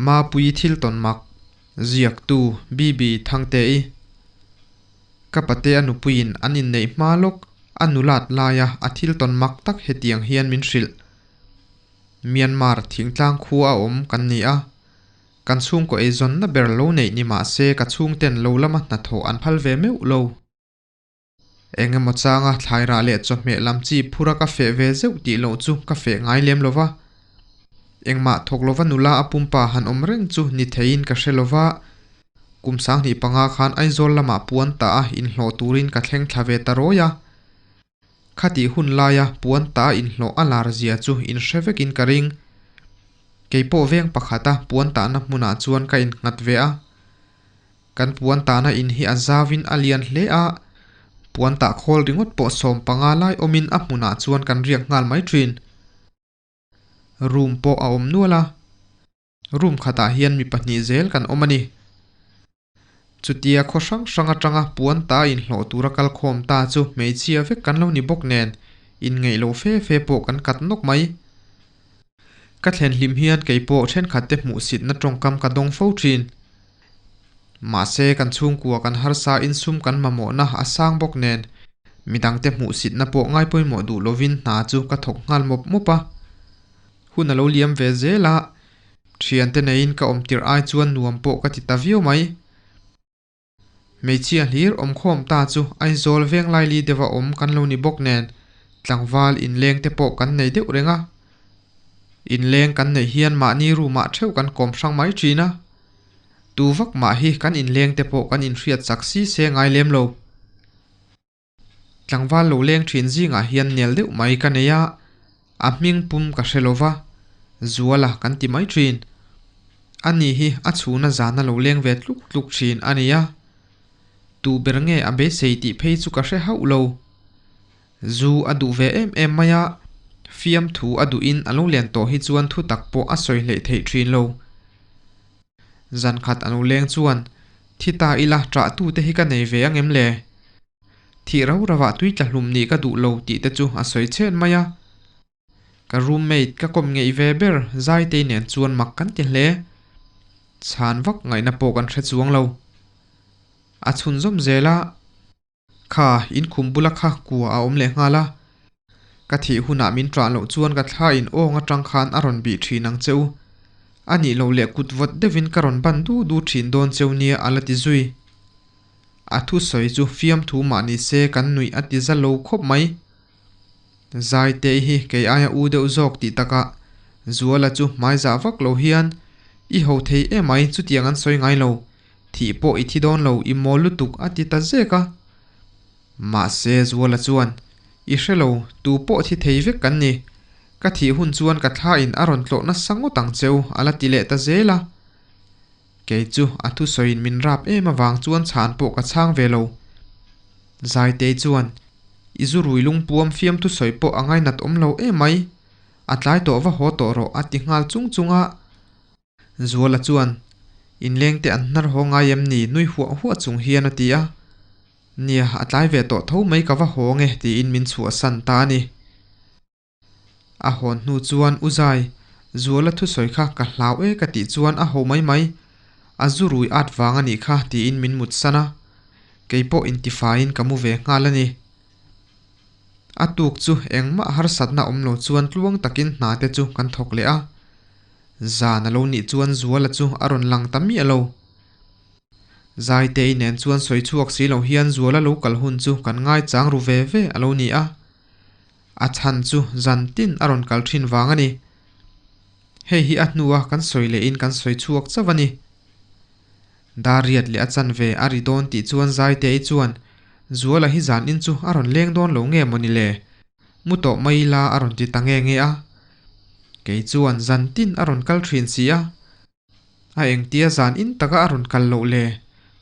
Mapuii thil tawn mak, ziaktu BB Thangte-i. Ka pate a nupuiin an inneih hma lawk a nulat laia a thil tawn mak tak hetiang hian min hrilh. Myanmar thingtlang khua a awm kan ni a, kan chhungkaw eizawnna ber lo neih ni mah se ka chhungten lo lama hnathawh an phal ve meuh lo. Eng emaw changa thlairah leh chawhmeh lam chi phura ka feh ve zeuh tih loh chu ka feh ngai lem lo va. Engmah thawk lova nula a pumpa han awm reng chu ni theiin ka hre lo va. Kum 25 khan Aizawl lamah puan ta a inhlawh turin ka thleng thla ve ta rawi a. Khatih hun laia puan ta a inhlawh a lar zia chu inhre vekin ka ring. Kei pawh veng pakhata puan tahna hmunah chuan ka innghat ve a. Kan puan tahna in hi a zauin a lian hle a, puan tah khawl ringawt pawh 15 lai awmin a hmunah chuan kan riak nghal mai thin. Room pawh a awm nual a, room khatah hian mi pahnih zel kan awm a ni. Chutia khaw hrang hrang atanga puan ta inhlawh tura kal khawm ta chu hmeichhia vek kan lo ni bawk nen inngeih lo fe fe pawh kan kat nawk mai. Ka thlen hlim hian kei pawh thenkhatte hmuhsitna tawngkam ka dawng fo thin. Mahse kan chhungkua kan harsa insum kan mamawhna a sang bawk nen midangte hmuhsitna pawh ngaipawimawh duh lovin hna chu ka thawk nghal mawp mawp a. Hun a lo liam ve zel a, thiante neiin ka awm tirh ai chuan nuam pawh ka ti ta viau mai. Hmeichhia hlir awmkhawm ta chu Aizawl Venglaili deuha awm kan lo ni bawk nen tlangval inleng te pawh kan nei deuh reng a. Inleng kan neih hian mahni room ah theuh kan kawm hrang mai thin a. Tu vak mah hi kan inleng te pawh kan inhriat chak si se ngai lem lo. Tlangval lo leng thin zingah hian nel deuh mai ka nei a, a hming pum ka hre lo va, Zuala kan ti mai thin. Ani hi a chhuna zana lo leng ve tluk tluk thin a ni a. Tu ber nge a beisei tih phei chu ka hre hauh lo. Zu a duh ve em em mai a, fiamthu a duhin a lo len tawh hi chuan thutak pawh a sawi hleih theih thin lo. Zan khat a lo leng chuan, Thi ta ila, ṭah tute hi ka nei ve ang em le? Thih rau rauah tui tla hlum nih ka duh lo tih te chu a sawi chhen mai a. Ka roommate ka kawm ngeih ve ber Zaitei nen chuan mak kan ti hle. Chhan vak ngaihna pawh kan hre chuang lo. A chhunzawm zel a. Kha, in khum bula kha kua a awm leh nghal a. Ka thih hunah min ṭah loh chuan ka thla in awng aṭang khan a rawn bih ṭhin ang che u. A nih loh leh kut vawt deuhin ka rawn ban du du ṭhin dawn cheu nia a la ti zui. A thusawi chu fiamthu mah ni se kan nuih a ti za lo khawp mai. Zaitei hi kei aia u deuh zawk tih takah Zuala chu hmaizah vak lo hian i ho thei emai chutiang an sawi ngai lo. Thih pawh i thi dawn lo, i mawl lutuk a ti ta zek a. Mahse Zuala chuan, I hre lo, tu pawh thi thei vek kan ni. Ka thih hun chuan ka thla in a rawn tlawh nasa ngawt ang cheu a la ti leh ta zel a. Kei chu a thusawiin min rap em avang chuan chhan pawh ka chhang ve lo. Zaitei chuan, I zu rui lungpuam fiam thusawi pawh a ngainat awm lo emai. A tlai tawh va haw tawh rawh a ti nghal chung chung a. Zuala chuan, Inleng te an hnar haw ngai em ni? nui huah huah chung hian a ti a. Nia, a tlai ve tawh tho mai ka va haw nge tiin min chhuahsan ta a ni. A hawn hnu chuan U Zai, Zuala thusawi kha ka hlau e ka tih chuan a ho mai mai, a zu rui at vang a nih kha tiin min mutsan a. Kei pawh intifaiin ka mu ve nghal a ni. A tuk chu engmah harsatna awm lo chuan tluang takin hna te chu kan thawk leh a. Zan a lo nih chuan Zuala chu a rawn lang ta miah lo. Zaitei nen chuan sawi chhuak si lo hian Zuala lo kal hun chu kan ngaichang ru ve ve a lo ni a. A chhan chu zan tin a rawn kal thin vang a ni. Hei hi a hnua kan sawi lehin kan sawi chhuak chauh a ni. Dar riat leh a chanve a ri dawn tih chuan Zaitei chuan Zuala hi zan in chu a rawn leng dawn lo nge mawni le? Mu tawh mai ila a rawn ti ta nge nge a. Kei chuan zan tin a rawn kal thin si a. A engtia zan in taka a rawn kal loh le?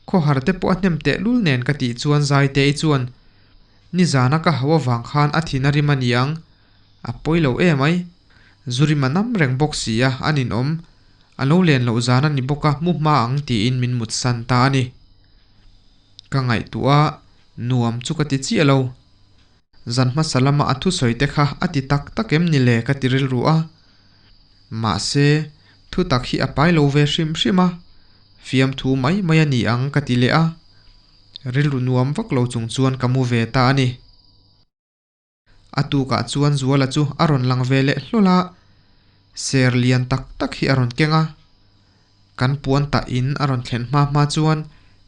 Khawhar te pawh a hnem teh lul nen ka tih chuan Zaitei chuan Nizana ka hau avang khan a thin a rim a niang. A pawi lo em ai. Zu rim a nam reng bawk si a, a ninawm. A lo len loh zan a ni bawk a, mu hma ang tiin min mutsan ta a ni. Ka ngaihtuah a, nuam chu ka ti chiah lo. Zan hmasa lama a thusawi te kha a ti tak tak em ni le ka ti rilru a. Mahse, Thutak hi a pai lo ve hrim hrim a, fiamthu mai mai a ni ang ka ti leh a, rilru nuam vak lo chung chuan ka mu ve ta a ni. A tukah chuan Zuala chu a rawn lang ve leh hlawl a, ser lian tak tak hi a rawn keng a. Kan puan tah in a rawn thlen hma hma chuan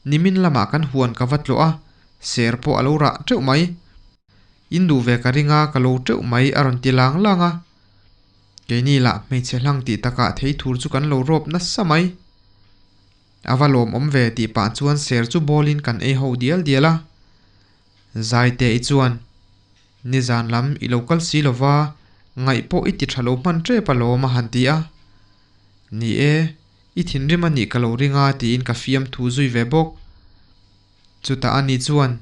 nimin lamah kan huan ka va tlawh a, ser pawh a lo rah teuh mai. In duh ve ka ring a, ka lo teuh mai a rawn ti lang lang a. Keini lah hmeichhe hlang tih takah thei thur chu kan lo rawp nasa mai. A va lawmawm ve tih pah chuan ser chu bawlin kan ei ho dial dial a. Zaite i chuan, Nizan lam i lo kal si lova, ngaih pawh i ti tha lo hman tep alawm a han ti a. Ni e, i thinrim a nih ka lo ring a tiin ka fiam thu zui ve bawk. Chutah ani chuan,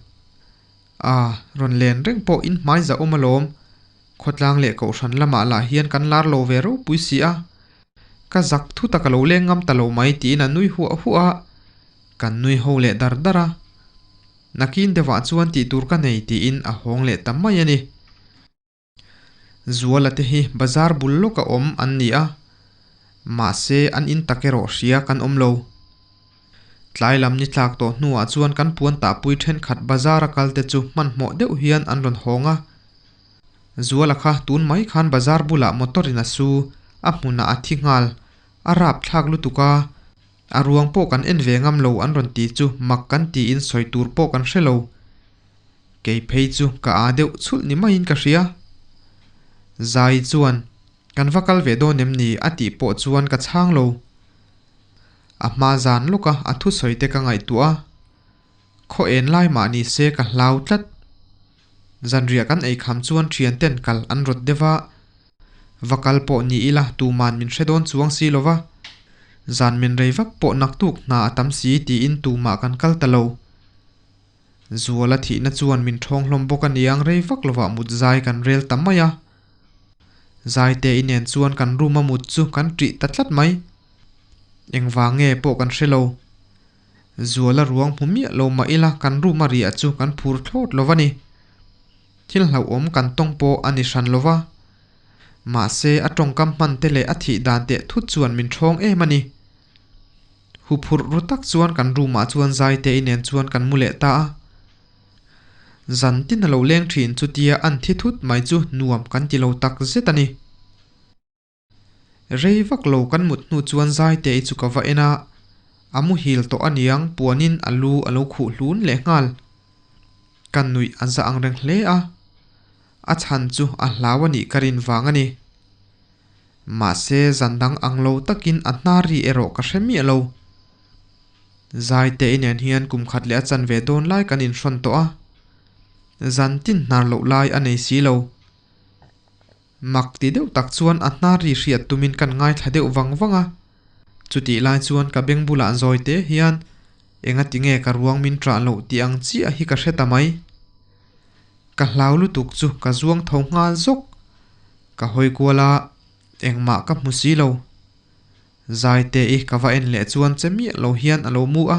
A, rawn len reng pawh in hmai zah awm alawm, khawtlang leh kohhran lamah lah hian kan lar lo ve ropui si a. Ka zak thut a ka lo leng ngam ta lo mai tiin a nui huah huah a, kan nui ho leh dar dar a. Nakin deuhah chuan tih tur ka nei tiin a hawng leh ta mai a ni. Zuala te hi bazar bul lawka awm an ni a, mahse an in tak erawh hria kan awm lo. Tlai lam ni tlak tawh hnuah chuan kan puan tahpui thenkhat bazar a kal te chu hmanhmawh deuh hian an rawn hawng a. Zuala kha tun mai khan bazar bulah motor in a su, a hmunah a thi nghal, a rapthlak lutuk a, A ruang pawh kan en ve ngam lo an rawn ti chu mak kan tiin sawi tur pawh kan hre lo. Kei phei chu ka aa deuh chhulh ni maiin ka hria. Zai chuan, Kan va kal ve dawn em ni? a tih pawh chuan ka chhang lo. A hma zan lawka a thusawi te ka ngaihtuah a. Khaw en lai mah ni se ka hlau tlat. Zanriah kan ei kham chuan thian ten kal an rawt deuh a. Va kal pawh ni ila tuman min hre dawn chuang si lo va. Zan min rei vak pawh naktuk hna a tam si tiin tumah kan kal ta lo. Zuala thihna chuan min thawng hlawm bawk a niang rei vak lovah mut zai kan rel ta mai a. Zaite i nen chuan kan room a mut chu kan ṭih ta tlat mai. Engvang nge pawh kan hre lo. Zuala ruang hmu miah lo mah ila kan room a riah chu kan phur thlawt lo va ni. Thil hlauhawm kan tawng pawh a ni hran lo va. Mahse a tawngkam hman te leh a thih dan teh thut chuan min thawng em a ni. Huphurh ru tak chuan kan room ah chuan Zaite-i nen chuan kan mu leh ta a. Zan tin a lo leng thin chutia an thi thut mai chu nuam kan ti lo tak zet a ni. Rei vak lo kan mut hnu chuan Zaite-i chu ka va en a, a muhil tawh aniang puanin a lu a lo khuh hlun leh nghal. Ka nuih a za ang reng hle a, a chhan chu a hlau a nih ka rin vang a ni. Mahse zan dang ang lo takin a hnar ri erawh ka hre miah lo. Zaite-i nen hian kum khat leh a chanve dawn lai kan inhrawn tawh a, zan tin hnar loh lai a nei si lo. Mak ti deuh tak chuan a hnar ri hriat tumin kan ngaithla deuh vang vang a. Chutih lai chuan ka beng bulah zawi te hian enga ti nge ka ruang min ṭah loh tih ang chiah hi ka hre ta mai. Ka hlau lutuk chu ka zuang tho nghal zawk. Ka hawi kual a, engmah ka hmu si lo. Zaite-i ka va en leh chuan che miah lo hian a lo mu a.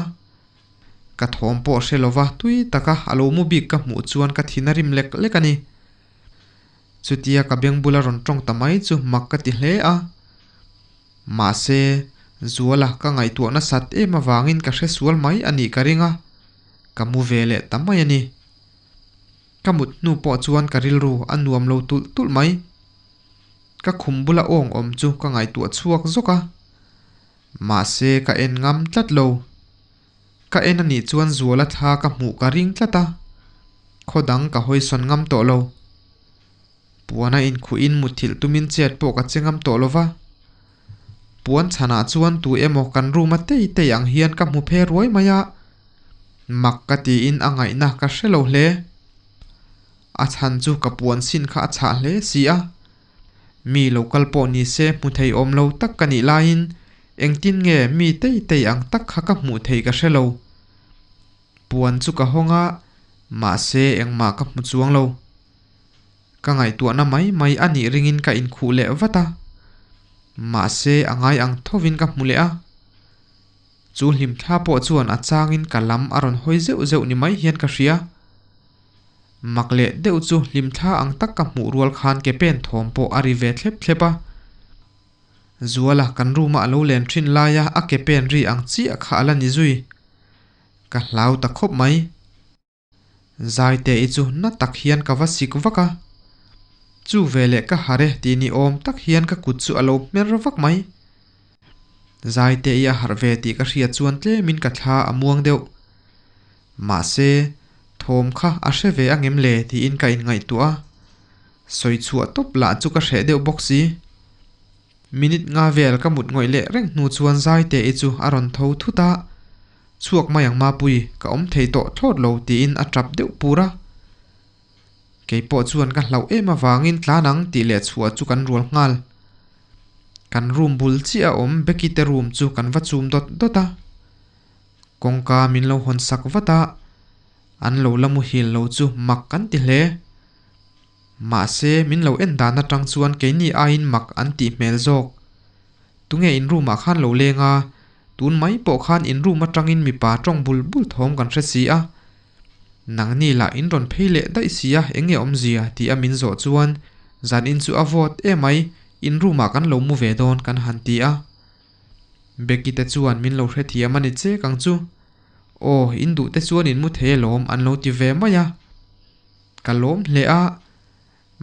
Ka thawm pawh hre lova tui taka a lo mu bik ka hmuh chuan ka thin a rim lek lek a ni. Chutia ka beng bula rawn tawng ta mai chu mak ka ti hle a. Mahse, Zuala ka ngaihtuah nasat em avangin ka hre sual mai a nih ka ring a, ka mu ve leh ta mai a ni. Ka mut hnu pawh chuan ka rilru a nuam lo tulh tulh mai. Ka khum bula awng awm chu ka ngaihtuah chhuak zawk a. Mahse, ka en ngam tlat lo. Ka en a nih chuan Zuala thla ka hmuh ka ring tlat a, khaw dang ka hawi sawn ngam tawh lo. Puan a inkhuh in mutthilh tumin chet pawh ka che ngam tawh lo va. Puan chhanah chuan tu emaw kan room a tei tei ang hian ka hmu phe ruai mai a, mak ka tiin a ngaihna ka hre lo hle. A chhan chu ka puan sin kha a chhah hle si a. Mi lo kal pawh ni se hmu thei awm lo tak ka nih laiin engtin nge mi tei tei ang tak kha ka hmuh thei ka hre lo. Puan chu ka hawng a, mahse engmah ka hmu chuang lo. Ka ngaihtuahna mai mai a nih ringin ka inkhuh leh vat a, mahse a ngai ang thovin ka hmu leh a. Chu hlimthla pawh chuan a changin ka lam a rawn hawi zeuh zeuh ni mai hian ka hria. Mak leh deuh chu hlimthla ang tak ka hmuh rual khan ke pen thawm pawh a ri ve thlep thlep a. Zuala kan room a alo len thin laia a ke pen ri ang chiah kha ala ni zui. Ka hlau ta khawp mai. Zaite i chu na tak hian ka va sik vak a. Chu veleh ka harh e tih ni awm tak hian ka kut chu a lo hmer vak mai. Zaite i a harh ve tih ka hriat chuan tlemin ka thla a muang deuh. Mahse, thawm kha a hre ve angem le tiin ka inngaihtuah a. Sawi chhuah tawp lah chu ka hreh deuh bawk si. Minute nga vel ka mut ngawih leh reng hnu chuan Zaite-i chu a rawn tho thut a, Chhuak mai ang Mapui, ka awm thei tawh thlawt lo tiin a tap deuh pur a. Kei pawh chuan ka hlauh em avangin tlan ang tih leh chhuah chu kan rual nghal. Kan room bul chiah a awm Becky te room chu kan va chum dawt dawt a. Kawngka min lo hawn sak vat a, an lo la muhil lo chu mak kan ti hle. Mahse min lo en dan atang chuan keini aiin mak an tih hmel zawk. Tunge in room ah khan lo leng a, tun mai pawh khan in room atangin mipa tawng bul bul thawm kan hre si a. Nangni lah in rawn phei leh daih si a enge awmzia tih a min zawh chuan zan in chu a vawt emai in room ah kan lo mu ve dawn kan han ti a. Becky te chuan min lo hrethiam a ni chek ang chu. Aw in duh te chuan in mu thei alawm an lo ti ve mai a. Ka lawm hle a,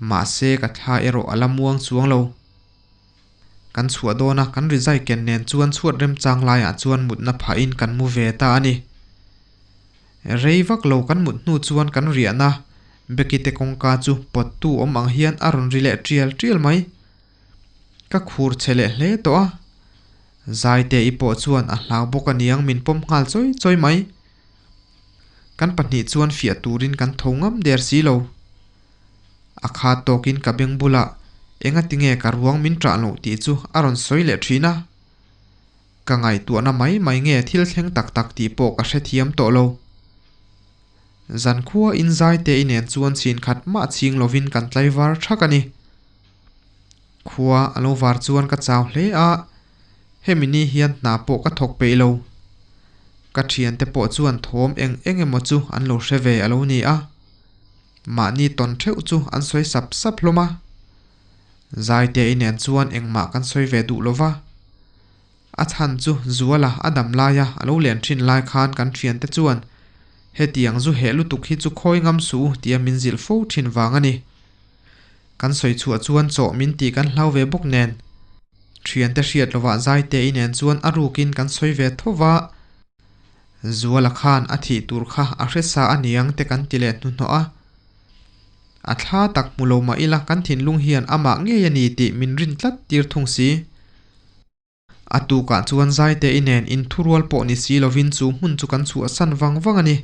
mahse ka thla erawh a la muang chuang lo. Kan chhuah dawn a, kan rizai ken nen chuan chhuat remchang laiah chuan mutna phahin kan mu ve ta a ni. Rei vak lo kan mut hnu chuan kan riahna Becky te kawngka chu pawttu awm ang hian a rawn ri leh tial tial mai. Ka khur che leh hle tawh a, Zaite-i pawh chuan a hlau bawk aniang min pawm nghal chawi chawi mai. Kan pahnih chuan fiah turin kan tho ngam der si lo. A kha tawkin ka beng bulah engati nge ka ruang min ṭah loh tih chu a rawn sawi leh ṭhin a. Ka ngaihtuahna mai mai nge thil thleng tak tak tih pawh ka hrethiam tawh lo. Zankhua inzaite i nen chuan chhin khat mah chhing lovin kan tlaivar ṭhak a ni. Khua a lo var chuan ka chau hle a, hemi ni hian hna pawh ka thawk peih lo. Ka thiante pawh chuan thawm eng eng emaw chu an lo hre ve a lo ni a, mahni tawn theuh chu an sawi sap sap hlawm a. Zaite-i nen chuan engmah kan sawi ve duh lo va, a chhan chu Zuala a dam laia a lo len thin lai khan kan thiante chuan hetiang zu heh lutuk hi chu khawi ngam suh u tia min zilh fo thin vang a ni. Kan sawi chhuah chuan chawh min tih kan hlau ve bawk nen. Thiante hriat lovah Zaite-i nen chuan a rukin kan sawi ve tho va. Zuala khan a thih tur kha a hre sa a niang te kan ti leh hnuhnawh a. A thla tak hmu lo mah ila kan thinlung hian amah ngei a ni tih min rin tlat tir thung si. A tukah chuan Zaite-i nen inthurual pawh ni si lovin chu hmun chu kan chhuahsan vang vang a ni.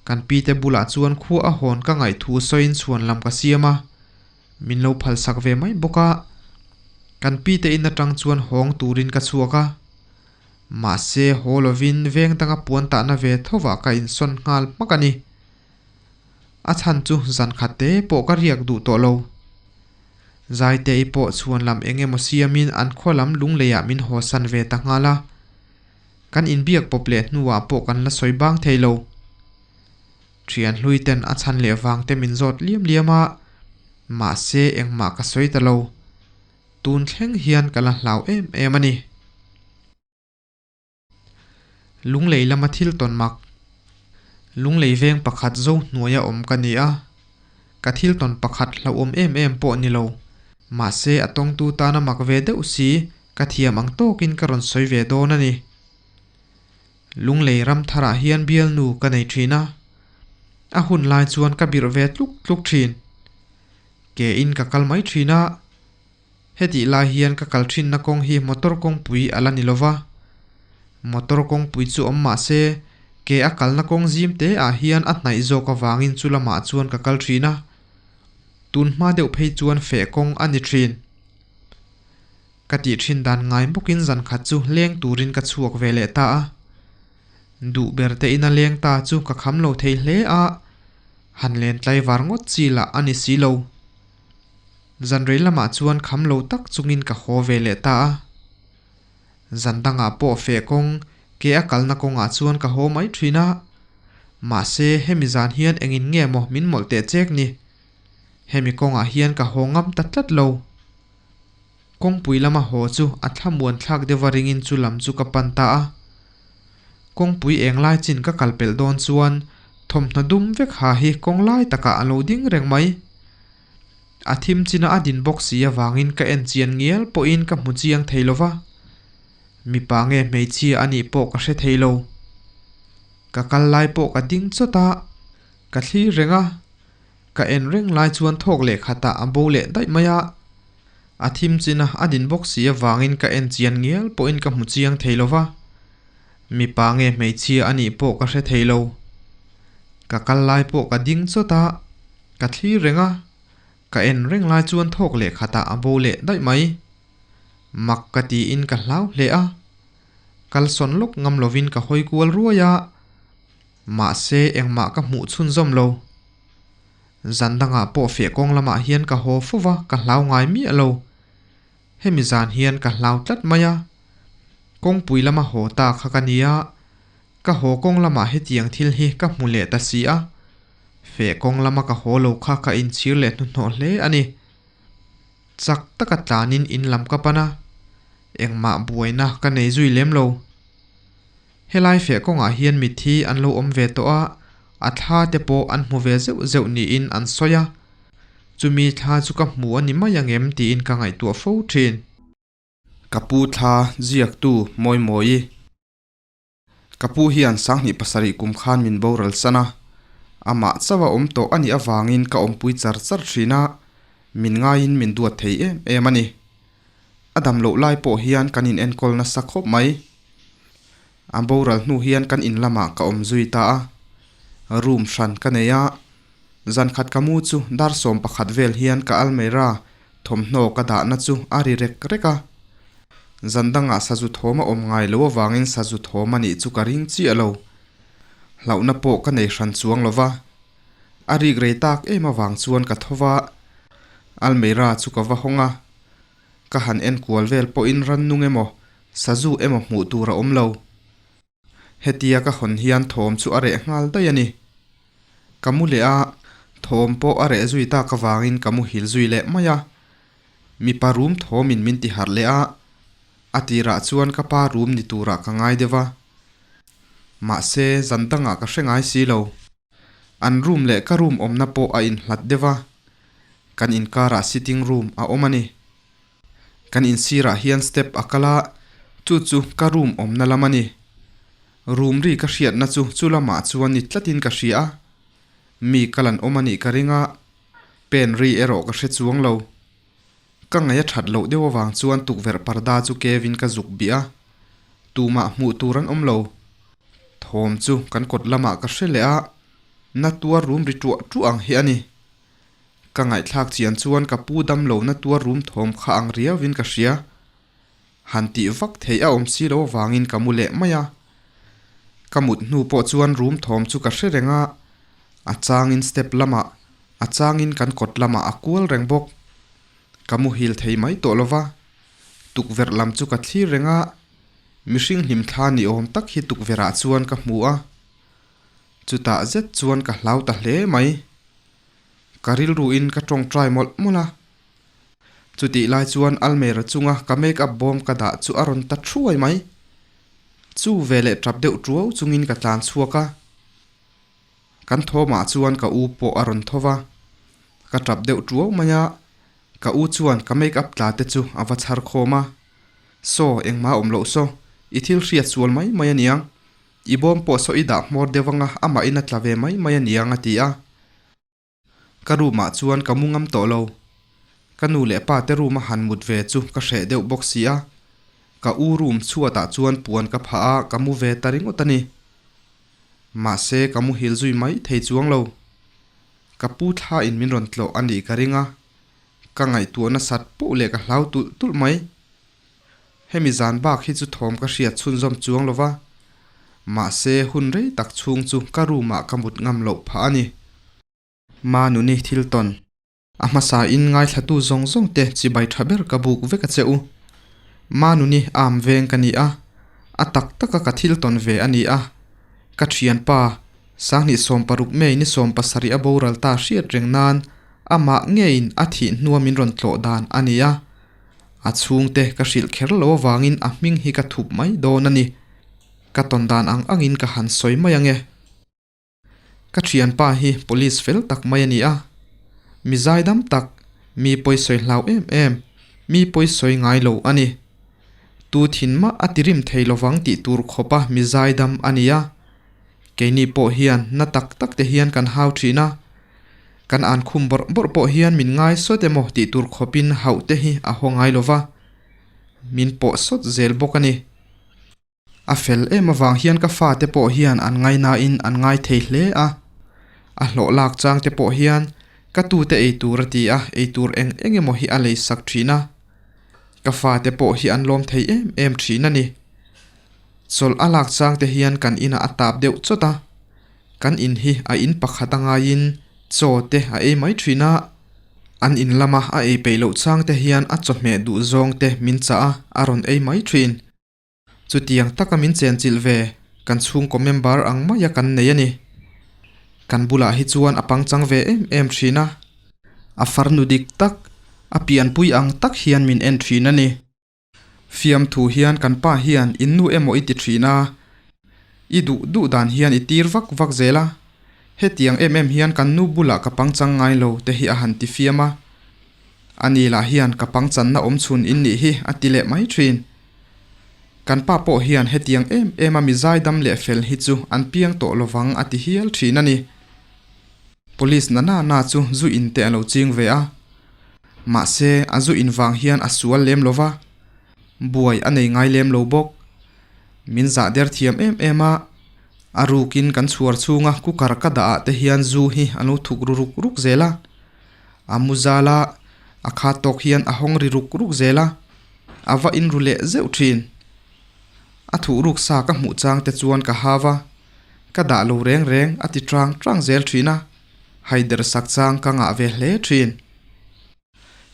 Kan pite bulah chuan khua a hawn ka ngaihthu sawiin chhuan lam ka siam a, min lo phalsak ve mai bawk a. Kan pite in atang chuan hawng turin ka chhuak a. Mahse haw lovin veng danga puan tahna ve thovah ka insawn nghal hmak a ni. A chhan chu zan khat te pawh ka riak duh tawh lo. Zaite-i pawh chhuan lam eng emaw siamin an khaw lam lungleiah min hawsan ve ta nghal a. Kan inbiak pawp leh hnuah pawh kan la sawi bang thei lo. Thian hlui ten a chhan leh vang te min zawt liam liam a, mahse engmah ka sawi ta lo. Tun thleng hian ka la hlau em em a ni. Lunglei lama thil tawn mak. Lunglei veng pakhat zo hnuaia awm ka ni a, ka thil tawn pakhat hlauhawm em em pawh ni lo. Mahse a tawngtu tana mak ve deuh si Ka thiam ang tawkin ka rawn sawi ve dawn a ni. Lunglei ram tharah hian bialnu ka nei thin a, a hun lai chuan ka birh ve tluk tluk thin. Ke in ka kal mai thin a, hetih lai hian ka kal thinna kawng hi motor kawngpui a la ni lo va. Motor kawngpui chu awm mah se, ke a kalna kawng zim te ah hian a hnaih zawk avangin chu lamah chuan ka kal thin a, tun hma deuh phei chuan feh kawng a ni thin. Ka tih thin dan ngai bawkin zan khat chu leng turin ka chhuak ve leh ta a. Duh ber te ina leng ta chu ka kham lo thei hle a, han len tlaivar ngawt chi lah a ni si lo. Zan rei lamah chuan kham lo tak chungin ka haw ve leh ta a. Zan dangah pawh feh kawng ke a kalna kawngah chuan ka haw mai thin a, mahse hemi zan hian engin nge maw min mawlh teh chek ni. Hemi kawngah hian ka haw ngam ta tlat lo. Kawngpui lama haw chu a thlamuan thlak deuh a ringin chu lam chu ka pan ta a. Kawngpui eng lai chin ka kal pelh dawn chuan thawmhnaw dum vek ha hi kawng lai takah a lo ding reng mai. A thim china a din bawk si avangin ka en chian ngial pawhin ka hmu chiang thei lo va. Mipa nge hmeichhia a nih pawh ka hre thei lo. Ka kal lai pawh ka ding chawt a, ka thlir reng a. Ka en reng lai chuan thawk leh khatah a bo leh daih mai a. A thim china a din bawk si avangin ka en chian ngial pawhin ka hmu chiang thei lo va. Mipa nge hmeichhia a nih pawh ka hre thei lo. Ka kal lai pawh ka ding chawt a, ka thlir reng a. Ka en reng lai chuan thawk leh khatah a bo leh daih mai. Mak ka tiin ka hlau hle a. Kalsawn lawk ngam lovin ka hawi kual ruai a. Mahse engmah ka hmuh chhunzawm lo. Zan dangah pawh feh kawng lamah hian ka haw fo va, ka hlau ngai miah lo. Hemi zan hian ka hlau tlat mai a. Kawngpui lama haw ta kha ka nia, ka haw kawng lamah hetiang thil hi ka hmu leh ta si a. Feh kawng lama ka haw lo kha ka inchhir leh hnuhnawh hle a ni. Chak taka tlanin in lam ka pan a, engmah buaina ka nei zui lem lo. Helai feh kawngah hian mitthi an lo awm ve tawh a, a thla te pawh an hmu ve zeuh zeuh niin an sawi a, chumi thla chu ka hmu a ni mai angem tiin ka ngaihtuah fo thin. Ka pu thla ziaktu Mawimawi. Ka pu hian sanghnih pasarih kum khan min boral san a, amah chauh a awm tawh a nih avangin ka awmpui char char thin a, min ngaiin min duat thei em em a ni. A dam loh lai pawh hian kan in enkawl nasa khawp mai. A boral hnu hian kan in lamah ka awm zui ta a, room hran ka nei a, zan khat ka mu chu dar 11 vel hian ka almeira thawmhnaw ka dahna chu a ri rek rek a. Zan dangah sazu thawm a awm ngai lo avangin sazu thawm a nih chu ka ring chiah lo. Hlauhna pawh ka nei hran chuang lo va. A rik rei tak em avang chuan ka tho va, almeira chu ka va hawng a. Ka han en kual vel pawhin rannung emaw, sazu emaw hmuh tur a awm lo. Hetia ka hawn hian thawm chu a reh nghal daih a ni. Ka mu leh a, thawm pawh a reh zui tak avangin ka muhil zui leh mai a. Mipa rum thawmin min ti harh leh a, a tirah chuan ka pa rum ni turah ka ngai deuh a. Mahse, zan dangah ka hre ngai si lo. An room leh ka room awmna pawh a inhlat deuh a, kan inkarah sitting room a awm a ni. Kan insirah hian step a kal a, chu chu ka room awmna lam a ni. Room ri ka hriatna chu chu lamah chuan ni tlatin ka hria a, mi kal an awm a nih ka ring a, pen ri erawh ka hre chuang lo. Ka ngaih a that loh deuh avang chuan tukverh parda chu Kevin ka zuk bih a, tumah hmuh tur an awm lo. Thawm chu kan kawt lamah ka hre leh a, na tuar rum ri tuah tuah ang hi a ni. Ka ngaihthlak chian chuan ka pu dam lo na tuar rum thawm kha ang riauin ka hria. Han tih vak theih a awm si lo avangin ka mu leh mai a. Ka mut hnu pawh chuan rum thawm chu ka hre reng a, a changin step lamah, a changin kan kawt lamah a kual reng bawk. Ka muhil thei mai tawh lo va, tukverh lam chu ka thlir reng a, mihring hlimthla ni awm tak hi tukverhah chuan ka hmu a. Chutah zet chuan ka hlau ta hle mai. Ka rilruin ka tawngtai mawlh mawlh a. Chutih lai chuan almera chunga ka make up bawm ka dah chu a rawn ta thuai mai. Chu veleh tap deuh tuau chungin ka tlan chhuak a. Kan thawmah chuan ka u pawh a rawn tho va. Ka tap deuh tuau mai a, ka u chuan ka make up tla te chu a va chhar khawm a. Saw, engmah awm loh saw, i thil hriat sual mai mai aniang. I bawm pawh saw i dah hmawr deuh anga amahin a tla ve mai mai aniang a ti a. Ka room ah chuan ka mu ngam tawh lo. Ka nu leh pa te room a han mut ve chu ka hreh deuh bawk si a. Ka u room chhuat ah chuan puan ka phah a, ka mu ve ta ringawt a ni. Mahse ka muhil zui mai thei chuang lo. Ka pu thla in min rawn tlawh a nih ka ring a. Ka ngaihtuah nasat poh leh ka hlau tulh tulh mai. Hemi zan bak hi chu thawm ka hriat chhunzawm chuang lo va, mahse hun rei tak chhung chu ka room ah ka mut ngam loh phah a ni. Manuni thil tawn. A hmasa in ngaithlatu zawng zawng te chibai tha ber ka buk vek a che u. Manuni am veng ka ni a, a tak taka ka thil tawn ve a ni a. Ka thianpa, sanghnih 16 May ni 70 a boral ta hriat reng nan amah ngeiin a thih hnua min rawn tlawh dan a ni a. A chhungte ka hrilh kher lo avangin a hming hi ka thup mai dawn a ni. Ka tawn dan ang angin ka han sawi mai ange. Ka thianpa hi police fel tak mai a ni a. Mi zaidam tak, mi pawisawi hlau em em, mi pawisawi ngai lo a ni. Tu thin mah a ti rim thei lovang tih tur khawpa mi zaidam a ni a. Keini pawh hian na tak tak te hian kan hau thin a. Kan an khum bawrh bawrh pawh hian min ngai sawt emaw tih tur khawpin hauh te hi a haw ngai lova. Min pawh sawt zel bawk a ni. A fel em avang hian ka fate pawh hian an ngainain an ngai thei hle a. A hlawh lak chang te pawh hian ka tute ei tur a ti a, ei tur eng eng emaw hi a lei sak thin a. Ka fate pawh hi an lawm thei em em thin a ni. Chawlh a lak chang te hian kan inah a tap deuh chawt a. Kan in hi a in pakhat a ngaiin chaw te a ei mai thin a. An in lama a ei peih loh chang te hian a chawhmeh duh zawng te min chah a, a rawn ei mai thin. Chutiang taka min chenchilh ve, kan chhungkaw member ang maia kan nei a ni. Kan bulah hi chuan a pangchang ve em em thin a. A farnu dik tak, a pianpui ang tak hian min en thin a ni. Fiamthu hian kan pa hian in nu emaw i ti thin a, i duh duh dan hian i tir vak vak zel a. Hetiang em em hian kan nu bulah ka pangchang ngai lo te hi a han ti fiam a. Ani lah hian ka pangchanna awmchhun in nih hi a ti leh mai thin. Kan pa pawh hian hetiang em em a mi zaidam leh fel hi chu an piang tawh lovang a ti hial thin a ni. Police na na na chu zu in te a lo ching ve a. Mahse a zu in vang hian a sual lem lo va, buai a nei ngai lem lo bawk. Min zah der thiam em em a, a rukin kan chhuar chhunga cooker ka dah ah te hian zu hi a lo thuk ru ruk ruk zel a. A mu zal a, a khat tawk hian a hawng ri ruk ruk zel a. A va inru leh zeuh thin. A thuh ruk sa ka hmuh chang te chuan ka hau a, ka dah lo reng reng a ti tang tang zel thin a, haider sak chang ka ngah ve hle thin.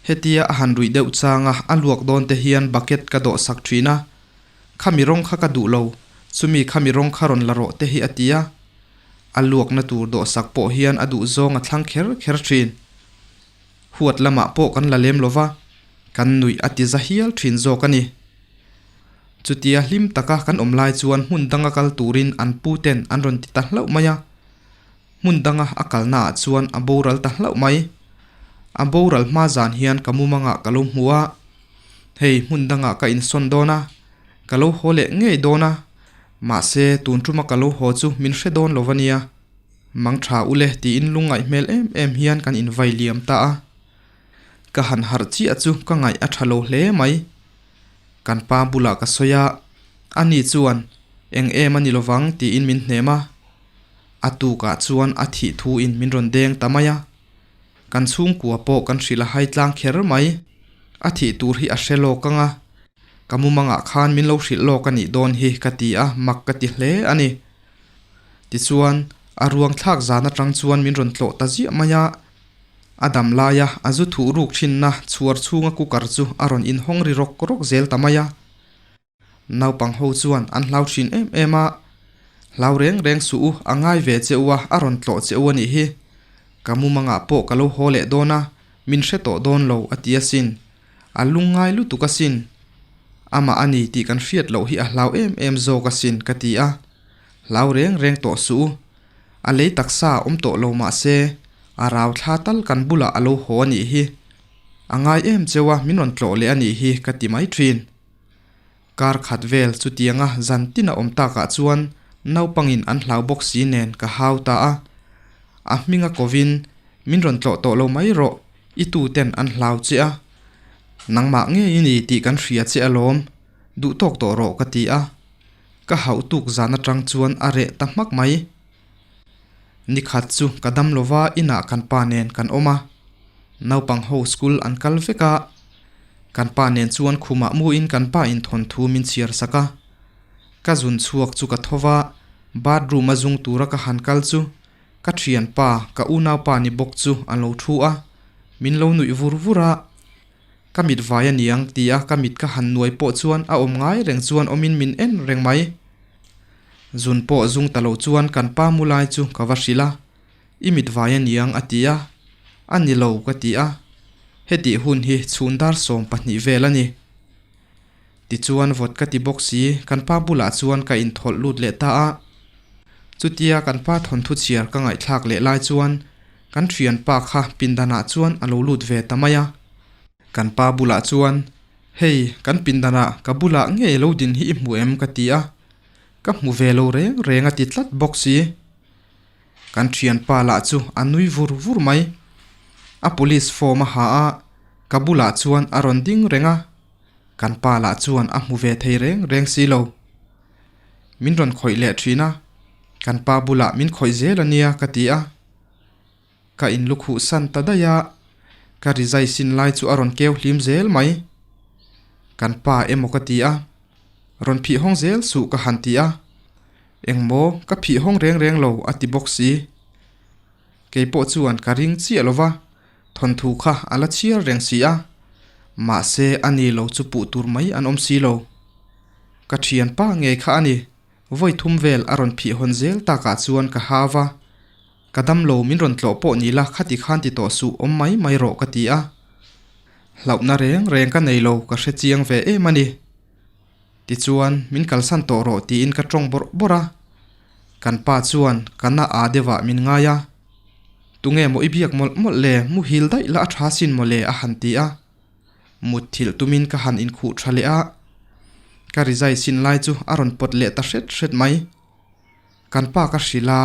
Hetia a han ruih deuh chang a, a luak dawn te hian bucket ka dawh sak thin a, khami rawng kha ka duh lo, chumi khami rawng kha rawn la rawh te hi a ti a, a luakna tur dawh sak pawh hian a duh zawng a thlang kher kher thin. Huat lamah pawh kan la lem lova, kan nuih a ti za hial thin zawk a ni. Chutia hlim taka kan awm lai chuan hmun danga kal turin an pu ten an rawn ti ta hlauh mai a. Hmun danga a kalnaah chuan a boral ta hlauh mai. A boral hma zan hian ka mumangah ka lo hmu a, hei hmun dangah ka insawn dawn a, ka lo haw leh ngei dawn a, mahse tun tuma ka lo haw chu min hre dawn lo va nia. Mang tha ule tiin lungngaih hmel em em hian kan invai liam ta a. Ka han harh chiah chu ka ngaih a tha lo hle mai. Kan pa bulah ka sawi a, ani chuan eng em a ni lovang tiin min hnem a. A tukah chuan a thih thu in min rawn deng ta mai a. Kan chhungkua pawh kan hrilh a hai tlang kher mai. A thih tur hi a hre lawk ang a. Ka mumangah khan min lo hrilh lawk a nih dawn hi ka ti a, mak ka ti hle a ni. Tichuan, a ruang thlak zan atang chuan min rawn tlawh ta ziah mai a. A dam laia a zu thuh ruk thinna chhuar chhunga cooker chu a rawn inhawng ri rawk rawk zel ta mai a. Naupang ho chuan an hlau thin em em a, Hlau reng reng suh u, a ngai ve che u a, a rawn tlawh che u a nih hi. Ka mumangah pawh ka lo haw leh dawn a, min hre tawh dawn lo, a ti asin. A lungngai lutuk asin. Amah a ni tih kan hriat loh hi a hlau em em zawk asin, ka ti a. Hlau reng reng tawh suh u. A lei taksa a awm tawh lo mah se, a rau thla tal kan bulah a lo haw a nih hi. A ngai em cheu a, min rawn tlawh leh a nih hi ka ti mai thin. Kar khat vel chutianga zan tin a awm takah chuan naupangin an hlau bawk si nen ka hau ta a. A hminga kovin, Min rawn tlawh tawh lo mai rawh, i tuten an hlau che a. Nangmah ngei i ni tih kan hria che alawm, duh tawk tawh rawh ka ti a. Ka hauh tuk zan atang chuan a reh ta hmak mai. Ni khat chu ka dam lova inah kan pa nen kan awm a. Naupang ho school an kal vek a. Kan pa nen chuan khumah muin kan pa in thawnthu min chhiar sak a. Ka zun chhuak chu ka tho va, bathroom a zung tura ka han kal chu ka thianpa, ka unaupa ni bawk chu an lo thu a. Min lo nuih vur vur a. Ka mit vai a niang tia ka mit ka han nuai pawh chuan a awm ngai reng chuan awmin min en reng mai. Zun pawh zung ta lo chuan kan pa mu lai chu ka va hrilh a, I mit vai a niang a ti a, a ni lo ka ti a, hetih hun hi chhun dar 12 vel a ni. Tichuan vawt ka ti bawk si, kan pa bulah chuan ka inthawlh lut leh ta a. Chutia kan pa thawnthu chhiar ka ngaihthlak leh lai chuan kan thianpa kha pindanah chuan a lo lut ve ta mai a. Kan pa bulah chuan, Hei, kan pindanah ka bulah ngei lo din hi i hmu em? ka ti a. Ka hmu ve lo reng reng a ti tlat bawk si. Kan thianpa lah chu a nui vur vur mai. A police form a ha a, ka bulah chuan a rawn ding reng a. Kan pa lah chuan a hmu ve thei reng reng si lo. Min rawn khawih leh thin a, kan pa bulah min khawih zel a nia ka ti a. Ka inlukhuh san ta daih a, ka rizai sin lai chu a rawn keu hlim zel mai. Kan pa emaw ka ti a, rawn phih hawng zel suh ka han ti a. Engmaw ka phih hawng reng reng lo a ti bawk si. Kei pawh chuan ka ring chiah lo va, thawnthu kha a la chhiar reng si a. Mahse a ni lo chu puh tur mai an awm si lo. Ka thianpa ngei kha a ni, vawi thum vel a rawn phih hawn zel takah chuan ka hau a. Ka dam lo min rawn tlawh pawh ni la khati khan ti tawh suh awm mai mai rawh ka ti a. Hlauhna reng reng ka nei lo ka hre chiang ve em a ni. Tichuan min kalsan tawh rawh tiin ka tawng bawrh bawrh a. Kan pa chuan ka na aa deuhah min ngai a. Tunge maw i biak mawlh mawlh le muhil daih la a tha sin maw le a han ti a. Mut thilh tumin ka han inkhuh tha leh a. Ka rizai sin lai chu a rawn pawt leh ta hret hret mai. Kan pa ka hrilh a,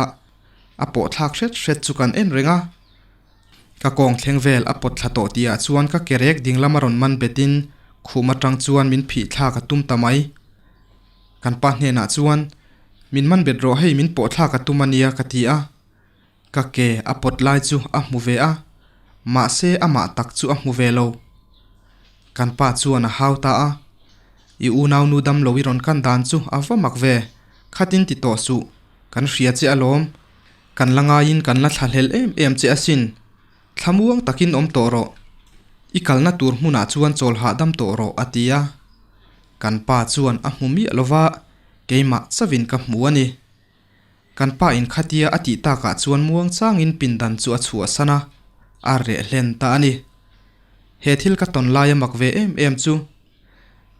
a pawh thlak hret hret chu kan en reng a. Ka kawng thleng vel a pawt thla tawh tihah chuan ka kerek ding lama rawn man betin khum atang chuan min phih thlak a tum ta mai. Kan pa hnenah chuan, Min man bet rawh hei min pawh thlak a tum a nia ka ti a. Ka ke a pawt lai chu a hmu ve a, mahse amah tak chu a hmu ve lo. Kan pa chuan a hau ta a, I unaunu damlo i rawn kan dan chu a va mak ve, khatin ti tawh suh, kan hria che alawm, kan la ngaiin kan la thlahlel em em che asin, thlamuang takin awm tawh rawh, i kalna tur hmunah chuan chawl hahdam tawh rawh a ti a. Kan pa chuan a hmu miah lova, keimah chauhin ka hmu a ni. Kan pa in khatia a tih takah chuan muang changin pindan chu a chhuahsan a, a reh hlen ta a ni. He thil ka tawn laia mak ve em em chu,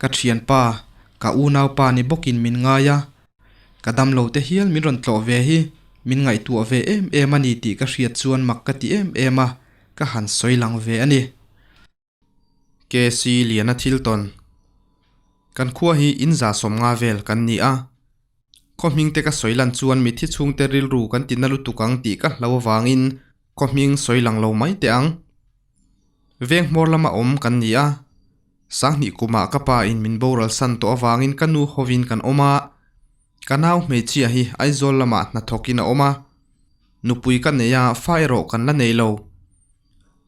ka thianpa, ka unaupa ni bawkin min ngai a, ka damlo te hial min rawn tlawh ve hi min ngaihtuah ve em em a ni tih ka hriat chuan mak ka ti em em a, ka han sawi lang ve a ni. KC Liana thil tawn. Kan khua hi in za sawmnga vel kan ni a. Khaw hming te ka sawi lan chuan mithi chhungte rilru kan ti na lutuk ang tih ka hlo avangin khaw hming sawi lang lo mai teh ang. Veng hmawr lama awm kan ni a. Sanghnih kumah ka pa in min boral san tawh avangin ka nu hovin kan awm a. Ka nau hmeichhia hi Aizawl lamah hnathawkin a awm a. Nupui ka nei a, fa erawh kan la nei lo.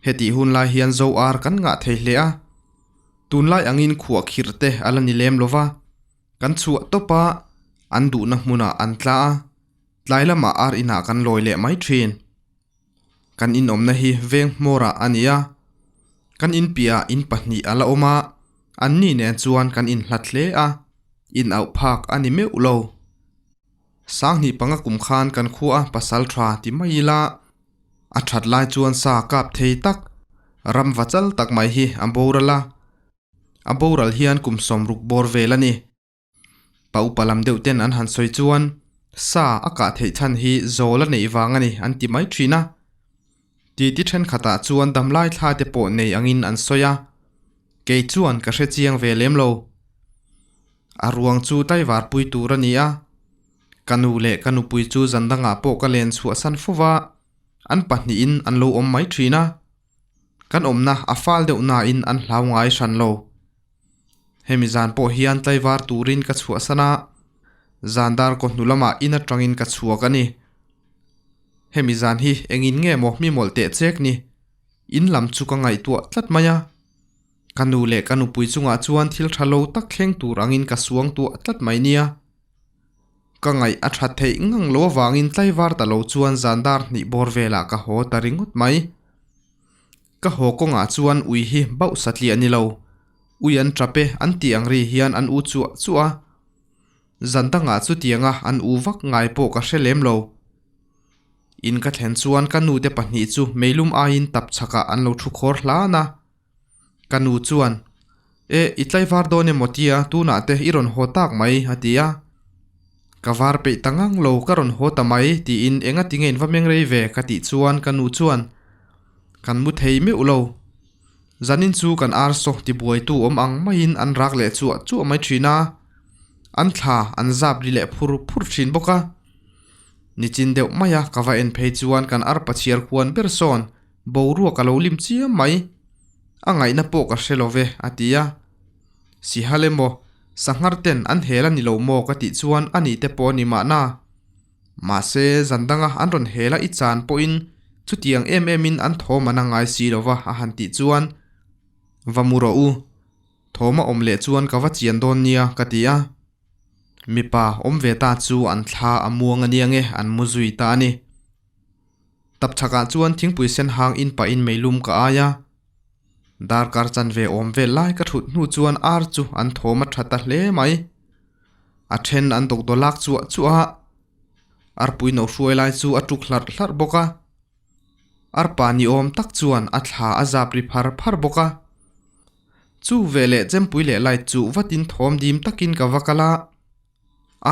Hetih hun lai hian zo ar kan ngah thei hle a, tunlai angin khuah khirh te a la ni lem lo va, kan chhuah tawp a, an duhna hmunah an tla a, tlai lamah ar inah kan lawi leh mai thin. Kan inawmna hi veng hmawrah a ni a, kan inpiahah in pahnih a la awm a, anni nen chuan kan inhlat hle a, inauh phak a ni meuh lo. Sanghnih panga kum khan kan khua a pasal tha ti mai ila, A that lai chuan sa kap thei tak, ram va chal tak mai hi a boral a. A boral hian kum sawmruk bawr vel a ni. Pa upa lam deuh ten an han sawi chuan sa a kah theih chhan hi zawl a neih vang a ni an ti mai thin a. Titi thenkhatah chuan damlai thla te pawh nei angin an sawi a. Kei chuan ka hre chiang ve lem lo. A ruang chu tlaivar pui tur a ni a. Ka nu leh ka nupui chu zan dangah pawh ka len chhuahsan fo va, an pahnihin an lo awm mai thin a. Kan awmna a fal deuh nain an hlau ngai hran lo. Hemi zan pawh hian tlaivar turin ka chhuahsan a, zan dar kaw hnu lamah in atangin ka chhuak a ni. Hemi zan hi engin nge maw mi mawlh teh chek ni? In lam chu ka ngaihtuah tlat mai a. Ka nu leh ka nupui chungah chuan thil tha lo tak thleng tur angin ka suang tuah tlat mai nia. Ka ngaih a that theih ngang lo avangin tlaivar ta lo chuan zan dar hnih bawr velah ka haw ta ringawt mai. Ka haw kawngah chuan ui hi bauh satliah ni lo. Ui an tap e an tih ang ri hian an u chuah chuah a. Zan dangah chutianga an u vak ngai pawh ka hre lem lo. In ka thlen chuan ka nute pahnih chu meilum aiin tap chhakah an lo thu khawr hlan a. Ka nu chuan, E, i tlaivar dawn emaw tia tunah te i rawn haw tak mai, a ti a. Ka var peih ta ngang lo, ka rawn haw ta mai, tiin enga tinge in va meng rei ve ka tih chuan ka nu chuan, Kan mu thei meuh lo. Zanin chu kan ar saw tibuaitu awm ang maiin an rak leh chuah chuah mai thin a, an thla an zap ri leh phur phur thin bawk a. Nichin deuh maia ka va en phei chuan kan arpa chhiar khuan ber sawn boruak a lo lim chiam mai. A ngaihna pawh ka hre lo ve, a ti a. Sihal emaw, sanghar ten an hel a ni lo maw ka tih chuan a nih te pawh a ni mahna. Mahse, zan danga an rawn hel a i chan pawhin chutiang em emin an thawm an a ngai si lo va a han tih chuan, Va mu rawh u, thawm a awm leh chuan ka va chian dawn nia ka ti a. Mipa awm ve ta chu an thla a muang a nia nge an mu zui ta a ni. Tapchhakah chuan thingpui sen hang in pahin meilum ka ai a. Darkar chanve awm vel lai ka thut hnu chuan ar chu an thawm a tha ta hle mai. A then an dawkdaw lak chuah chuah a, arpui no hruai lai chu a tuk hlarh hlarh bawk a. Arpa ni awm tak chuan a thla a zap ri phar phar bawk a. Chu veleh chempui leh light chu vatin thawm dim takin ka va kal a.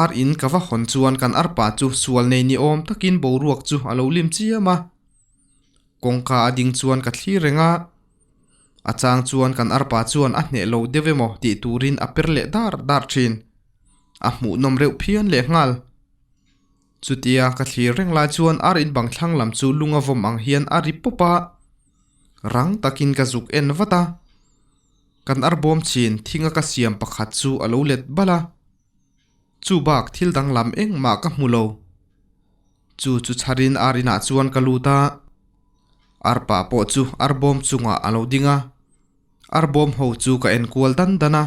Ar in ka va hawn chuan kan arpa chu sual nei ni awm takin boruak chu a lo lim chiam a. Kawngka a ding chuan ka thlir reng a, a chang chuan kan arpa chuan a hneh lo deuh emaw tih turin a per leh dar dar thin. A hmuhnawm reuh phian leh nghal. Chutia ka thlir reng lai chuan ar in bang thlang lam chu lung a vawm ang hian a ri pawp a, rang takin ka zuk en vat a. Kan arbawm chin thinga ka siam pakhat chu a lo let bal a. Chu bak thil danglam engmah ka hmu lo. Chu chu chharin ar inah chuan ka lut a, arpa pawh chu arbawm chungah a lo ding a. Arbawm ho chu ka en kual dan dan a.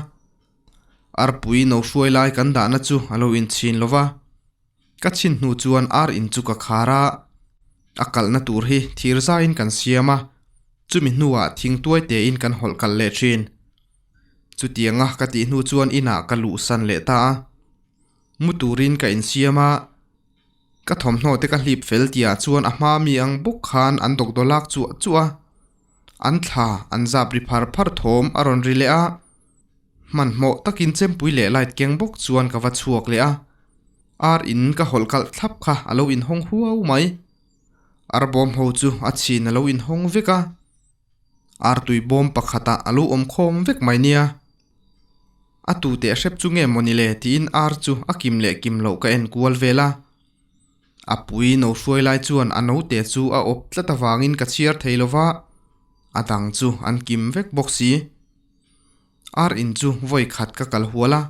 Arpui no hruai lai kan dahna chu a lo inchhin lo va. Ka chhin hnu chuan ar in chu ka khar a, a kalhna tur hi thir zaiin kan siam a, chumi hnuah thingtuai tein kan hawlh kalh leh thin. Chutianga ka tih hnu chuan inah ka luhsan leh ta a, mu turin ka insiam a, ka thawmhnaw te ka hlip fel tihah chuan a hma mi ang bawk khan an dawkdaw lak chuah chuah a, an thla an zap ri phar phar thawm a rawn ri leh a, hmanhmawh takin chempui leh light keng bawk chuan ka va chhuak leh a, ar in ka hawlh kalh thlap kha a lo inhawng huau mai. Arbawm ho chu a chhin a lo inhawng vek a. Artui bawm pakhatah a lo awm khawm vek mai nia. A tu teh hrep chu nge maw ni le tiin ar chu a kim leh kim loh ka en kual vel a. A pui no hruai lai chuan a note chu a awp tlat avangin ka chhiar thei lo va, a dang chu an kim vek bawk si. Ar in chu vawi khat ka kal hual a.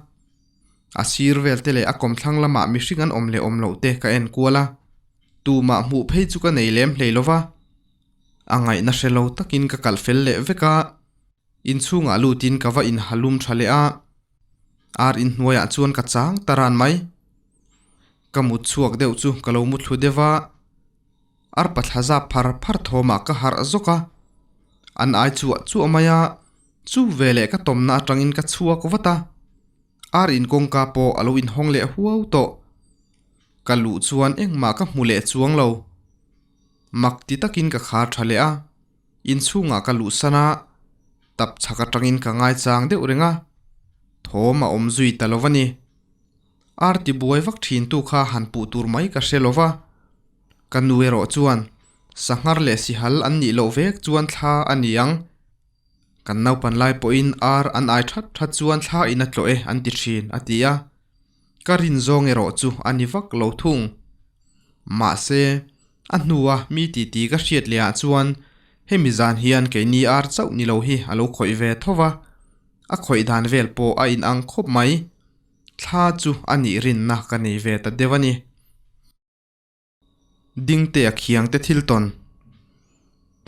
A sir vel te leh a kawmthlang lamah mihring an awm leh awm loh te ka en kual a. Tumah hmuh phei chu ka nei lem hlei lo va. A ngaihna hre lo takin ka kalh fel leh vek a, inchhungah lutin ka va inhalum tha leh a, ar inhnuaiah chuan ka chang ta ran mai. Ka mut chhuak deuh chu ka lo mu thlu deuh a, arpa thla zap phar phar thawmah ka harh zawk a, an ai chuah chuah mai a, chu veleh ka tawmna atangin ka chhuak vat a, ar in kawngka pawh a lo inhawng leh huau tawh. Ka luh chuan engmah ka hmu leh chuang lo. Mak ti takin ka khar tha leh a, inchhungah ka luhsan a, tap chhak atangin ka ngaichang deuh reng a, thawm a awm zui ta lo a ni. Ar ti buai vak thintu kha han puh tur mai ka hre lo va, ka nu erawh chuan sanghar leh sihal an nih loh vek chuan thla a ni ang. Kan naupan lai pawhin ar an ai that that chuan thla in a tlawh e an ti thin a ti a. Ka rin zawng erawh chu a ni vak lo thung. Mahse, a hnua mi titi ka hriat leh ah chuan hemi zan hian keini ar chauh ni lo hi a lo khawih ve tho va, a khawih dan vel pawh a inang khawp mai. Thla chu a nih rinna ka nei ve ta deuh a ni. Dingte a khiang te thil tawn.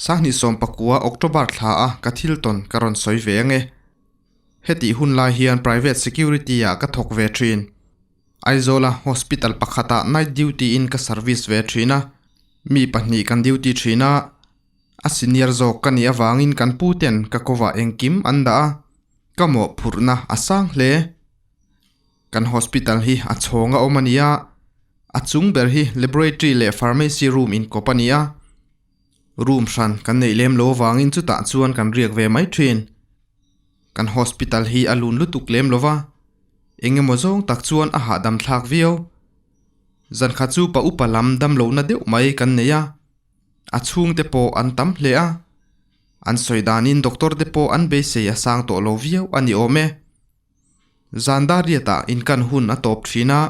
Sahnih 19 October thla a ka thil tawn ka rawn sawi ve ange. Hetih hun lai hian private security ah ka thawk ve thin. Aizawl a hospital pakhat ah night duty in ka service ve thin a. Mi pahnih kan duty thin a. A senior zawk ka nih avangin kan pu ten ka kovah engkim an dah a. Ka mawhphurhna a sang hle. Kan hospital hi a chhawng a awm a ni a, a chung ber hi laboratory leh pharmacy room inkawp a ni a, room hran kan neih lem lo avangin chutah chuan kan riak ve mai thin. Kan hospital hi a lun lutuk lem lo va, eng emaw zawng tak chuan a hahdam thlak viau. Zankhat chu pa upa lam damlohna deuh mai kan nei a, a chhungte pawh an tam hle a. An sawi danin doctor te pawh an beisei a sang tawh lo viau a ni awm e. Zan dar riatah inkan hun a tawp thin a,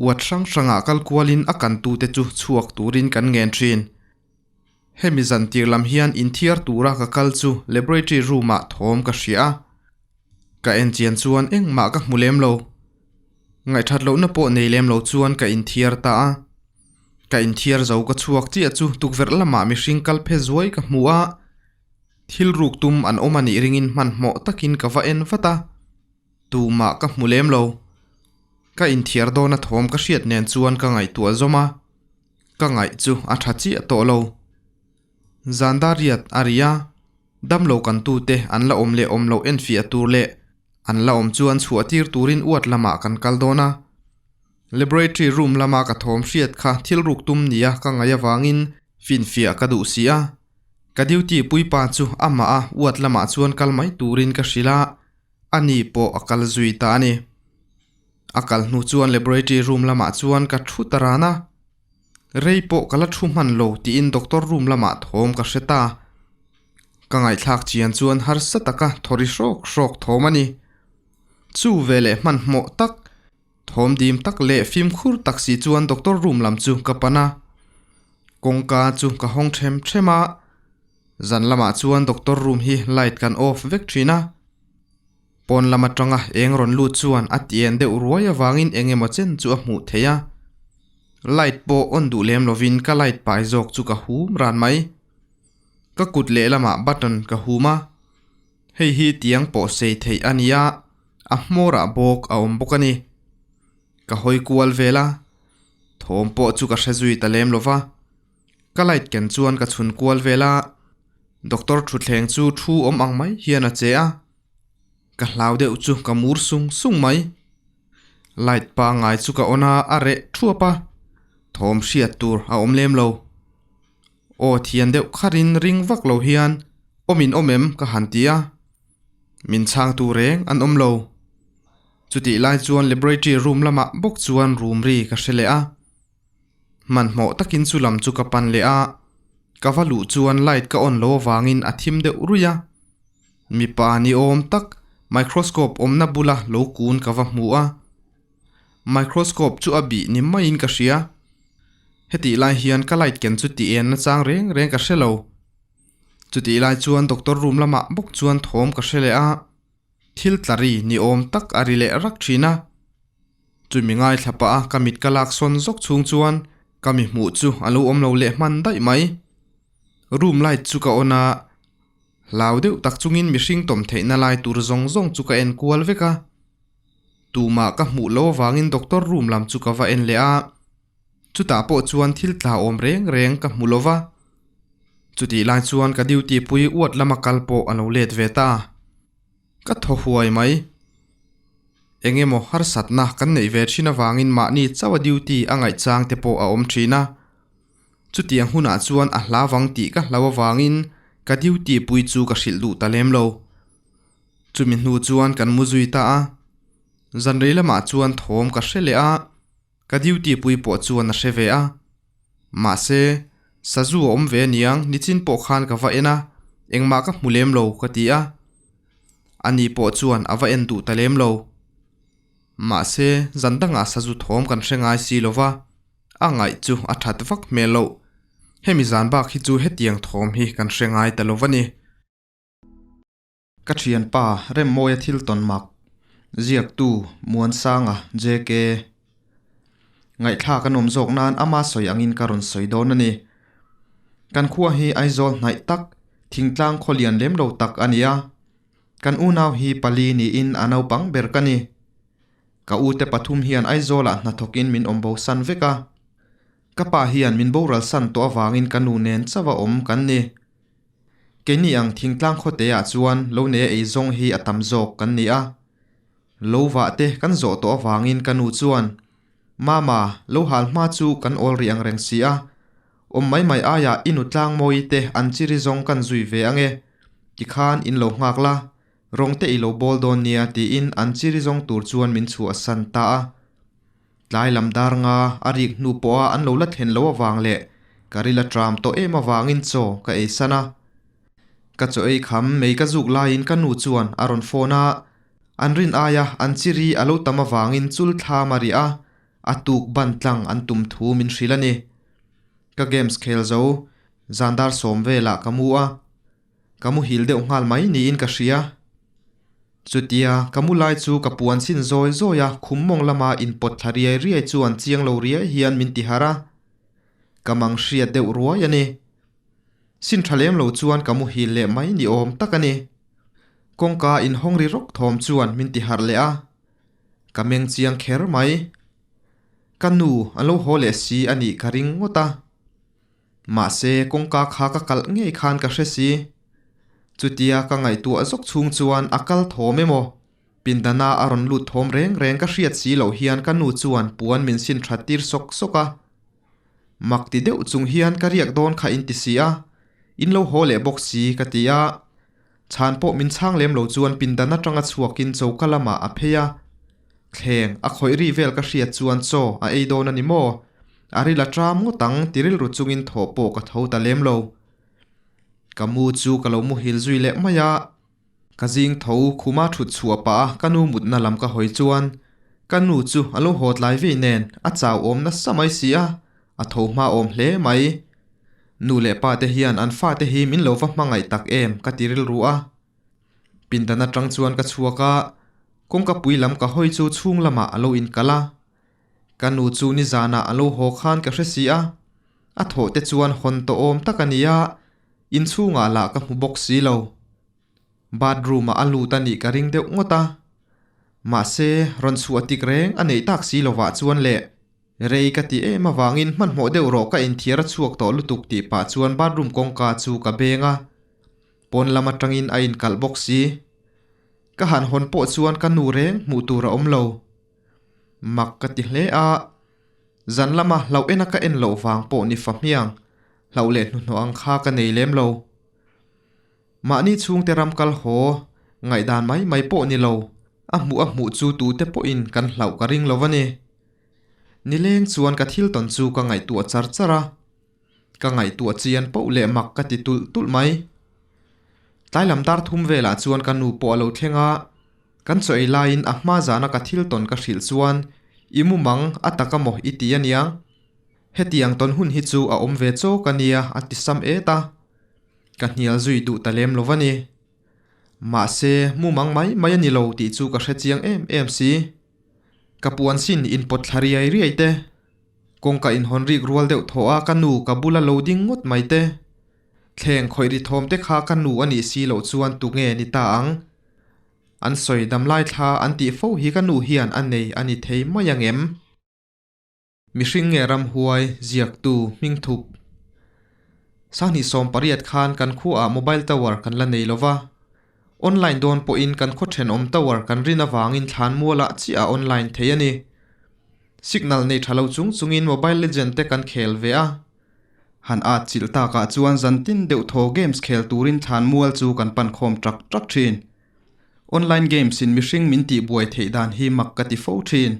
uat hrang hrangah kal kualin a kantute chu chhuak turin kan ngen thin. Hemi zan tir lam hian inthiar tura ka kal chu laboratory room ah thawm ka hria a, ka en chian chuan engmah ka hmu lem lo. Ngaihthat lohna pawh nei lem lo chuan ka inthiar ta a. Ka inthiar zo ka chhuak chiah chu tukverh lamah mihring kal phe zuai ka hmu a, thil ruk tum an awm a nih ringin hmanhmawh takin ka va en vat a, tumah ka hmu lem lo. Ka inthiar dawna thawm ka hriat nen chuan ka ngaihtuah zawm a. Ka ngaih chu a tha chiah tawh lo. Zan dar riat a ri a, damlo kan tute an la awm leh awm loh enfiah tur leh an la awm chuan chhuah tir turin uat lamah kan kal dawn a. Laboratory room lama ka thawm hriat kha thil ruk tum nia ka ngaih avangin finfiah ka duh si a. Ka duty puipa chu amah a uat lamah chuan kal mai turin ka hrilh a, ani pawh a kal zui ta a ni. A kal hnu chuan laboratory room lamah chuan ka thu ta ran a, rei pawh ka la thu hman lo tiin doctor room lamah thawm ka hre ta. Ka ngaihthlak chian chuan harsa taka thawri hrawk hrawk thawm a ni. Chu veleh hmanhmawh tak, thawm dim tak leh fimkhur tak si chuan doctor room lam chu ka pan a. Kawngka chu ka hawng them them a, zan lamah chuan doctor room hi light kan off vek thin a. Pawn lam atanga eng rawn lut chuan a ti en deuh ruai avangin eng emaw chen chu a hmuh theih a. Light pawh on duh lem lovin ka light pai zawk chu ka hum ran mai. Ka kut lehlamah button ka hum a, hei hi tiang pawh sei theih a ni a, a hmawrah bawk a awm bawk a ni. Ka hawi kual vel a, thawm pawh chu ka hre zui ta lem lova. Ka light ken chuan ka chhun kual vel a, doctor thutthleng chu thu awm ang mai hian a che a. Ka hlau deuh chu ka mur sung sung mai. Light pangngai chu ka on a, a reh thuap a, thawm hriat tur a awm lem lo. Aw thian deuh kharin ring vak lo hian awm in awm em ka han ti a, min chhang tu reng an awm lo. Chutih lai chuan laboratory room lamah bawk chuan room ri ka hre leh a. Hmanhmawh takin chu lam chu ka pan leh a, ka va luh chuan light ka on lo avangin a thim deuh ruih a. Mipa ni awm tak microscope awmna bula lo kun ka va hmu a, microscope chu a bih ni maiin ka hria. Hetih lai hian ka light ken chu ti en nachang reng reng ka hre lo. Chutih lai chuan doctor room lamah bawk chuan thawm ka hre leh a. Thil tla ri ni awm tak a ri leh rak thin a. Chumi ngaithla pah a ka mit ka lak sawn zawk chhung chuan ka mi hmuh chu a lo awm lo leh hman daih mai. Room light chu ka on a, hlau deuh tak chungin mihring tawm theihna lai tur zawng zawng chu ka en kual vek a. Tumah ka hmuh lo avangin doctor room lam chu ka va en leh a, chutah pawh chuan thil tla awm reng reng ka hmu lo va. Chutih lai chuan ka duty pui uat lama kal pawh a lo let ve ta. Ka thaw huai mai. Eng emaw harsatna kan neih ve thin avangin mahni chauha duty a ngaih chang te pawh a awm thin a. Chutiang hunah chuan a hla vang tih ka hlau avangin ka duty pui chu ka hrilh duh ta lem lo. Chumi hnu chuan kan mu zui ta a. Zanrei lamah chuan thawm ka hre leh a. Ka duty pui pawh chuan a hre ve a. Mahse, sazu a awm ve aniang, nichin pawh khan ka va en a, engmah ka hmu lem lo ka ti a. Ani pawh chuan a va en duh ta lem lo. Mahse, zan dangah sazu thawm kan hre ngai si lo va, a ngaih chu a that vak hmel loh. Hemi zan bak hi chu hetiang thawm hi kan hre ngai ta lo va ni. Ka thianpa Remmawia thil tawn mak, ziaktu Muansanga JK. Ngaihthlak a nawm zawk nan ama sawi angin ka rawn sawi dawn a ni. Kan khua hi Aizawl hnaih tak, thingtlang khaw lian lem lo tak a ni a. Kan unau hi pali niin a naupang ber ka ni. Ka ute pathum hian Aizawlah hnathawkin min awm bosan vek a. Ka pa hian min boral san tawh avangin ka nu nen chauh a awm kan ni. Keini ang thingtlang khawteah chuan lo nei a ei zawng hi a tam zawk kan ni a. Lo vah te kan zawh tawh avangin ka nu chuan, Mama, lo hal hma chu kan awl rih ang reng si a. Awm mai mai aiah i nu tlangmawi te an chiri zawng kan zui ve ange. Tikhan in lo nghak la. Rawng te i lo bawl dawn nia tiin an chiri zawng tur chuan min chhuahsan ta a. Tlai lam dar nga a rik hnu pawha an lo la thlen lo avang leh ka ril a tram tawh em avangin chaw ka ei san a. Ka chaw ei kham mei ka zuk laiin ka nu chuan a rawn phone a, an rin aia an chiri a lo tam avangin chul thlam a riah a, a tuk ban tlang an tum thu min hrilh a ni. Ka games khel zo, zan dar sawm velah ka mu a. Ka muhil deuh nghal mai niin ka hria. Chutia ka mu lai chu ka puan sin zawi zawi a, khum mawng lama inpawt thla riai riai chuan chiang lo riai hian min ti harh a. Ka mang hriat deuh ruai a ni. Sin tha lem lo chuan ka muhil leh mai ni awm tak a ni. Kawngka inhawng ri rawk thawm chuan min ti harh leh a. Ka meng chiang kher mai. Ka nu an lo haw leh si a nih ka ring ngawt a. Mahse, kawngka kha ka kalh ngei khan ka hre si. Chutia ka ngaihtuah zawk chhung chuan a kal thawm emaw? Pindana a rawn lut thawm reng reng ka hriat si loh hian ka nu chuan puan min sin that tir sawk sawk a. Mak ti deuh chung hian ka riak dawn kha in ti si a, in lo haw leh bawk si ka ti a. Chhan pawh min chhang lem lo chuan pindan atanga chhuakin choka lamah a phei a. Thleng a khawih ri vel ka hriat chuan chaw a ei dawn a ni maw? A ril a tram ngawt ang ti rilru chungin thawh pawh ka tho ta lem lo. Ka mu chu ka lo muhil zui leh mai a. Ka zing tho khuma thut chhuah pah a ka nu mutna lam ka hawi chuan ka nu chu a lo haw tlai vei nen a chau awm nasa mai si a, a tho hma awm hle mai. Nu leh pa te hian an fate hi min lo va hmangaih tak em ka ti rilru a. Pindan atang chuan ka chhuak a, kawngka pui lam ka hawi chu chhung lamah a lo inkalh a. Ka nu chu nizanah a lo haw khan ka hre si a, a thawh te chuan hawn tawh awm tak a ni a, inchhungah lah ka hmu bawk si lo. Bathroom ah a lut a nih ka ring deuh ngawt a, mahse rawn chhuah tik reng a neih tak si lovah chuan leh rei ka ti em avangin hmanhmawh deuh rawh ka inthiar a chhuak tawh lutuk tih pah chuan bathroom kawngka chu ka beng a, pawn lam atangin a inkalh bawk si. Ka han hawn pawh chuan ka nu reng hmuh tur a awm lo. Mak ka ti hle a, zan lama hlauh ena ka en loh vang pawh ni fa hmiang hlauh leh hnuhnawh ang kha ka nei lem lo. Mahni chhungte ram kal haw, ngaihdan mai mai pawh ni lo, a hmuh a hmuh chu tute pawhin kan hlauh ka ring lo a ni. Nileng chuan ka thil tawn chu ka ngaihtuah char char a, ka ngaihtuah chian poh leh mak ka ti tulh tulh mai. Tlai lam dar thum velah chuan ka nu pawh a lo thleng a, kan chaw ei laiin a hma zana ka thil tawn ka hrilh chuan i mumang a tak amaw i ti aniang, hetiang tawn hun hi chu a awm ve chawk a nia a ti sam et a. Ka hnial zui duh ta lem lo va ni. Mahse, mumang mai mai a ni lo tih chu ka hre chiang em em si. Ka puan sin inpawt thla riai riai te, kawngka inhawn rik rual deuh thaw a ka nu ka bula lo ding ngawt mai te, thleng khawih ri thawm te kha ka nu a nih si loh chuan tu nge ni ta ang? An sawi damlai thla an tih fo hi ka nu hian a nei a ni thei mai ang em? Mihring nge ramhuai ziaktu hming thup. Sanghnih 18 khan kan khuaah mobile tower kan la nei lova. Online dawn pawhin kan khaw thenawm tower kan rin avangin thlan mualah chiah a online thei a ni. Signal nei tha lo chung chungin mobile legend te kan khel ve a. Han at chilh takah chuan zantin deuh thaw games khel turin thlan mual chu kan pan khawm trak trak thin. Online games in mihring min tihbuai theih dan hi mak ka ti fo thin.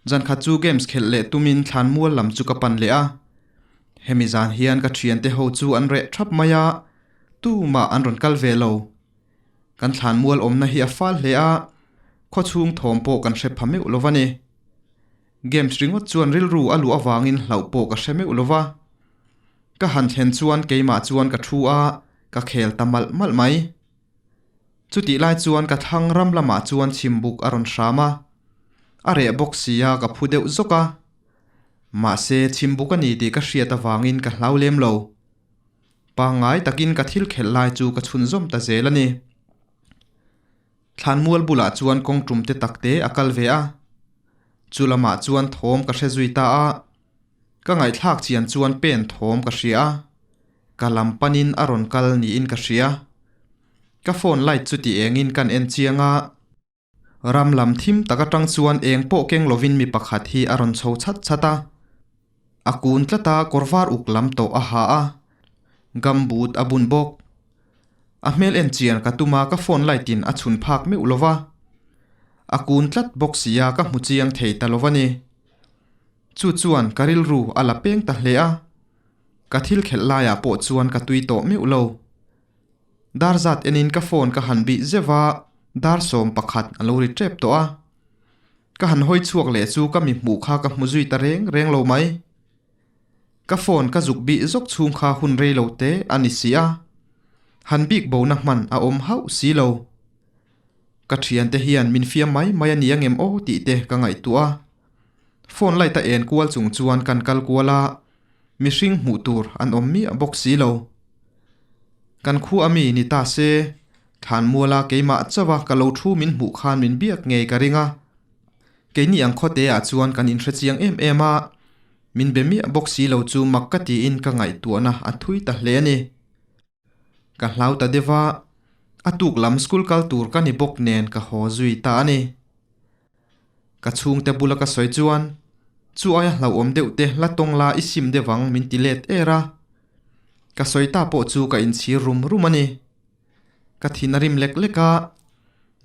Zankhat chu games khelh leh tumin thlan mual lam chu ka pan leh a. Hemi zan hian ka thiante ho chu an reh thap mai a, tumah an rawn kal ve lo. Kan thlan mual awmna hi a fal hle a, khawchhung thawm pawh kan hre pha meuh lo va ni. Games ringawt chuan rilru a luh avangin hlauh pawh ka hre meuh lo va. Ka han thlen chuan keimah chuan ka thu a, ka khel ta malh malh mai. Chutih lai chuan ka thlang ram lamah chuan chhimbuk a rawn hram a, a reh bawk si a ka phu deuh zawk a. Mahse chhimbuk a ni tih ka hriat avangin ka hlau lem lo. Pangngai takin ka thil khelh lai chu ka chhunzawm ta zel a ni. Thlanmual bulah chuan kawng tum te tak te a kal ve a. Chu lamah chuan thawm ka hre zui ta a. Ka ngaihthlak chian chuan pen thawm ka hria a, ka lam panin a rawn kal niin ka hria. Ka phone light chu ti engin kan en chiang a, ram lam thim tak atang chuan eng pawh keng lovin mi pakhat hi a rawn chho chhat chhat a. A kun tlat a kawr var uk lam tawh a ha a, gumboot a bun bawk. A hmel en chian ka tum a ka phone light in a chhun phak meuh lo va. A kun tlat bawk si a ka hmu chiang thei ta lo va ni. Chu chuan ka rilru a la peng ta hle a. Ka thil khelh laiah pawh chuan ka tui tawh meuh lo. Dar zat enin ka phone ka han bih zeuh a, dar 11 a lo ri tep tawh a. Ka han hawi chhuak leh chu ka mi hmuh kha ka hmu zui ta reng reng lo mai. Ka phone ka zuk bih zawk chhung kha hun rei lo te a ni si a, han bik bona hman a awm hauh si lo. Ka thiante hian min fiam mai mai a ni angem aw tih te ka ngaihtuah a. Phone light a en kual chung chuan kan kal kual a, mihring hmuh tur an awm miah bawk si lo. Kan khu a mi ni ta se, Thlanmuala keimah chauh a ka lo thu min hmuh khan min biak ngei ka ring a. Keini ang khawte ah chuan kan inhre chiang em em a, min be miah bawk si lo chu mak ka tiin ka ngaihtuahna a thui ta hle a ni. Ka hlau ta deuh a, a tuk lam school kal tur ka ni bawk nen ka haw zui ta a ni. Ka chhungte bula ka sawi chuan, Chu aia hlauhawm deuh te la tawng la i sim deuh ang min ti let er a. Ka sawi ta pawh chu ka inchhir rum rum a ni. Ka thin a rim lek lek a,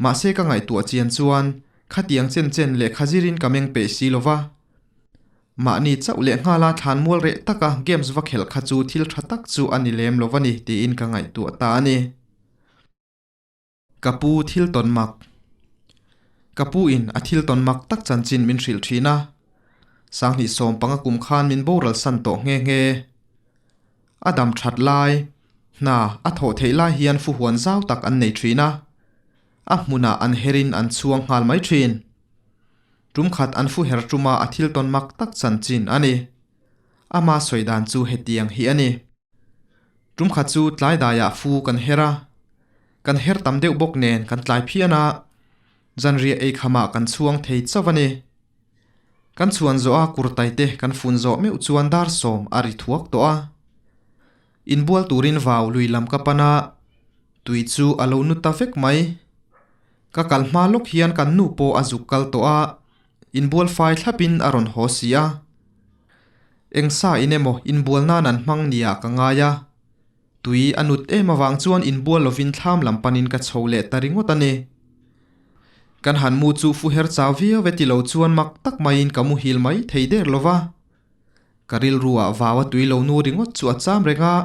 mahse ka ngaihtuah chian chuan khatiang chen chen lehkha zirin ka meng peih si lo va. Mahni chauh leh nghala thlan mual reh taka games va khelh kha chu thil tha tak chu a ni lem lo va ni tiin ka ngaihtuah ta a ni. Ka pu thil tawn mak. Ka pu in a thil tawn mak tak chanchin min hrilh thin a. 2015 kum khan min boral san tawh nghe nghe. A dam that lai, hna a thawh theih lai hian fuhuan zau tak an nei thin a. A hmunah an herin an chhuang nghal mai thin. Tum khat an fu her tuma a thil tawn mak tak chanchin a ni. Ama sawi dan chu hetiang hi a ni. Tum khat chu tlai daiah fu kan her a. Kan her tam deuh bawk nen kan tlai phian a, zanriah ei khamah kan chhuang thei chauh a ni. Kan chhuan zawh a kurtai te kan fun zawh meuh chuan dar 10 a ri thuak tawh a. Inbual turin vau lui lam ka pan a, tui chu a lo nu ta vek mai. Ka kal hma lawk hian kan nu pawh a zuk kal tawh a, inbual fai thlapin a rawn haw si a. Eng sa in emaw inbual nan an hmang nia ka ngai a. Tui a nut em avang chuan inbual lovin thlam lam panin ka chho leh ta ringawt a ni. Kan han mu chu fu her chau viau e ti lo chuan mak tak maiin ka muhil mai thei der lo va. Ka rilru ah vau a tui lo nu ringawt chu a cham reng a,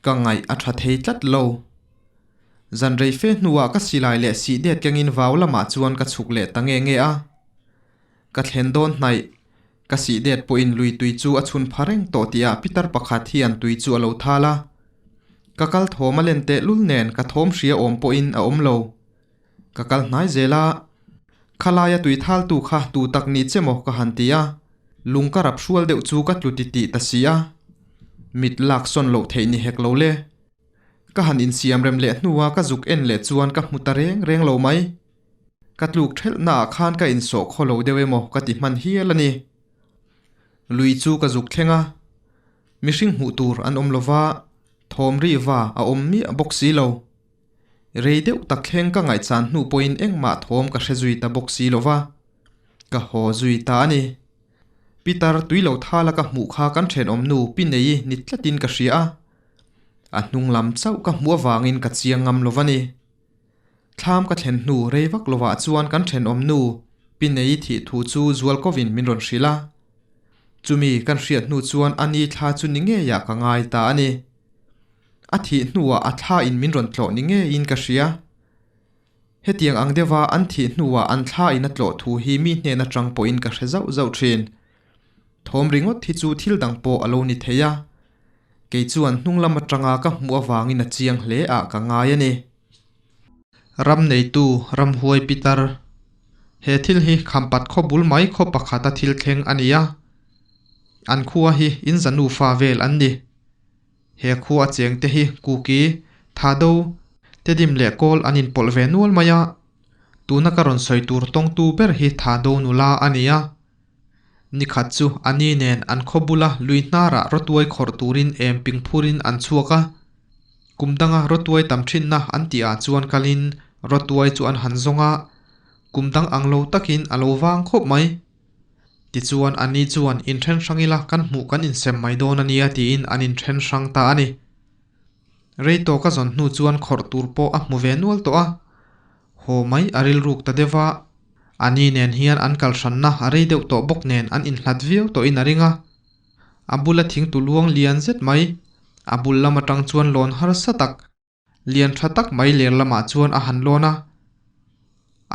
ka ngaih a tha thei tlat lo. Zan rei fe hnuah ka silai leh sih det kengin vau lamah chuan ka chhuk leh ta nge nge a. Ka thlen dawn hnaih. Ka sih det pawhin lui tui chu a chhun pha reng tawh tihah pitar pakhat hian tui chu a lo thal a. Ka kal thawm a len teh lul nen ka thawm hria awm pawhin a awm lo. Ka kal hnai zel a. Khalaia tui thaltu kha tu tak ni che maw ka han ti a. Lung ka rap hrual deuh chu ka tlu ti tih ta si a. Mit lak sawn loh theih ni hek lo le. Ka han insiam rem leh hnua ka zuk en leh chuan ka hmu ta reng reng lo mai. Ka tluk thelh naah khan ka insawh khaw lo deuh emaw ka ti hman hial a ni. Lui chu ka zuk thleng a, mihring hmuh tur an awm lova, thawm ri va a awm miah bawk si lo. Rei deuh tak thleng ka ngaihchan hnu pawhin engmah thawm ka hre zui ta bawk si lova, ka haw zui ta a ni. Pitar tui lo thala ka hmuh kha kan thenawm nu pi nei ni tlatin ka hria a, a hnung lam chauh ka hmuh avangin ka chiang ngam lova ni. Thlam ka thlen hnu rei vak lovah chuan kan thenawm nu Pi Nei thih thu chu Zualkovin min rawn hrilh a. Chumi kan hriat hnu chuan a ni thla chu ni ngeiah ka ngai ta a ni. A thih hnuah a thla in min rawn tlawh ni ngeiin ka hria. Hetiang ang deuha an thih hnuah an thla in a tlawh thu hi mi hnen atang pawhin ka hre zauh zauh thin. Thawm ringawt hi chu thil dang pawh a lo ni thei a. Kei chuan hnung lam atanga ka hmuh avangin a chiang hle ah ka ngai a ni. Ram neitu ramhuai pitar. He thil hi Khampat khaw bul mai khaw pakhata thil thleng a ni a. An khua hi in za nufa vel an ni. He khua a cheng te hi Kuki, Thado, Tedim leh Kawl an inpawlh ve nual mai a. Tuna ka rawn sawi tur tawngtu ber hi Thado nula a ni a. Nikhat chu a ni nen an khaw bula lui hnarah rawtuai khawrh turin em ping phurin an chhuak a. Kum danga rawtuai tam thinna an tih ah chuan kalin rawtuai chu an han zawng a, kum dang ang lo takin a lo vang khawp mai. Tichuan a ni chuan inthen hrang ila kan hmuh kan insem mai dawn a nia tiin an inthen hrang ta a ni. Rei tawk a zawn hnu chuan khawrh tur pawh a hmu ve nual tawh a, haw mai a rilruk ta deuh va. A ni nen hian an kal hranna a rei deuh tawh bawk nen an inhlat viau tawhin a ring a. A bula thingtu luang lian zet mai, a bul lam atang chuan lawn harsa tak, lian tha tak mai ler lamah chuan a han lawn a.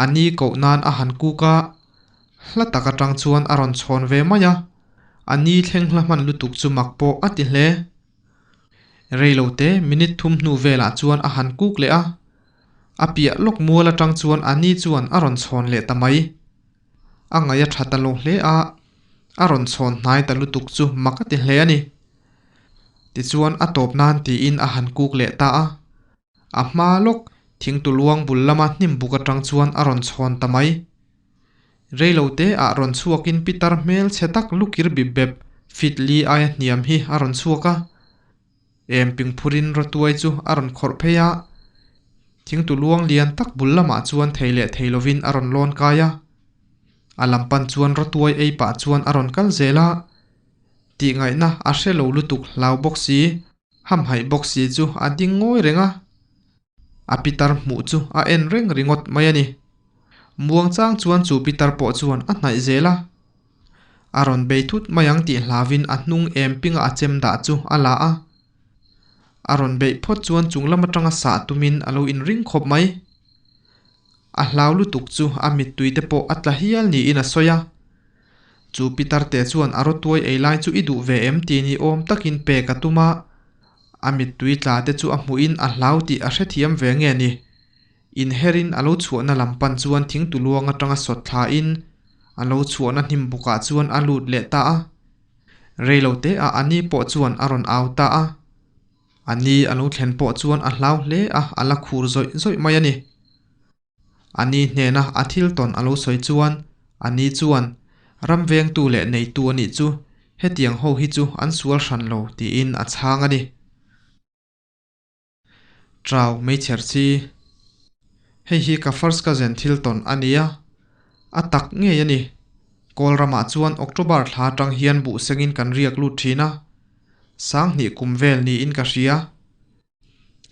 A ni koh nan a han kuk a, hla tak atang chuan a rawn chhawn ve mai a. A ni thleng hla hman lutuk chu mak pawh a ti hle. Reilo te minute thum hnu velah chuan a han kuk leh a, a piah lawk mual atang chuan a ni chuan a rawn chhawn leh ta mai. A ngaih a tha ta lo hle a, a rawn chhawn hnai ta lutuk chu mak a ti hle a ni. Tichuan a tawp nan tiin a han kuk leh ta a, a hma lawk thingtu luang bul lama hnim buk atang chuan a rawn chhawn ta mai. Reilo te ah rawn chhuakin pitar hmel chhe tak lukir bip bep fit li aia hniam hi a rawn chhuak a. Em ping phurin rawtuai chu a rawn khawrh phei a, thingtu luang lian tak bul lamah chuan thei leh thei lovin a rawn lawn kai a. A lam pan chuan rawtuai ei pah chuan a rawn kal zel a, tihngaihna a hre lo lutuk hlau bawk si, hamhaih bawk si chu a ding ngawi reng a. A pitar hmuh chu a en reng ringawt mai a ni. Muang chang chuan chu pitar pawh chuan a hnaih zel a. A rawn bei thut mai ang tih hlavin a hnung em pinga a chem dah chu a la a. A rawn beih phawt chuan chung lam atanga sah tumin a lo inring khawp mai. A hlau lutuk chu a mittui te pawh a tla hial niin a sawi a. Chu pitar te chuan a rawtuai ei lai chu i duh ve em tih ni awm takin pek a tum a. A mittui tla te chu a hmuhin a hlau tih a hrethiam ve nge ni. Inherin a lo chhuahna lam pan chuan thingtu luang atanga sawt thlain a lo chhuahna hnim bukah chuan a lut leh ta a. Reilo te ah a ni pawh chuan a rawn au ta a. A ni a lo thlen pawh chuan a hlau hle a, a la khur zawih zawih mai a ni. A ni hnena a thil tawn a lo sawi chuan a ni chuan, Ram vengtu leh neitu a nih chu, hetiang ho hi chu an sual hran lo tiin a chhang a ni. Trau meichher chi. Hei hi ka first cousin thil tawn a nia. A tak ngei a ni. Kawl ramah chuan October thla atang hian buh sengin kan riak lut thin a. Sanghnih kum vel niin ka hria.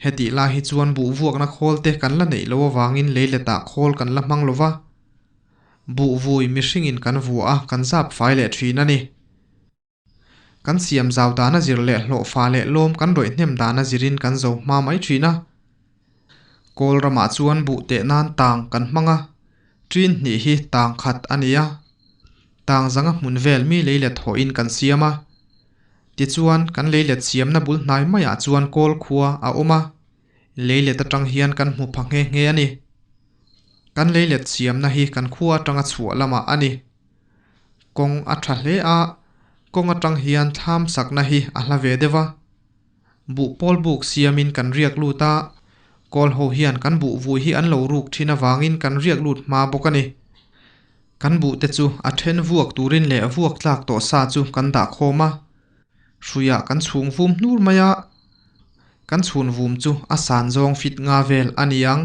Hetih lai hi chuan buh vuakna khawl te kan la neih loh avangin leiletah khawl kan la hmang lova. Buh vui mihringin kan vuah a, kan zap fai leh thin a ni. Kan siam zau dana zir leh hlawhfa leh lawm kan rawih hnem dana zirin kan zo hma mai thin a. Kawl ramah chuan buh teh nan tang kan hmang a, ṭin hnih hi tang khat a ni a. Tang zanga hmun vel mi leilet hawhin kan siam a. Tichuan, kan leilet siamna bul hnai maiah chuan kawl khua a awm a, leilet atang hian kan hmu pha nghe nghe a ni. Kan leilet siamna hi kan khua atanga chhuah lamah a ni. Kawng a tha hle a, kawng atang hian thlam sakna hi a hla ve deuh a. Buh pawl buk siamin kan riak lut a, kawl ho hian kan buh vui hi an lo ruk thin avangin kan riak lut hma bawk a ni. Kan buh te chu a then vuak turin leh vuak tlak tawh sa chu kan dah khawm a, hruiah kan chhung vum hnur mai a, kan chhun vum chu a san zawng fit nga vel a ni ang.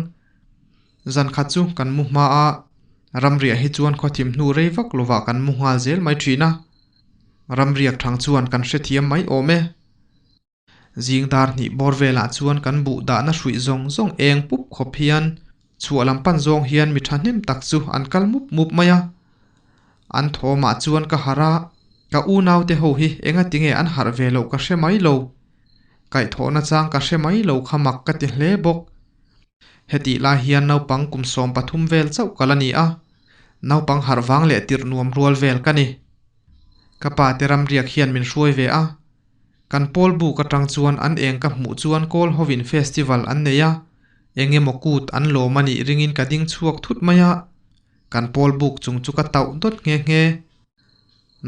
Zan khat chu kan mu hma a, ramriah hi chuan khawthim hnu rei vak lovah kan mu nghal zel mai thin a, ramriak thang chuan kan hrethiam mai awm e. Zing dar hnih bawr velah chuan kan buh dahna hruih zawng zawng eng pup khawp hian chhuah lam pan zawng hian mi thahnem tak chu an kal mup mup mai a. An thawmah chuan ka harh a, ka unaute ho hi engatinge an harh ve loh ka hre mai lo. Kaihthawhna chang ka hre mai lo kha mak ka ti hle bawk. Hetih lai hian naupang kum 13 vel chauh ka la ni a, naupang harh vang leh tirh nuam rual vel ka ni. Ka pa te ramriak hian min hruai ve a, kan pawl buk atang chuan an eng ka hmuh chuan kawl hovin festival an nei a, eng emaw kut an lawm a nih ringin ka ding chhuak thut mai a, kan pawl buk chung chu ka tauh dawt nghe nghe.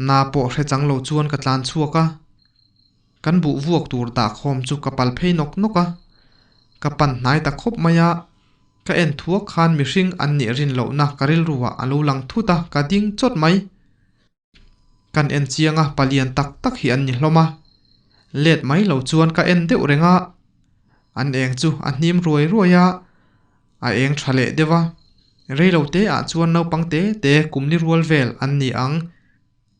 Na pawh hre chang lo chuan ka tlan chhuak a. Kan buh vuak tur dah khawm chu ka pal phei nawk nawk a, ka pan hnai ta khawp mai a, ka en thuak khan mihring an nih rin lohna ka rilru ah a lo lang thut a, ka ding chawt mai. Kan en chiang a, palian tak tak hi an ni hlawm a, let mai lo chuan ka en deuh reng a, an eng chu a hnim ruai ruai a, a eng tha leh deuh a, reilo te ah chuan naupang te te kumli rual vel an ni ang.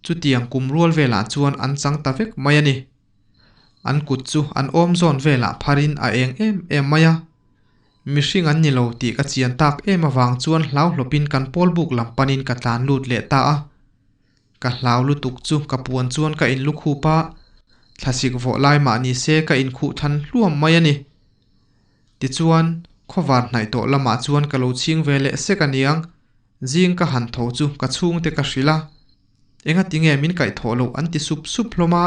Chutiang kum rual velah chuan an chang ta vek mai a ni. An kut chu an awm zawn velah pharin a eng em em mai a. Mihring an ni lo tih ka chian tak em avang chuan hlau hlawpin kan pawl buk lam panin ka tlan lut leh ta a. Ka hlau lutuk chu ka puan chuan ka inlukhup a, thlasik vawh lai mah ni se ka inkhuh than hluam mai a ni. Tichuan, khawvar hnaih tawh lamah chuan ka lo chhing ve leh sek a niang, zing ka han tho chu ka chhungte ka hrilh a, engati nge min kaih thawh loh an ti sup sup hlawm a,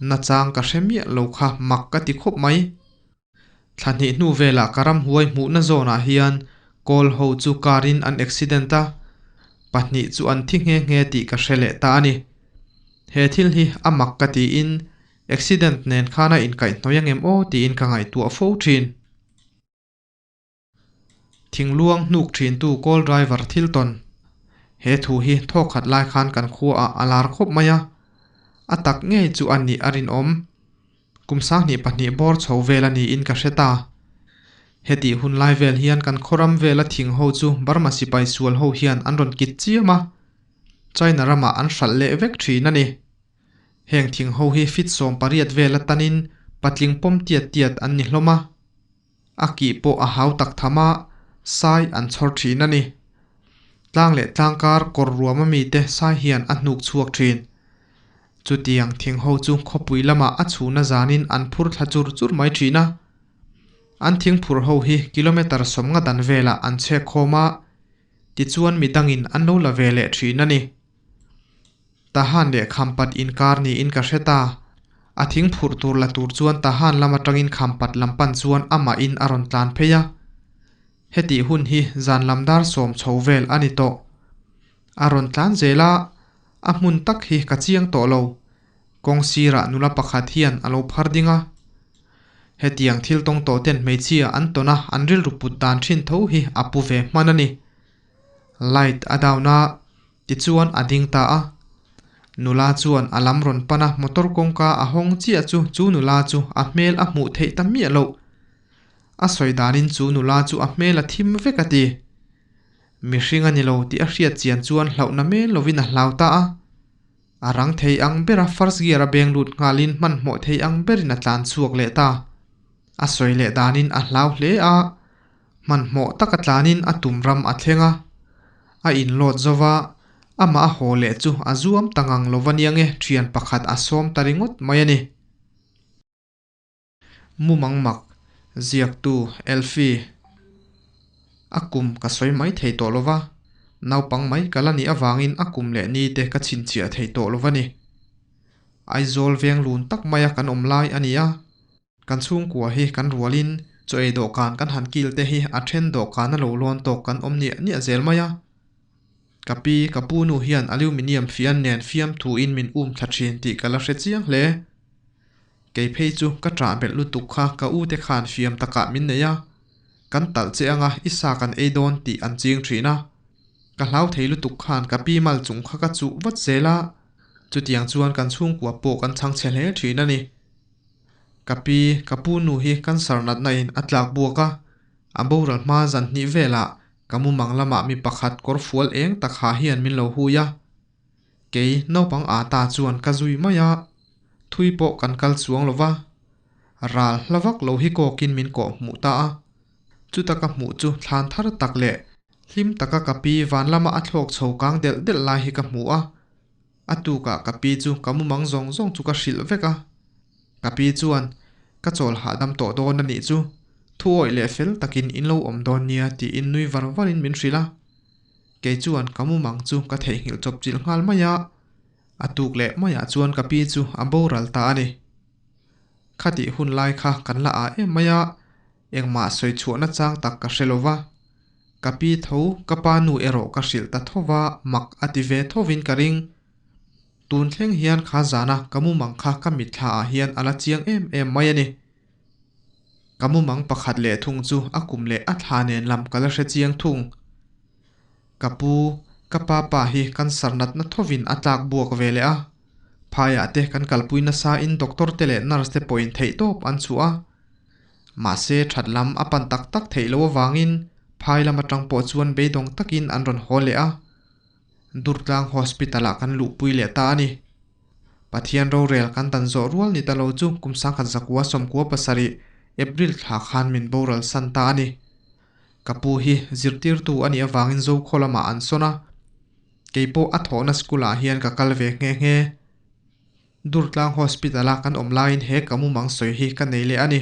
nachang ka hre miah lo kha mak ka ti khawp mai. Thla hnih hnu velah ka ramhuai hmuhna zawnah hian kawl ho chu car in an accident a, pahnih chu an thi nghe nghe tih ka hre leh ta a ni. He thil hi a mak ka tiin accident nen khan a inkaihhnawih angem aw tiin ka ngaihtuah fo thin. Thingluang hnuk thintu call driver thil tawn. He thu hi thawk khat lai khan kan khua ah a lar khawp mai a, a tak ngei chu a nih a rinawm. Kum 22 bawr chho vel a niin ka hre ta. Hetih hun lai vel hian kan khawram vela thing ho chu Burma sipai sual ho hian an rawn kit chiam a, China ramah an hralh leh vek thin a ni. Heng thing ho hi fit 18 vel atanin patling pawm tiat tiat an ni hlawm a. A kih pawh a hau tak tham a, sai an chhawr thin a ni. Tlang leh tlangkar kawr ruam a mite sai hian a hnuk chhuak thin. Chutiang thing ho chu khawpui lamah a chhuna zanin an phur thla chur chur mai thin a. An thing phur ho hi kilometre 50 dan velah an chhek khawm a, tichuan midangin an lo la ve leh thin a ni. Tahan leh Khampat inkar niin ka hre ta. A thing phurh tur la tur chuan Tahan lam atangin Khampat lam pan chuan amahin a rawn tlan phei a. Hetih hun hi zan lam dar 10 chho vel a ni tawh. A rawn tlan zel a, a hmun tak hi ka chiang tawh lo. Kawng sirah nula pakhat hian a lo phar ding a. Hetiang thil tawng tawh ten hmeichhia an tawn a, an rilru put dan thin tho hi a pu ve hman a ni. Light a down a, tichuan a ding ta a. Nula chuan a lam rawn pan a, motor kawngka a hawng chiah chu chu nula chu a hmel a hmuh theih ta miah loh. A sawi danin chu nula chu a hmel a thim vek a ti. Mihring a ni lo tih a hriat chian chuan hlauhna mel lovin a hlau ta a. A rang thei ang bera first gear a beng lut nghalin hmanhmawh thei ang berin a tlan chhuak leh ta. A sawi leh danin a hlau hle a, hmanhmawh taka tlanin a tum ram a thleng a. A inlawt zo va, amah a haw leh chu a zuam ta ngang lo va nia nge thian pakhat a sawm ta ringawt mai a ni. Mumang mak, ziaktu Elfie. A kum ka sawi mai thei tawh lo va, naupang mai ka la nih avangin a kum leh ni te ka chhinchhiah thei tawh lo va ni. Aizawl veng lun tak maia kan awm lai a ni a, kan chhungkua hi kan rualin chaw ei dawhkan kan han kil te hi a then dawhkan a lo lawn tawk kan awm niah niah zel mai a. Ka pi, ka pu nu hian aluminium fian nen fiamthuin min um thla thin tih ka la hre chiang hle. Kei phei chu ka ṭah belh lutuk kha ka u te khan fiam takah min nei a, kan talh che anga i sa kan ei dawn tih an ching ṭhin a. Ka hlau thei lutuk khan ka pi mal chung kha ka chuh vat zel a, chutiang chuan kan chhungkua pawh kan chhang chhe hle ṭhin a ni. Ka pi, ka pu nu hi cancer natna in a tlak buak a, a boral hma zan hnih velah ka mumang lamah mi pakhat kawr fual eng tak ha hian min lo hui a. Kei naupang a ta chuan ka zui mai a, thui pawh kan kal chuang lo va, ral hla vak lo hi kawkin min kawh hmuh ta a. Chuta ka hmuh chu thlan thar tak leh hlim taka ka pi van lama a thlawk chho kang delh delh lai hi ka hmu a. A tukah ka pi chu ka mumang zawng zawng chu ka hrilh vek a. Ka pi chuan, Ka chawl hahdam tawh dawn a nih chu, thu awih leh fel takin in lo awm dawn nia tiin nui var varin min hrilh a. Kei chuan ka mumang chu ka theihnghilh chawp chilh nghal mai a, a tuk leh maiah chuan ka pi chu a boral ta a ni. Khatih hun lai kha kan la ah em mai a, engmah sawi chhuahna chang tak ka hre lo va. Ka pi tho ka pa nu erawh ka hrilh ta tho va, mak a ti ve thovin ka ring. Tun thleng hian kha zana ka mumang kha ka mitthla ah hian a la chiang em em mai a ni. Ka mumang pakhat leh thung chu a kum leh a thla nen lam ka la hre chiang thung. Ka pu, ka pa pa hi cancer natna thovin a tlak buak ve leh a. Phaiah te kan kalpui nasa in doctor te leh nurse te pawhin theihtawp an chhuah a. Mahse that lam a pan tak tak theih loh avangin phai lam atang pawh chuan beidawng takin an rawn haw leh a. Durtlang Hospital ah kan luhpui leh ta a ni. Pathian rorel kan dan zawh rual ni ta lo chu kum 1997 April thla khan min boral san ta a ni. Ka pu hi zirtirtu a nih avangin Zokhaw lamah an sawn a, kei pawh a thawhna school ah hian ka kal ve nghe nghe. Durtlang Hospital a kan awm laiin he ka mumang sawi hi ka nei leh a ni.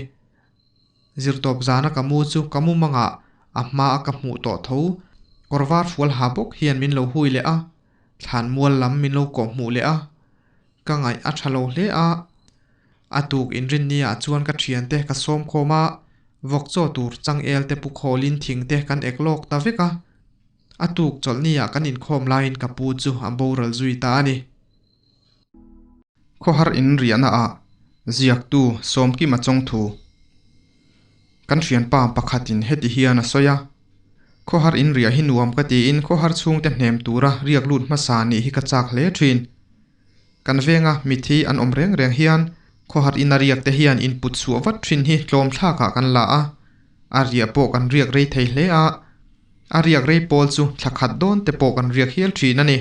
Zirtawp zana ka mu chu ka mumangah a hma a ka hmuh tawh tho kawr var fual ha bawk hian min lo hui leh a, thlan mual lam min lo kawh hmuh leh a. Ka ngaih a tha lo hle a. A tuk inrinni ah chuan ka thiante ka sawm khawm a, vawk chaw tur changel te pu khawlin thing te kan ek lawk ta vek a. A tuk chawlhni ah kan inkhawm laiin ka pu chu a boral zui ta a ni. Khawhar in riahna ah ziaktu Sawmkima chawngthu kan thianpa pakhatin heti hian a sawi a, Khawhar in riah hi nuam ka tiin khawhar chhungte hnem tura riak lut hmasa nih hi ka chak hle thin. Kan venga mithi an awm reng reng hian khawhar ina riak te hian input chhuah vat thin hi tlawm thlakah kan la a, a riah pawh kan riak rei thei hle a, a riak rei pawl chu thla khat dawn te pawh kan riak hial thin a ni.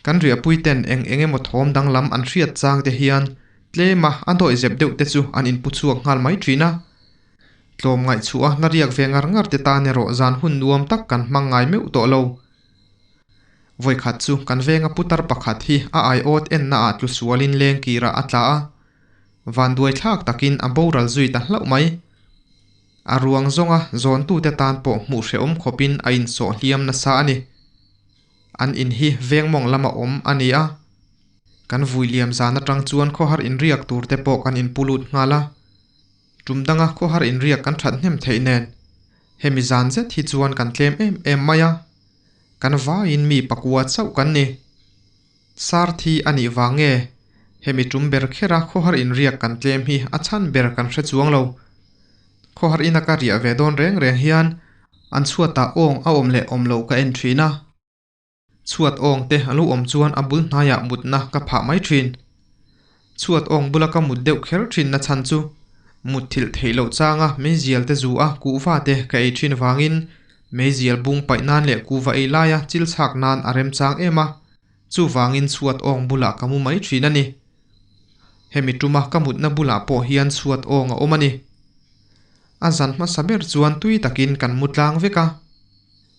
Kan riahpui ten eng eng emaw thawm danglam an hriat chang te hian tlema a dawihzep deuh te chu an inpu chhuak nghal mai thin a. Tlawm ngaihchhuah a la riak ve ngar ngar te tan erawh zan hun nuam tak kan hmang ngai meuh tawh lo. Vawikhat chu kan venga putar pakhat hi a aiawt enna ah tlu sualin leng kirah a tla a, vanduai thlak takin a boral zui ta hlauh mai. A ruang zawnga zawntute tan pawh hmuh hrehawm khawpin a insawh hliam nasa a ni. An in hi veng mawng lama awm a ni a. Kan vui liam zan atang chuan khawhar inriak tur te pawh kan inpu lut nghal a. Tum danga khawhar inriak kan that hnem theih nen hemi zan zet hi chuan kan tlem em em mai a. Kan vaiin mi pakua chauh kan ni. Sar thi a nih vang nge hemi tum ber khera khawhar inriak kan tlem hi a chhan ber kan hre chuang lo. Khawhar ina ka riah ve dawn reng reng hian an chhuatah awng a awm leh awm loh ka en thin a. Chhuat awng te a lo awm chuan a bul hnaiah mutna ka phah mai thin. Chhuat awng bula ka mut deuh kher thin na chhan chu mutthilh theih loh changa meizial te zu a kuhva te ka ei thin vangin meizial bung paih nan leh kuhva ei laia chil chhak nan a remchang em a, chuvangin chhuat awng bulah ka mu mai thin a ni. Hemi tuma ka mutna bulah pawh hian chhuat awng a awm a ni. A zan hmasa ber chuan tui takin kan mu tlang vek a.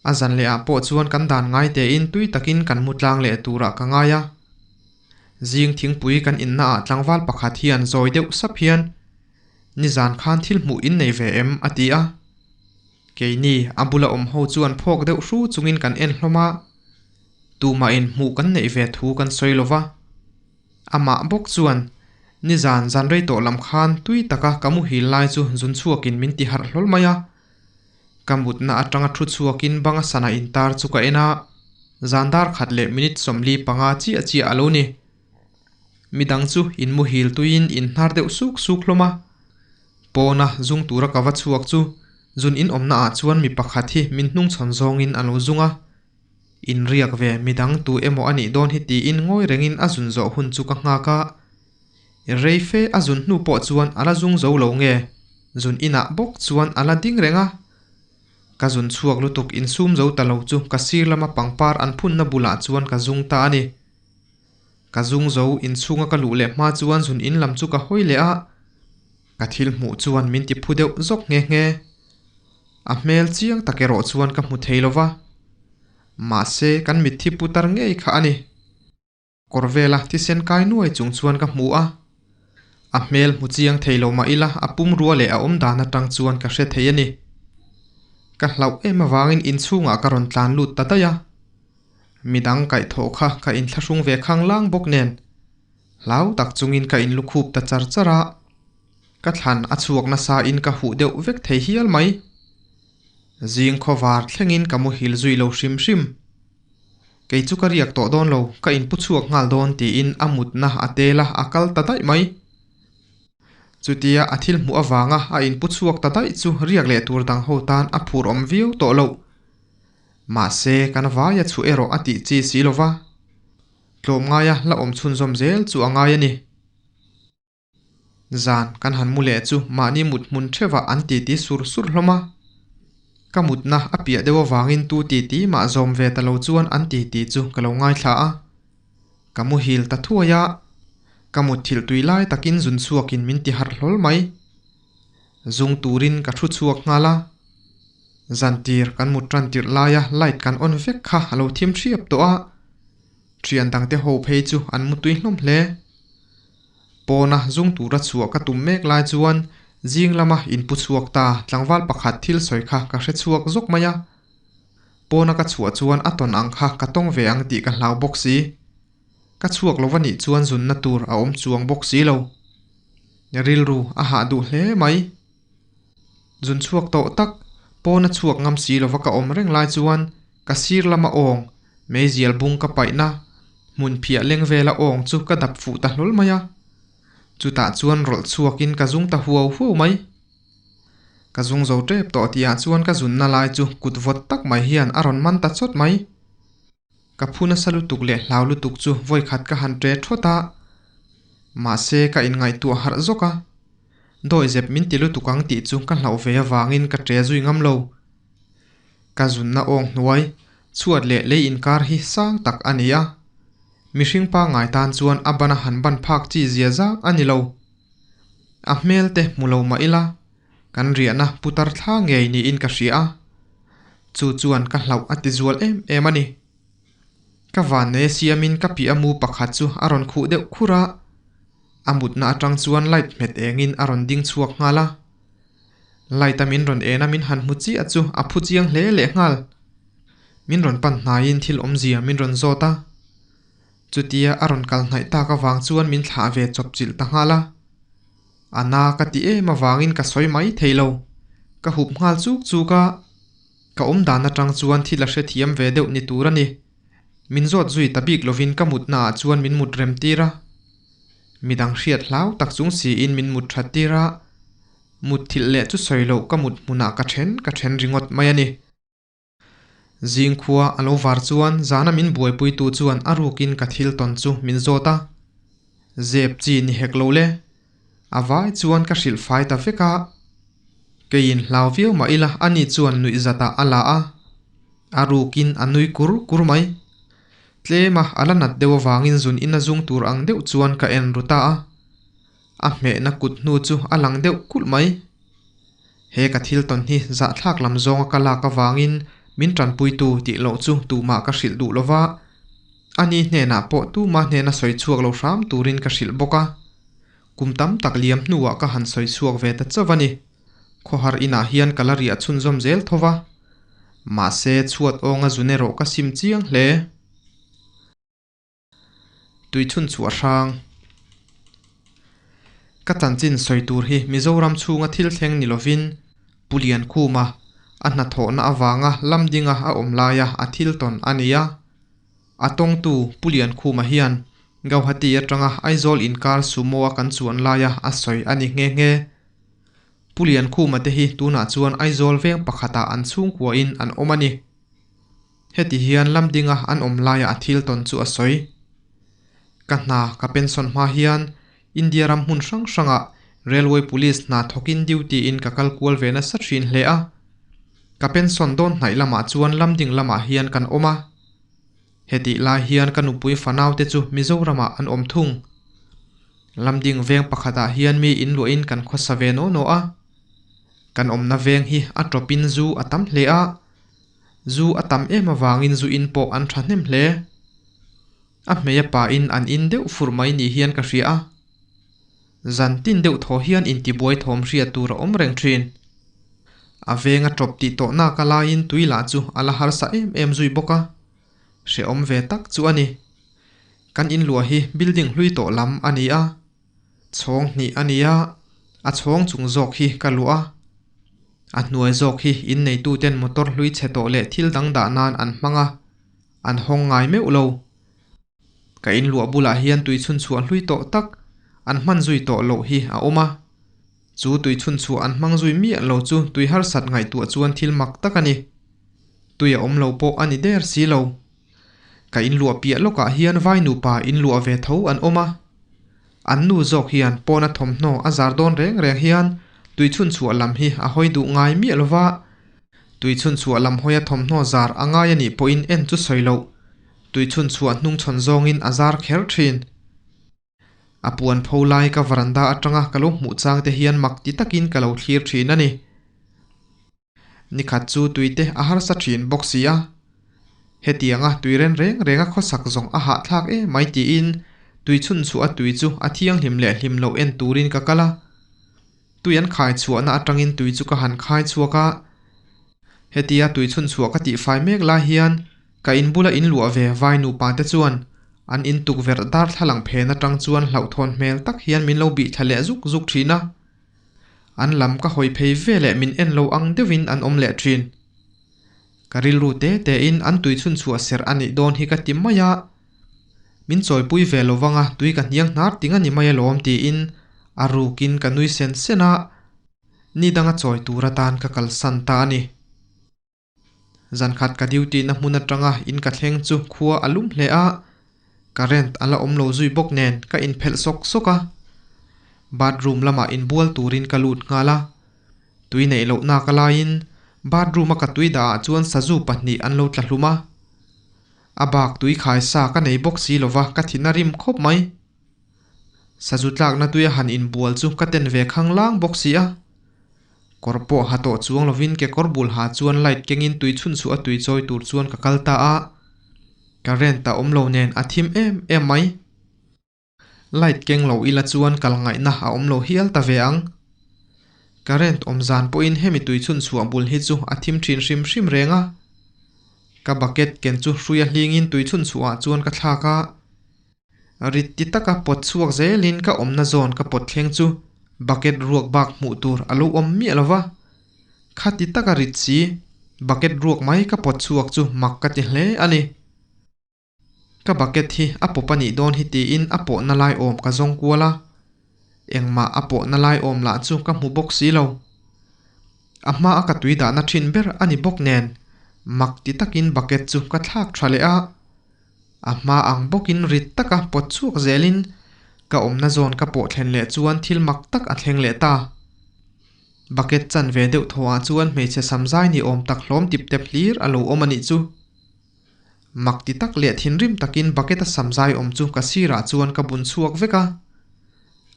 A zan leh ah pawh chuan kan dan ngai tein tui takin kan mu tlang leh turah ka ngai a. Zing thingpui kan inna ah tlangval pakhat hian zawi deuh sap hian, Nizan khan thil hmuh in nei ve em? a ti a. Keini a bula awm ho chuan phawk deuh hru chungin kan en hlawm a. Tumahin hmuh kan neih ve thu kan sawi lova. Amah bawk chuan, Nizan zan rei tawh lam khan tui taka ka muhil lai chu zun chhuakin min ti harh hlawl mai a. Ka mutna atanga thu chhuakin banga sana intar chu ka en a, zan dar khat leh minute 45 chiah chiah a lo ni. Midang chu in muhil tuiin in hnar deuh suk suk hlawm a. Pawna zung tura ka va chhuak chu zun in awmna ah chuan mi pakhat hi min hnungchhawn zawngin a lo zung a. In riak ve midang tu emaw a nih dawn hi tiin ngawi rengin a zun zawh hun chu ka nghak a. Rei fe a zun hnu pawh chuan a la zung zo lo nge, zun inah bawk chuan a la ding reng a. Ka zun chhuak lutuk insum zo ta lo chu ka sir lama pangpar an phunna bulah chuan ka zung ta a ni. Ka zung zo inchhunga ka luh leh hma chuan zun in lam chu ka hawi leh a, ka thil hmuh chuan min ti phu deuh zawk nghe nghe. A hmel chiang tak erawh chuan ka hmu thei lova, mahse kan mitthi putar ngei kha a ni. Kawr vela thisen kai nuai chung chuan ka hmu a, a hmel hmu chiang thei lo mah ila a pum rua leh a awm dan atang chuan ka hre thei a ni. Ka hlauh em avangin inchhungah ka rawn tlan lut ta daih a, midang kaihthawh kha ka inthlahrung ve khang lang bawk nen hlau tak chungin ka inlukhup ta char char a, ka thlan a chhuak nasa in ka huh deuh vek thei hial mai. Zing khawvar thlengin ka muhil zui lo hrim hrim. Kei chu ka riak tawh dawn lo, ka inpu chhuak nghal dawn tiin a mutna a tel a, a kal ta daih mai. Chutia a thil hmuh avanga a inpu chhuak ta daih chu riak leh tur dang ho tan a phur awm viau tawh loh. Mahse, kan vaia chhuah erawh a tih chi si lova, tlawmngaia la awm chhunzawm zel chu a ngai a ni. Zan kan han mu leh chu mahni mut hmun theuhah an titi sur sur hlawm a. Ka mutna a piah deuh avangin tu titi mah zawm ve ta lo chuan an titi chu ka lo ngaithla a. Ka muhil ta thuai a. Ka mutthilh tui lai takin zun chhuakin min ti harh hlawl mai. Zung turin ka thu chhuak nghal a. Zantir kan mut tan tirh laia light kan on vek kha a lo thim thiap tawh a. Thian dangte ho phei chu an mutui hlawm hle. Pawna zung tura chhuah ka tum mek lai chuan zing lama inpu chhuak ta tlangval pakhat thil sawi kha ka hre chhuak zawk mai a. Pawna ka chhuah chuan a tawn ang kha ka tawng ve ang tih ka hlau bawk si. Ka chhuak lo va nih chuan zunna tur a awm chuang bawk si lo. Rilru a hah duh hle mai. Zun chhuak tawh tak, pawna chhuak ngam si lova ka awm reng lai chuan ka sir lama awng, meizial bung ka paihna, hmun phiah leng vela awng chu ka dap fuh ta hlawl mai a. Chutah chuan rawlh chhuakin ka zung ta huau huau mai. Ka zung zo tep tawh tihah chuan ka zunna lai chu kut vawt tak mai hian a rawn man ta chawt mai. Ka phu nasa lutuk leh hlau lutuk chu vawikhat ka han ṭe ṭhawt a, mahse ka inngaihtuah harh zawk a. Dawihzep min ti lutuk ang tih chu ka hlauh ve avangin ka ṭe zui ngam lo. Ka zunna awng hnuai, chhuat leh lei inkar hi sang tak a ni a. Mihring pangngai tan chuan a ban a han ban phak chi zia zang a ni lo. A hmel te hmu lo mah ila, kan riahna putar thla ngei niin ka hria a. Chu chuan ka hlauh a ti zual em em a ni. Ka vannei siamin ka piah mu pakhat chu a rawn khuh deuh khur a. A mutna atang chuan light hmet engin a rawn ding chhuak nghal a. Light a min rawn en a min han hmu chiah chu a phu chiang hle leh nghal. Min rawn pan hnaiin thil awmzia min rawn zawt a. Chutia a rawn kal hnaih tak avang chuan min thlah ve chawp chilh ta nghal a. A na ka ti em avangin ka sawi mai thei lo. Ka hup nghal chuk chuk a. Ka awm dan atang chuan thil a hrethiam ve deuh ni tur a ni. Min zawt zui ta bik lovin ka mutna ah chuan min mut rem tir a. Midang hriat hlau tak chung siin min mut that tir a. Mut thilh leh chu sawi loh ka mut hmunah ka then ka then ringawt mai a ni. Zingkhua a lo var chuan zana min buaipuitu chuan a rukin ka thil tawn chu min zawt a. Zep chi ni hek lo le. A vai chuan ka hrilh fai ta vek a. Keiin hlau viau mah ila ani chuan nuih zatah a la a. A rukin a nui kur kur mai. Tlema a la nat deuh avangin zun in a zung tur ang deuh chuan ka en ru ta a. A hmehna kut hnu chu a lang deuh kulh mai. He ka thil tawn hi zahthlak lam zawnga ka lak avangin min tanpuitu tih loh chu tumah ka hrilh duh lova, ani hnenah pawh tuma hnena sawi chhuak lo hram turin ka hrilh bawk a. Kum tam tak liam hnuah ka han sawi chhuak ve ta chauh a ni. Khawhar inah hian ka la riah chhunzawm zel tho va. Mahse chhuat awnga zun erawh ka sim chiang hle. Tui chhun chhuah hrang. Ka chanchin sawi tur hi Mizoram chhunga thil thleng ni lovin Pu Liankhuma a hnathawhna avanga lam dinga a awm laia a thil tawn a ni a. A tawngtu Pu Liankhuma hian Gauhati atanga Aizawl inkar sumo a kan chuan laia a sawi a ni nghe nghe. Pu Liankhuma te hi tunah chuan Aizawl veng pakhatah an chhungkuain an awm a ni. Heti hian lam dinga an awm laia a thil tawn chu a sawi. Ka hna ka pension hma hian India ram hmun hrang hrangah Railway Police hna thawkin duty in ka kal kual ve nasa thin hle a. Ka pension dawn hnaih lamah chuan lam ding lamah hian kan awm a. Hetih lai hian ka nupui fanau te chu Mizoramah an awm thung. Lam ding veng pakhatah hian mi inluahin kan khawsa ve naw naw a. Kan awmna veng hi a tawpin zu a tam hle a. Zu a tam em avangin zu in pawh an thahnem hle. A hmei a pa in an in deuh fur mai ni hian ka hria a. Zan tin deuh thaw hian intibuai thawm hriat tur a awm reng thin. A veng a tawp tih tawh nak a laiin tui lah chu a la harsa em em zui bawk a. Hrehawm ve tak chu a ni. Kan inluah hi building hlui tawh lam a ni a. Chhawng hnih a ni a, a chhawng chung zawk hi ka luah a. A hnuai zawk hi inneituten motor hlui chhe tawh leh thil dang dah nan an hmang a, an hawng ngai meuh lo. Ka inluah bulah hian tui chhunchhuah hlui tawh tak an hman zui tawh loh hi a awm a. Chu tui chhunchhuah an hmang zui miah lo chu tui harsat ngaihtuah chuan thil mak tak a ni. Tui a awm lo pawh a ni der si lo. Ka inluah piah lawkah hian vai nupa inluah ve tho an awm a. An nu zawk hian pawna thawmhnaw a zar dawn reng reng hian tui chhunchhuah lam hi a hawi duh ngai miah lo va. Tui chhunchhuah lam hawia thawmhnaw zar a ngai a nih pawhin en chu sawi loh. Tui chhunchhuah hnungchhawn zawngin a zar kher thin. A puan pho lai ka varanda atanga ka lo hmuh chang te hian mak ti takin ka lo thlir thin a ni. Nikhat chu tuite a harsa thin bawk si a. Hetianga tui ren reng renga khawsak zawng a hahthlak em mai tiin tui chhun chhuah a tui chu a thianghlim leh hlim loh en turin ka kal a. Tui an khai chhuahna atangin tui chu ka han khai chhuak a. Hetia tui chhun chhuah ka tihfai mek lai hian ka in bula in luah ve vai nupa te chuan an in tukverh darthlalang phen atang chuan hlauhthawn hmel tak hian min lo bih thla leh zuk zuk thin a. An lam ka hawi phei ve leh min en lo ang deuhin an awm leh thin. Ka rilru te te in an tui chhun chhuah serh a nih dawn hi ka ti mai a. Min chawipui ve lo vang a, tui ka hniang hnar ting a ni mai alawm tiin a rukin ka nui sen sen a, ni danga chawi tur atan ka kalsan ta a ni. Zankhat ka duty na hmun atanga in ka thleng chu khua a lum hle a, current a la awm lo zui bawk nen ka inphelh sawk sawk a. Bathroom lamah inbual turin ka lut nghal a, tui neih loh nak a laiin bathroom a ka tui dah ah chuan sazu pahnih an lo tla hlum a. A bak tui khai sa ka nei bawk si lova ka thin a rim khawp mai. Sazu tlakna tuia han inbual chu ka ten ve khang lang bawk si a. Kawr pawh ha tawh chuang lovin kekawr bul ha chuan light kengin tui chhun chhuah a tui chawi tur chuan ka kal ta a. Current a awm lo nen a thim em em mai. Light keng lo ila chuan kal ngaihna a awm lo hial ta ve ang. Current awm zan pawhin hemi tui chhun chhuah bul hi chu a thim thin hrim hrim reng a. Ka bucket ken chu hruia hlingin tui chhun chhuah ah chuan ka thlak a. Rit ti taka pawt chhuak zelin ka awmna zawn ka pawt thleng chu bucket ruak bak hmuh tur a lo awm miah lo va. Khati taka rit si, bucket ruak mai ka pawt chhuak chu mak ka ti hle a ni. Ka bucket hi a pawp a nih dawn hi tiin a pawhna lai awm ka zawng kual a. Engmah a pawhna lai awm lah chu ka hmu bawk si lo. A hma a ka tui dahna thin ber a ni bawk nen mak ti takin bucket chu ka thlak tha leh a. A hma ang bawkin rit taka pawt chhuak zelin ka awmna zawn ka pawh thlen leh chuan thil mak tak a thleng leh ta. Bucket chan ve deuh thaw ah chuan hmeichhe samzai ni awm tak hlawm tip tep hlir a lo awm a nih chu. Mak ti tak leh thinrim takin bucket a samzai awm chu ka sirah chuan ka bun chhuak vek a.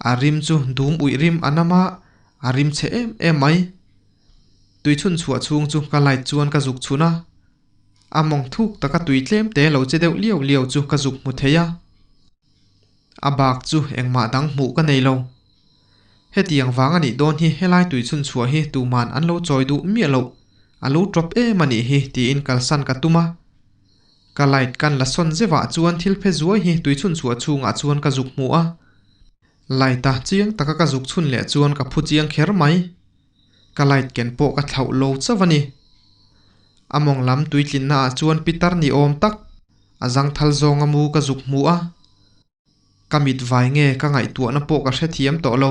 A rim chu dum uih rim a nam a, a rim chhe em em mai. Tui chhun chhuah chhung chu ka light chuan ka zuk chhun a. A mawng thuk taka tui tlem te lo che deuh liau liau chu ka zuk hmu thei a. A bak chu engmah dang hmuh ka nei lo. Hetiang vang a nih dawn hi helai tui chhun chhuah hi tuman an lo chawi duh miah loh, a lo tawp em a nih hi tiin kalsan ka tum a. Ka light kan la sawn zevah chuan thil phe zuai hi tui chhun chhuah chhungah chuan ka zuk hmu a. Light a chiang taka ka zuk chhun leh chuan ka phu chiang kher mai. Ka light ken pawh ka thlauh lo chauh a ni. A mawng lam tuitlinna ah chuan pitar ni awm tak a zangthal zawnga mu ka zuk hmu a. Ka mit vai nge ka ngaihtuahna pawh ka hrethiam tawh lo.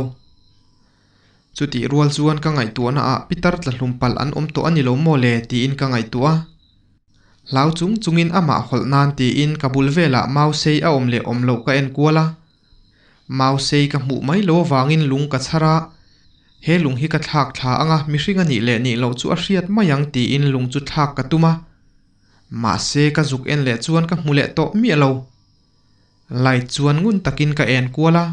Chutih rual chuan ka ngaihtuahna ah pitar tla hlum palh an awm tawh a ni lo maw le tiin ka ngaihtuah a. Hlau chung chungin amah hawlh nan tiin ka bul velah mau sei a awm leh awm loh ka en kual a. Mau sei ka hmuh mai lo avangin lung ka chhar a, he lung hi ka thlak thla anga mihring a nih leh nih loh chu a hriat mai ang tiin lung chu thlak ka tum a. Mahse ka zuk en leh chuan ka hmu leh tawh miah lo. Light chuan ngun takin ka en kual a,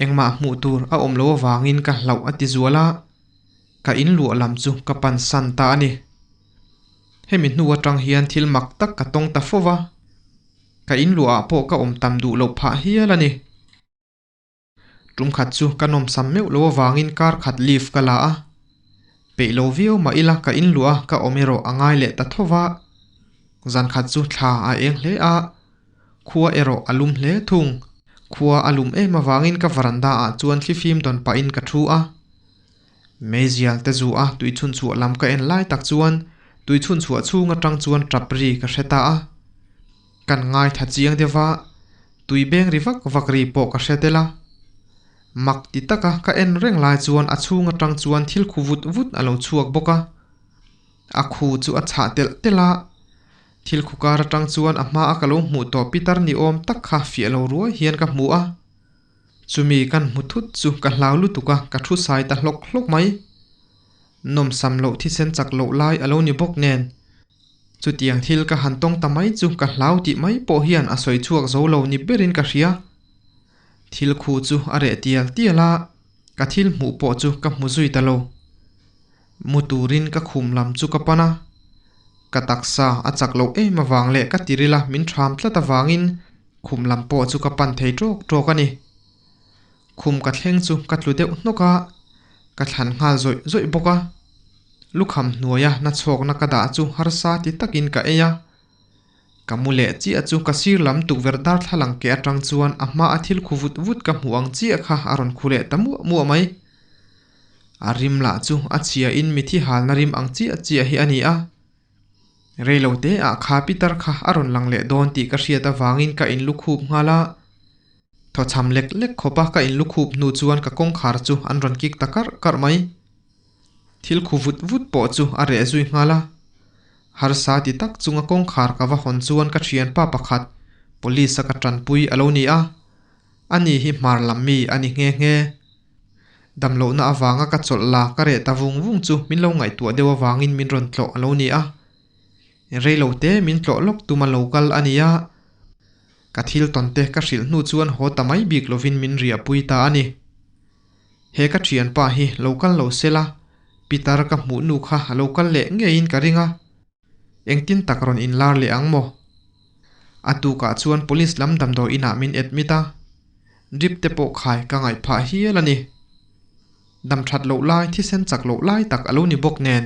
engmah hmuh tur a awm lo avangin ka hlauh a ti zual a, ka in luah lam chu ka pan san ta a ni. Hemi hnu atang hian thil mak tak ka tawng ta fo va. Ka in luah ah pawh ka awm tam duh loh phah hial a ni. Tum khat chu ka nawmsam meuh lo avangin kar khat leave ka la a. Peih lo viau mah ila ka in luah a ka awm erawh a ngai leh ta tho va. Zan khat chu thla a eng hle a, khua erawh a lum hle thung. Khua a lum em avangin ka varanda ah chuan thlifim dawn pahin ka thu a. Meizial te zu a tui chhun chhuah lam ka en lai tak chuan tui chhun chhuah chhung atang chuan tap ri ka hre ta a. Kan ngaithla chiang deuh va, tui beng ri vak vak ri pawh ka hre tel a. Mak ti taka ka en reng lai chuan a chhung atang chuan thil khu vut vut a lo chhuak bawk a. A khu chu a chhah telh telh a. Thil khu kar atang chuan a hma a ka lo hmuh tawh pitar ni awm tak kha fiah lo ruai hian ka hmu a. Chumi kan hmu thut chu ka hlau lutuk a, ka thu sai ta hlawk hlawk mai. Nawmsam loh thisen chak loh lai a lo ni bawk nen. Chutiang thil ka han tawng ta mai chu ka hlau tih mai pawh hian a sawi chhuak zo lo ni berin ka hria. Thil khu chu a reh tial tial a, ka thil hmuh pawh chu ka hmu zui ta lo. Mu turin ka khum lam chu ka pan a, ka taksa a chak loh em avang leh ka tiril a min ṭham tlat avangin khum lam pawh chu ka pan thei ṭawk ṭawk a ni. Khum ka thleng chu ka tlu deuh hnawk a, ka thlan nghal zawih zawih bawk a. Lukham hnuaia nachhawkna ka dah chu harsa ti takin ka ei a. Ka mu leh chiah chu ka sir lam tukverh darthlalang ke atang chuan a hma a thil khu vut vut ka hmuh ang chiah kha a rawn khu leh ta muah muah mai. A rim lah chu a chhia in mithi halna rim ang chiah chiah hi a ni a. Reilo te ah kha pitar kha a rawn lang leh dawn tih ka hriat avangin ka in lukhup nghal a. Thawchham lek lek khawpa ka in lukhup hnu chuan ka kawngkhar chu an rawn kik ta karh karh mai. Thil khu vut vut pawh chu a reh zui nghal a. Harsa ti tak chunga kawngkhar ka va hawn chuan ka thianpa pakhat police a ka tanpui a lo ni a. Ani hi hmar lam mi a ni nghe nghe. Damlohna avanga ka chawlh la ka reh ta vung vung chu min lo ngaihtuah deuh avangin min rawn tlawh a lo ni a. Reilo te min tlawh lawk tum a lo kal a ni a. Ka thil tawn te ka hrilh hnu chuan haw ta mai bik lovin min riahpui ta a ni. He ka thianpa hi lo kal lo sela, Pitar ka hmuh nu kha a lo kal leh ngeiin ka ring a. Engtin tak rawn inlar leh ang maw? A tukah chuan police lam damdawi inah min admit a, drip te pawh khai ka ngaih phah hial a ni. Dam that loh lai, thisen chak loh lai tak a lo ni bawk nen,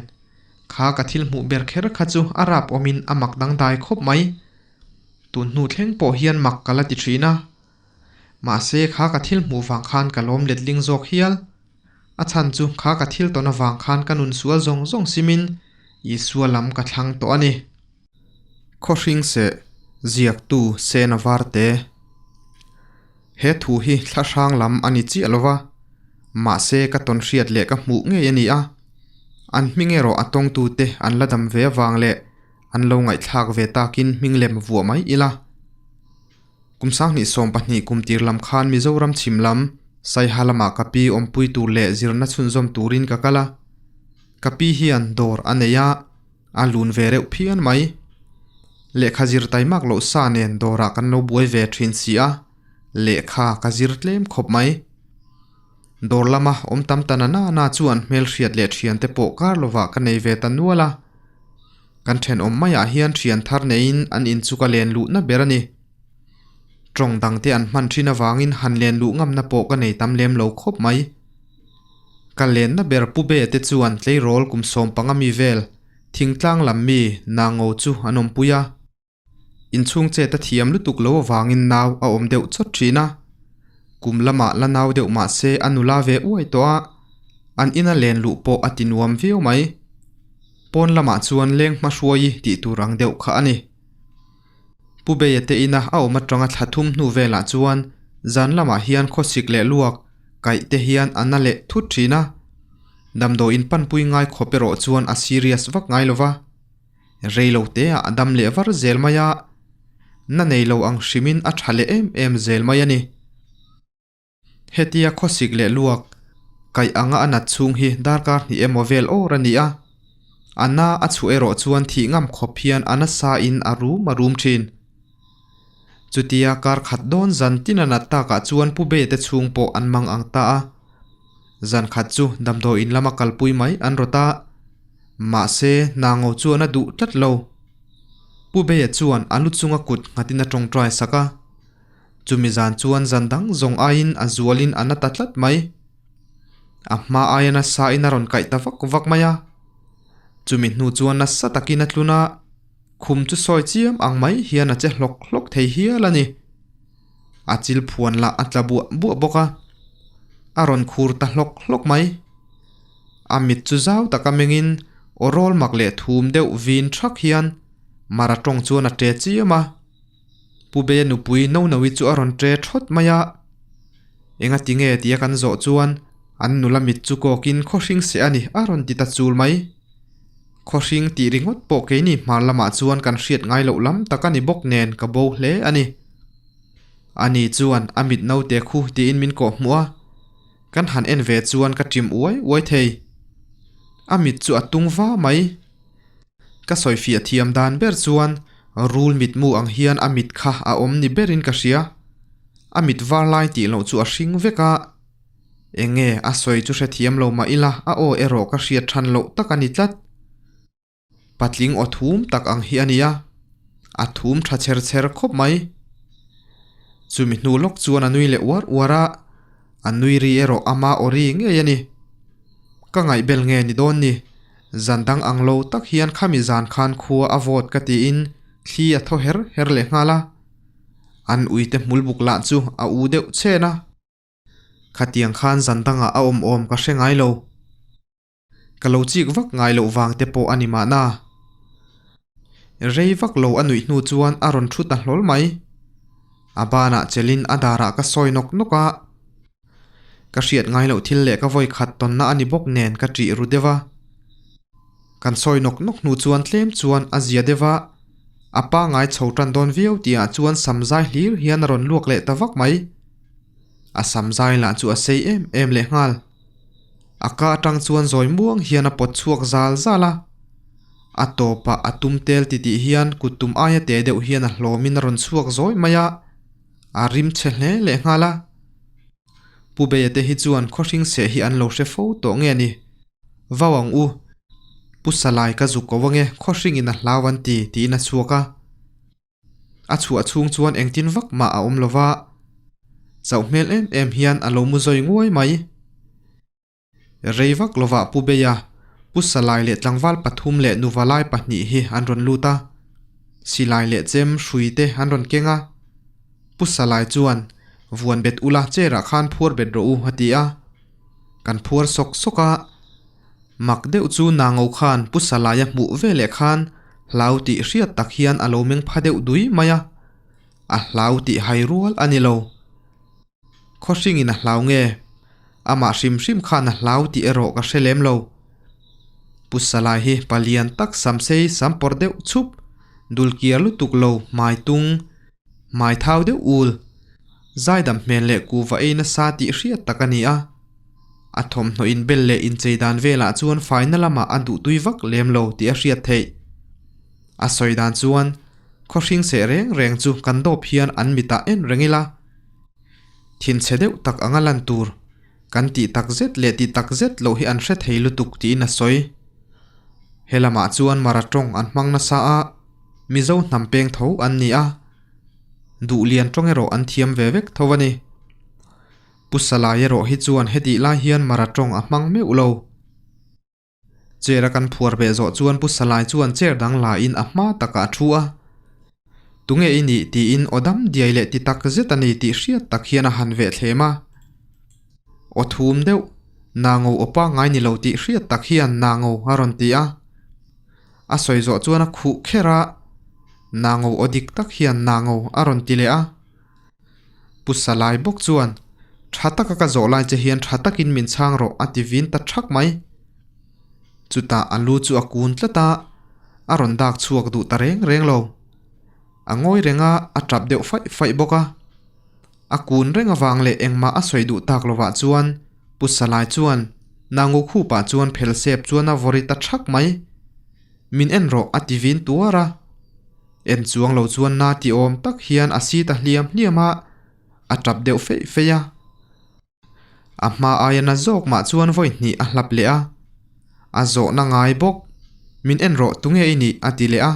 kha ka thil hmuh ber kher kha chu a rap awmin a mak dangdai khawp mai. Tun hnu thleng pawh hian mak ka la ti thin a. Mahse kha ka thil hmuh vang khan ka lawm letling zawk hial. A chhan chu kha ka thil tawn avang khan ka nun sual zawng zawng simin Isua lam ka thlang tawh a ni. Khawhring seh ziaktu Sena Varte. He thu hi thla hrang lam a ni chiah lova, mahse ka tawn hriat leh ka hmuh ngei a ni a. An hming erawh a tawngtute an la dam ve avang leh an lo ngaihthlak ve takin hming lem vuah mai ila. Kum 2012 kum tir lam khan Mizoram chhim lam, Saiha lamah ka pi awmpui tur leh zirna chhunzawm turin ka kal a. Ka pi hian dawr a nei a, a lun ve reuh phian mai. Lehkha zir taimak loh sa nen dawrah kan lo buai ve thin si a, lehkha ka zir tlem khawp mai. Dawr lama awm tam ta na na na chuan hmelhriat leh thiante pawh kar lovah ka nei ve ta nual a. Kan thenawm maiah hian thian thar neiin an in chu ka len luhna ber a ni. Tawng dangte an hman thin avangin han len luh ngamna pawh ka nei tam lem lo khawp mai. Ka lenna ber Pu Be te chuan tleirawl kum 15 mi vel thingtlang lam mi Nango chu an awmpui a. Inchhung chet a thiam lutuk lo avangin nau a awm deuh chawt thin a. Kum lamah la nau deuh mah se a nula ve uai tawh a, an ina len luh pawh a ti nuam viau mai. Pawn lamah chuan leng hma hruai tih tur ang deuh kha a ni. Pu Beia te ina a awm atanga thla thum hnu velah chuan zan lamah hian khawsik leh luak kaih te hian a na leh thut thin a. Damdawiin panpui ngai khawp erawh chuan a serious vak ngai lo va. Rei lo te ah a dam leh var zel mai a, na nei lo ang hrimin a tha leh em em zel mai a ni. Hetia khawsik leh luak kaih anga a nat chhung hi darkar hnih emaw vel awr a ni a, a na a chhuah erawh chuan thih ngam khawp hian a nasa in a rum a rum thin. Chutia kar khat dawn zan tin a nat takah chuan Pu Be te chhung pawh an mang ang ta a. Zan khat chu damdawiin lama kalpui mai an rawt a, mahse Nango chuan a duh tlat lo. Pu Beia chuan a lu chunga kut nghatin a tawngtai sak a. Chumi zan chuan zan dang zawng aiin a zualin a na ta tlat mai. A hma aia nasa in a rawn kaih ta vak vak mai a. Chumi hnu chuan nasa takin a tlun a, khum chu sawi chiam ang mai hian a che hlawk hlawk thei hial a ni. A chil phuan lah a tla buah buah bawk a, a rawn khur ta hlawk hlawk mai. A mit chu zau taka mengin aw rawl mak leh thum deuh vin thak hian Mara tawng chuan a ṭe chiam a. Pu Beia nupui Nonoui chu a rawn ṭe thawt mai a. Enga ti nge tia kan zawh chuan an nula mit chu kawkin khawhring seh a ni a rawn ti ta chul mai. Khawhring tih ringawt pawh keini hmar lamah chuan kan hriat ngai loh lam tak a ni bawk nen ka bo hle a ni. Ani chuan a mit naute khu tiin min kawh hmuh a, kan han en ve chuan ka ṭim uai uai thei. A mit chu a tung va mai. Ka sawifiah thiam dan ber chuan rul mitmu ang hian a mit kha a awm ni berin ka hria. A mit var lai tih loh chu a hring vek a. Eng nge a sawi chu hrethiam lo mah ila a aw erawh ka hriat than loh tak a ni tlat. Patling aw thum tak ang hi a nia, a thum tha chher chher khawp mai. Chumi hnu lawk chuan a nui leh uar uar a, a nui ri erawh ama aw ri ngei a ni. Ka ngaihbel nge ni dawn ni, zan dang ang lo tak hian khami zan khan khua a vawt ka tiin thli a thaw her her leh nghal a. An uite hmul buk lah chu a u deuh chhen a. Khatiang khan zan dangah a awm awm ka hre ngai lo. Ka lo chik vak ngai loh vang te pawh a ni mahna. Rei vak lo a nuih hnu chuan a rawn thu ta hlawl mai. A banah chelin a darah ka sawi nawk nawk a. Ka hriat ngai loh thil leh ka vawi khat tawnna a ni bawk nen ka ṭih ru deuh a. Kan sawi nawk nawk hnu chuan tlem chuan a zia deuh a. A pangai chho ṭan dawn viau tihah chuan samzai hlir hian a rawn luak leh ta vak mai. A samzai lah chu a sei em em leh nghal. A ka atang chuan zawi muang hian a pawt chhuak zal zal a. A tawpah a tum tel titih hian kut tum aia te deuh hian a hlawmin a rawn chhuak zawi mai a, a rim chhe hle leh nghal a. Pu Beia te hi chuan khawhring seh hi an lo hre fo tawh nge ni? Vau ang u, Pu Salai ka zuk ko ange, khawhringin a hlau an ti, tiin a chhuak a. A chhuah chhung chuan engtin vak mah a awm lo va, chauh hmel em em hian a lo mu zawi nguai mai. Rei vak lovah Pu Beia, Pu Salai leh tlangval pathum leh nuvalai pahnih hi an rawn lut a, silai leh chem hrui te an rawn keng a. Pu Salai chuan, Vuan bet ula chair ah khan phuar bet rawh u a ti a. Kan phuar sawk sawk a. Mak deuh chu Nango khan Pu Salaia hmuh ve leh khan hlau tih hriat tak hian a lo meng pha deuh dui mai a, a hlau tih hai rual a ni lo. Khawhringin a hlau nge? Amah hrim hrim khan a hlau tih erawh ka hre lem lo. Pu Salai hi palian tak samsei sam pawr deuh chhup, dulkiar lutuk lo hmai tung, hmai thau deuh ul, zaidam hmel leh kuhva ei nasa tih hriat tak a ni a. A thawmhnaw inbel leh inchei dan velah chuan faina lamah a duhtui vak lem lo tih a hriat theih. A sawi dan chuan, Khawhring seh reng reng chu kan dawp hian an mitah en reng ila, thinchhe deuh tak anga lan tur kan tih tak zet leh tih tak zet loh hi an hre thei lutuk tiin a sawi. He lamah chuan Mara tawng an hmang nasa a, Mizo hnam peng tho an ni a, duhlian tawng erawh an thiam ve vek tho a ni. Pu Salai erawh hi chuan hetih lai hian Mara tawng a hmang meuh lo. Chair a kan phuar beh zawh chuan Pu Salai chuan chair dang la in a hma takah a thu a. Tunge i nih tiin aw dam diai leh ti tak zet a ni tih hriat tak hian a han veh thlem a. Aw thum deuh, Nango aw pangngai ni lo tih hriat tak hian Nango a rawn ti a. A sawi zawh chuan a khuh kher a, Nango aw dik tak hian Nango a rawn ti leh a. Pu Salai bawk chuan, Tha taka ka zawh lai che hian tha takin min chhang rawh a ti vin ta thak mai. Chutah a lu chu a kun tlat a, a rawn dak chhuak duh ta reng reng lo. A ngawi reng a, a tap deuh faih faih bawk a. A kun reng avang leh engmah a sawi duh tak lovah chuan Pu Salai chuan Nangu khupah chuan phel sep chuan a vawri ta thak mai. Min en rawh a ti vin tuar a. En chuang lo chuan na ti awm tak hian a si ta hliam hliam a, a tap deuh feih feih a. A hma aia na zawk mah chuan vawi hnih a hlap leh a. A zawhna ngai bawk, Min en rawh tunge i nih a ti leh a.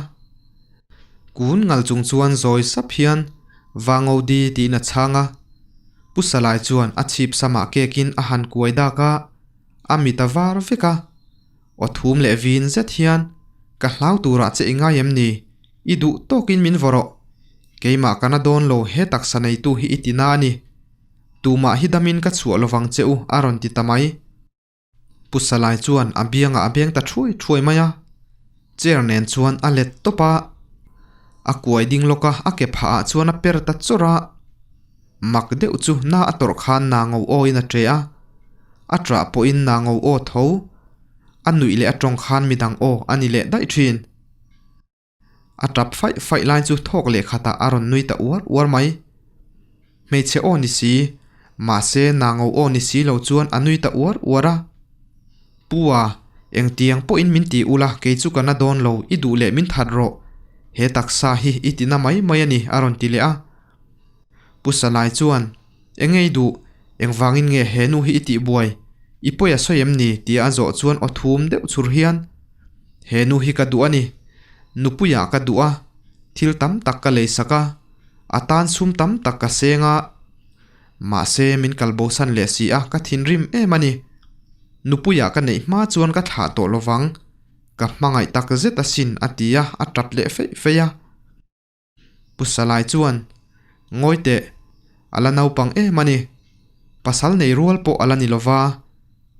Kun ngal chung chuan zawi sap hian Vango di tiin a chhang a. Pu Salai chuan a chhip samah kekin a han kuai dak a, a mit a var vek a. Aw thum leh vin zet hian, Ka hlau turah che i ngai em ni? I duh tawkin min vaw rawh. Keimah ka na dawn lo he taksa neitu hi i ti na a ni. Tumah hi damin ka chhuah lovang che u a rawn ti ta mai. Pu Salai chuan a biangah a beng ta thuai thuai mai a. Chair nen chuan a let tawp a. A kuai ding lawk a, a ke phah ah chuan a per ta chawrh a. Mak deuh chu na a tawrh khan na ngo awin a ṭe a, a ṭah pawhin na ngo aw tho, a nuih leh a ṭawng khan midang aw a ni leh daih ṭhin. A ṭap faih faih lai chu thawk leh khatah a rawn nui ta uar uar mai. Hmeichhe aw ni si, mahse na ngo aw ni si lo chuan a nui ta uar uar a. Pu a, engtiang pawhin min ti ula kei chu ka na dawn lo, i duh leh min that rawh, he taksa hi i ti na mai mai a ni a rawn ti leh a. Pu Salai chuan, Eng ei duh, engvangin nge he nu hi i tih buai? I pawi a sawi em ni? tia a zawh chuan aw thum deuh chhur hian, He nu hi ka duh a ni. Nupuiah ka duh a, thil tam tak ka lei sak a, a tan sum tam tak ka seng a. Mahse, min kal bosan leh si a, ka thinrim em a ni. Nupuiah ka neih hma chuan ka thlah tawh lovang. Ka hmangaih tak zet asin, a ti a, a tap leh feih feih a. Pu Salai chuan, Ngawi teh, a la naupang em a ni. Pasal nei rual pawh a la ni lova.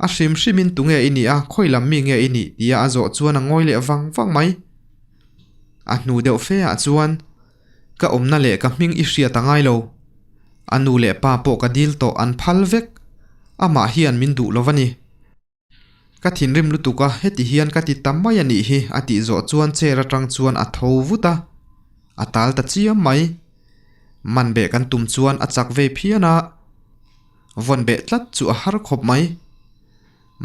A hrim hrimin tunge i nih a, khawi lam mi nge i nih? tia a zawh chuan a ngawi leh vang vang mai. A hnu deuh fe ah chuan, Ka awmna leh ka hming i hriat a ngai lo. A nu leh pa pawh ka dil tawh an phal vek. Amah hian min duh lova ni. Ka thinrim lutuk a, heti hian ka ti ta mai a nih hi, a tih zawh chuan chair atang chuan a tho vut a, a tal ta chiam mai. Man beh kan tum chuan a chak vei phian a, vawn beh tlat chu a har khawp mai.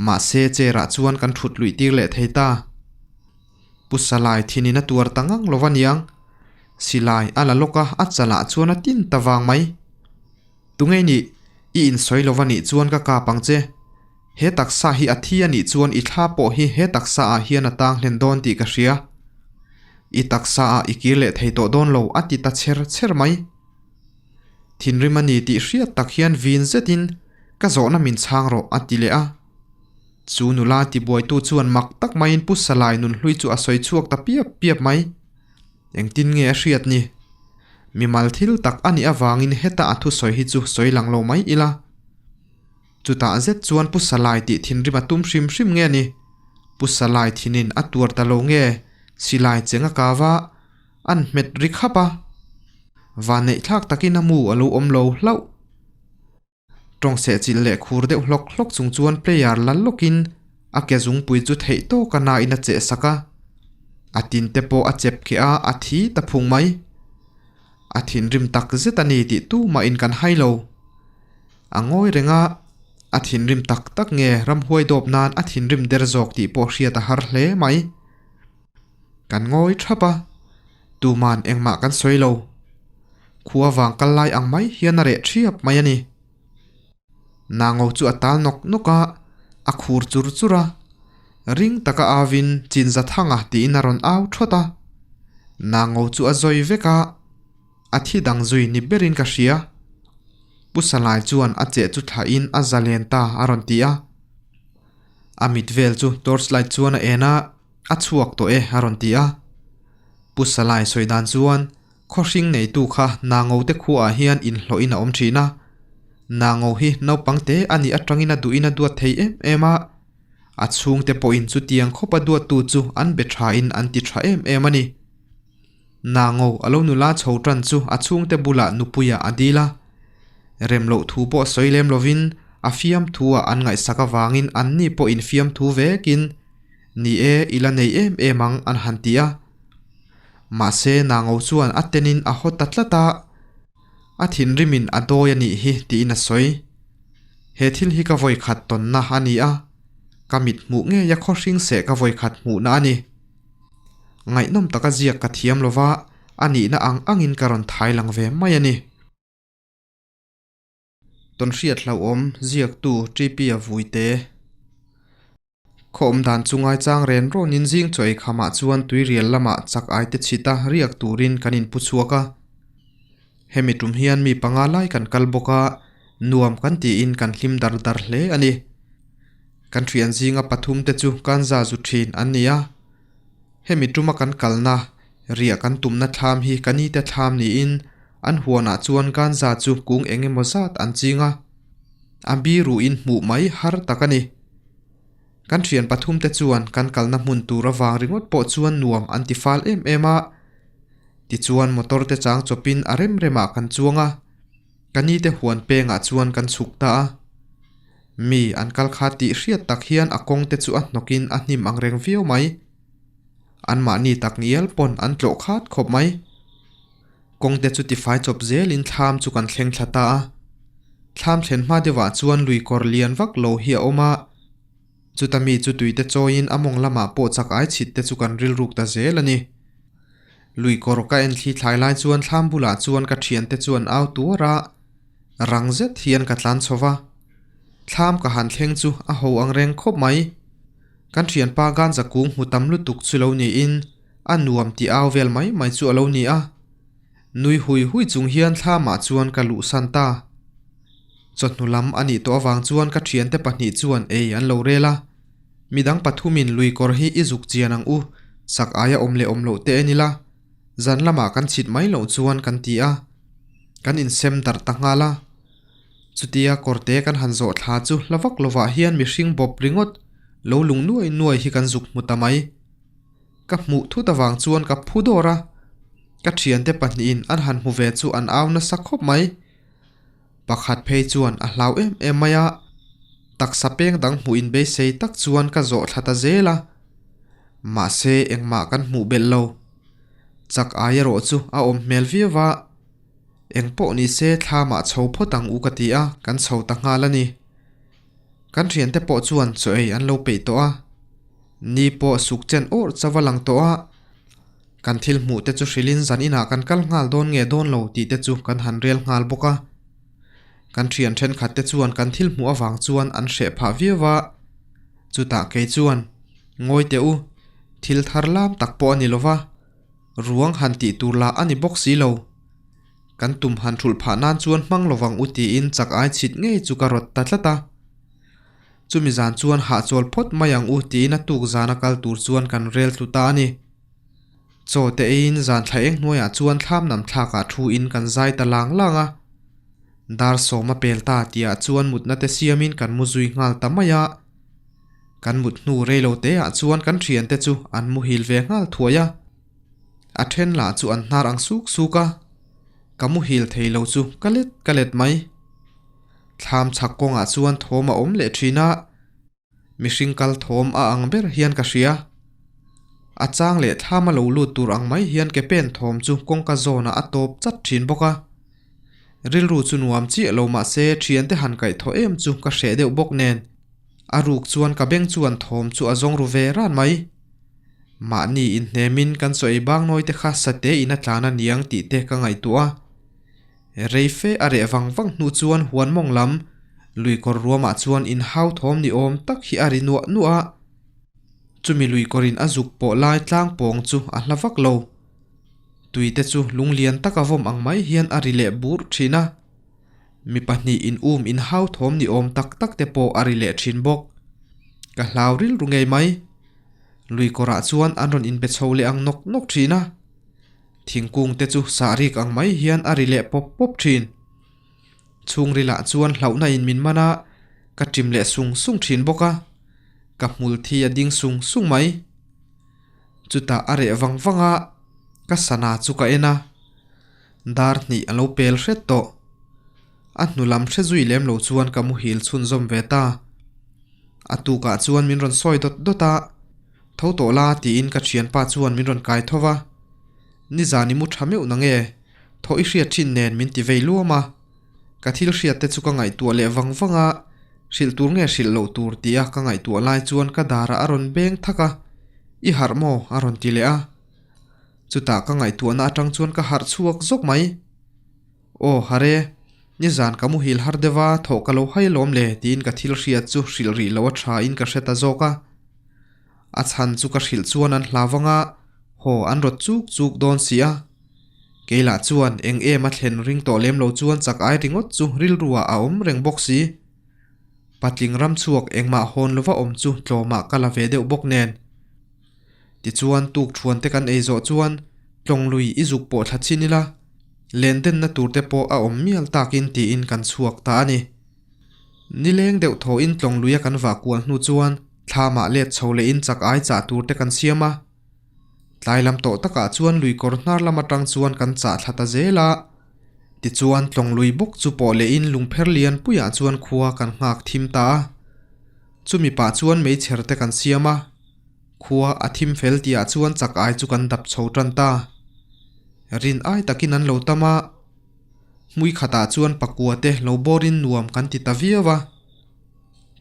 Mahse chair ah chuan kan thut luih tir leh thei ta. Pu Salai thinin a tuar ta ngang lo va niang. Silai a la lawk a, a chalah chuan a tin ta vang mai. Tunge nih, i insawi lo va nih chuan ka kap ang che. He taksa hi a thi a nih chuan i thla pawh hi he taksa ah hian a tang hlen dawn tih ka hria. I taksa ah i kir leh thei tawh dawn lo a ti ta chher chher mai. Thinrim a ni tih hriat tak hian vin zetin ka zawhna min chhang rawh a ti leh a. Chu nula tibuaitu chuan mak tak maiin Pu Salai nunhlui chu a sawi chhuak ta piap piap mai. Engtin nge a hriat ni? Mimal thil tak a nih avangin heta a thusawi hi chu sawi lang lo mai ila. Chutah zet chuan Pu Salai tih thinrim a tum hrim hrim nge ni? Pu Salai thinin a tuar ta lo nge? Silai cheng a kau a, an hmet ri khap a. Vanneih thlak takin a mu a lo awm lo hlauh. Tawng sehchilh leh khur deuh hlawk hlawk chung chuan player la lawkin a ke zungpui chu theih tawk a nain a cheh sak a. A tin te pawh a chep kheh a, a thi ta phung mai. A thinrim tak zet a ni tih tumahin kan hai lo. A ngawi reng a, a thinrim tak tak nge ramhuai dawp nan a thinrim der zawk tih pawh hriat a har hle mai. Kan ngawi thap a, tuman engmah kan sawi lo. Khua vang kal lai ang mai hian a reh thiap mai a ni. Nango chu a tal nawk nawk a, a khur chur chur a. Ring taka avin Chinza thanga tiin a rawn au thawt a. Nango chu a zawi vek a. A thi dang zui ni berin ka hria. Pu Salai chuan a cheh chu thlahin a zalen ta a rawn ti a. A mit vel chu torchlight chuan a en a, a chhuak tawh e a rawn ti a. Pu Salai sawi dan chuan khawhring neitu kha Nangote khuaah hian inhlawhin a awm thin a. Nango hi naupang te a nih atangin a duhin a duat thei em em a. A chhungte pawhin chutiang khawpa duattu chu an be thain an ti tha em em a ni. Nango a lo nula chho tan chu a chhungte bulah nupuiah a dil a. Rem loh thu pawh sawi lem lovin a fiamthu-ah an ngaihsak avangin anni pawh infiamthu vekin, Ni e, i la nei em em ang an han ti a. Mahse Nango chuan a tenin a haw ta tlat a, a thinrimin a dawi a nih hi tiin a sawi. He thil hi ka vawikhat tawnna a ni a, ka mit hmuh ngeia khawhring seh ka vawikhat hmuhna a ni. Ngaihnawm taka ziak ka thiam lova, a nihna ang angin ka rawn thai lang ve mai a ni. Tawnhriat hlauhawm ziaktu TP-a Vuite. Khaw awm dan chu ngaichang ren rawnin zing chaw ei khamah chuan tuirial lamah chak ai te chhita riak turin kan inpu chhuak a. Hemi tum hian mi panga lai kan kal bawk a, nuam kan tiin kan hlim dar dar hle a ni. Kan thian zinga pathum te chu kan za zu thin an ni a. Hemi tuma kan kalna, riah kan tumna thlam hi ka nite thlam niin an huanah chuan ganza chu kung eng emaw zat an ching a. A biruin hmuh mai har tak a ni. Kan thian pathum te chuan kan kalna hmun tur avang ringawt pawh chuan nuam an ti fal em em a. Tichuan motor te chang chawpin a rem remah kan chuang a. Ka nite huan pengah chuan kan chhuk ta a. Mi an kal kha tih hriat tak hian a kawng te chu a hnawkin a hnim ang reng viau mai. Anmahni tak ngial pawn an tlawh khat khawp mai. Kawng te chu tifai chawp zelin thlam chu kan thleng thla ta a. Thlam thlen hma deuhah chuan lui kawr lian vak lo hi a awm a. Chuta mi chu tui te chawiin a mawng lamah pawh chak ai chhit te chu kan rilruk ta zel a ni. Lui kawr ka en thli thlai lai chuan thlam bulah chuan ka thiante chuan au tuar a, rang zet hian ka tlan chho va. Thlam ka han thleng chu a ho ang reng khawp mai. Kan thianpa ganja kung hmu tam lutuk chu lo niin a nuam tih au vel mai mai chu a lo ni a. Nui hui hui chung hian thlamah chuan ka luhsan ta. Chawhnu lam a nih tawh avang chuan ka thiante pahnih chuan ei an lo rel a. Midang pathumin lui kawr hi i zuk chian ang u, sak aia awm leh awm loh te en ila, zan lamah kan chhit mai loh chuan kan ti a. Kan insem darh ta nghal a. Chutia kawrte kan han zawh thla chu hla vak lovah hian mihring bawp ringawt lo lung nuai nuai hi kan zuk hmu ta mai. Ka hmuh thut avang chuan ka phu dawr a, ka thiante pahnihin an han hmu ve chu an au nasa khawp mai. Pakhat phei chuan a hlau em em mai a, taksa peng dang hmuh in beisei tak chuan ka zawh thla ta zel a. Mahse engmah kan hmuh belh lo. Chak ai erawh chu a awm hmel viau a, eng pawh ni se thlamah chho phawt ang u ka ti a, kan chho ta nghal a ni. Kan thiante pawh chuan chaw ei an lo peih tawh a, ni pawh suk chen awrh chauh a lang tawh a, kan thil hmuh te chu hrilhin zan inah kan kal nghal dawn nge dawn lo tih te chu kan han rel nghal bawk a. Kan thian thenkhat te chuan kan thil hmuh avang chuan an hreh phah viau a, chutah kei chuan, Ngawi teh u, thil thar lam tak pawh a ni lova, ruang han tih tur lah a ni bawk si lo. Kan tum han thulh phah nan chuan hmang lovang u tiin chak ai chhit ngei chu ka rawt ta tlat a. Chumi zan chuan hahchawl phawt mai ang u tiin a tuk zana kal tur chuan kan rel tlu ta a ni. Chaw te eiin zan thla eng hnuaiah chuan thlam nam thlakah thu in kan zai ta lang lang a. Dar sawm a pel ta tihah chuan mutna te siamin kan mu zui nghal ta mai a. Kan mut hnu rei lo teah chuan kan thiante chu an muhil ve nghal thuai a. A then lah chu an hnar ang suk suk a, ka muhil thei lo chu ka let ka let mai. Thlam chhak kawngah chuan thawm a awm leh thin a, mihring kal thawm a ang ber hian ka hria. A chang leh thlam a lo lut tur ang mai hian ke pen thawm chu kawngka zawnah a tawp chat thin bawk a. Rilru chu nuam chiah lo mah se thiante han kaih thaw em chu ka hreh deuh bawk nen, a ruk chuan ka beng chuan thawm chu a zawng ru ve ran mai. Mahni inhnemin kan chaw ei bang nawi te kha sate in a tlan a niang tih te ka ngaihtuah a. Rei fe a reh vang vang hnu chuan huan mawng lam lui kawr ruamah chuan inhau thawm ni awm tak hi a ri nuah nuah a. Chumi lui kawrin a zuk pawh lai tlang pawng chu a hla vak lo. Tui te chu lung lian tak a vawm ang mai hian a ri leh bur thin a. Mi pahnih in um inhau thawm ni awm tak tak te pawh a ri leh thin bawk. Ka hlau rilru ngei mai. Lui kawrah chuan an rawn inbe chho leh ang nawk nawk thin a, thingkung te chu sah rik ang mai hian a ri leh pawp pawp thin. Chhungrilah chuan hlauhna in min man a, ka ṭim leh sung sung thin bawk a, ka hmul thi a ding sung sung mai. Chutah a reh vang vang a, ka sana chu ka en a, dar hnih a lo pel hret tawh. A hnu lam hre zui lem lo chuan ka muhil chhunzawm ve ta. A tukah chuan min rawn sawi dawt dawt a, Tho tawh la tiin ka thianpa chuan min rawn kai tho va. Nizan i mu tha meuh na nge? Thaw i hriat thin nen min ti vei luam a. Ka thil hriat te chu ka ngaihtuah leh vang vang a, hrilh tur nge hrilh loh tur tia ka ngaihtuah lai chuan ka darah a rawn beng thak a, I harh maw? a rawn ti leh a. Chutah ka ngaihtuahna atang chuan ka harh chhuak zawk mai. Aw hare, nizan ka muhil har deuh a, thawh ka lo hai lawm le tiin ka thil hriat chu hrilh rih loh a tha in ka hre ta zawk a. A chhan chu ka hrilh chuan an hlau vang a, haw an rawt chuk chuk dawn si a. Kei lah chuan eng em a thlen ring tawh lem lo chuan chak ai ringawt chu rilruah a awm reng bawk si. Patling ram chhuak engmah hawn lova awm chu tlawmah ka la ve deuh bawk nen. Tichuan tuk thuan te kan ei zawh chuan tlawng lui i zuk pawh thla chhin ila, len denna tur te pawh a awm mial takin tiin kan chhuak ta a ni. Nileng deuh thawhin tlawng luia kan vah kual hnu chuan thlamah let chho lehin chak ai chah tur te kan siam a. Tlai lam tawh takah chuan lui kawr hnar lam atang chuan kan chah thla ta zel a. Tichuan tlawng lui bawk chu pawh lehin lungpher lian puiah chuan khua kan nghak thim ta a. Chumi pah chuan meichher te kan siam a. Khua a thim fel tihah chuan chak ai chu kan dap chho tan ta. Rin ai takin an lo tam a, hmui khatah chuan pakua te lo bawrin nuam kan ti ta viau a.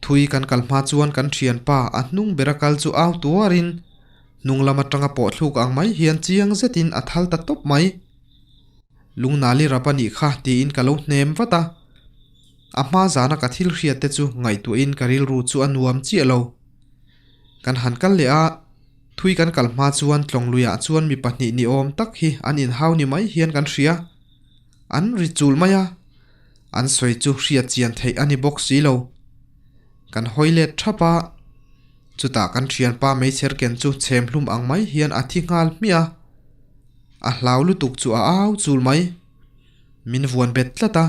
Thui kan kal hma chuan kan thianpa a hnung bera kal chu au tuarin. Hnung lam atanga pawh thluk ang mai hian chiang zetin a thal ta tawp mai. Lungnali rap a nih kha tiin ka lo hnem vat a. A hma zana ka thil hriat te chu ngaihtuahin ka rilru chu a nuam chiah lo. Kan han kal leh a, thui kan kal hma chuan tlawngluiah chuan mi pahnih ni awm tak hi an inhau ni mai hian kan hria. An ri chul mai a, an sawi chu hriat chian theih a ni bawk si lo. Kan hawi let thap a, chutah kan thianpa meichher ken chu chhem hlum ang mai hian a thi nghal hmiah a. A hlau lutuk chu a au chul mai. Min vuan bet tlat a,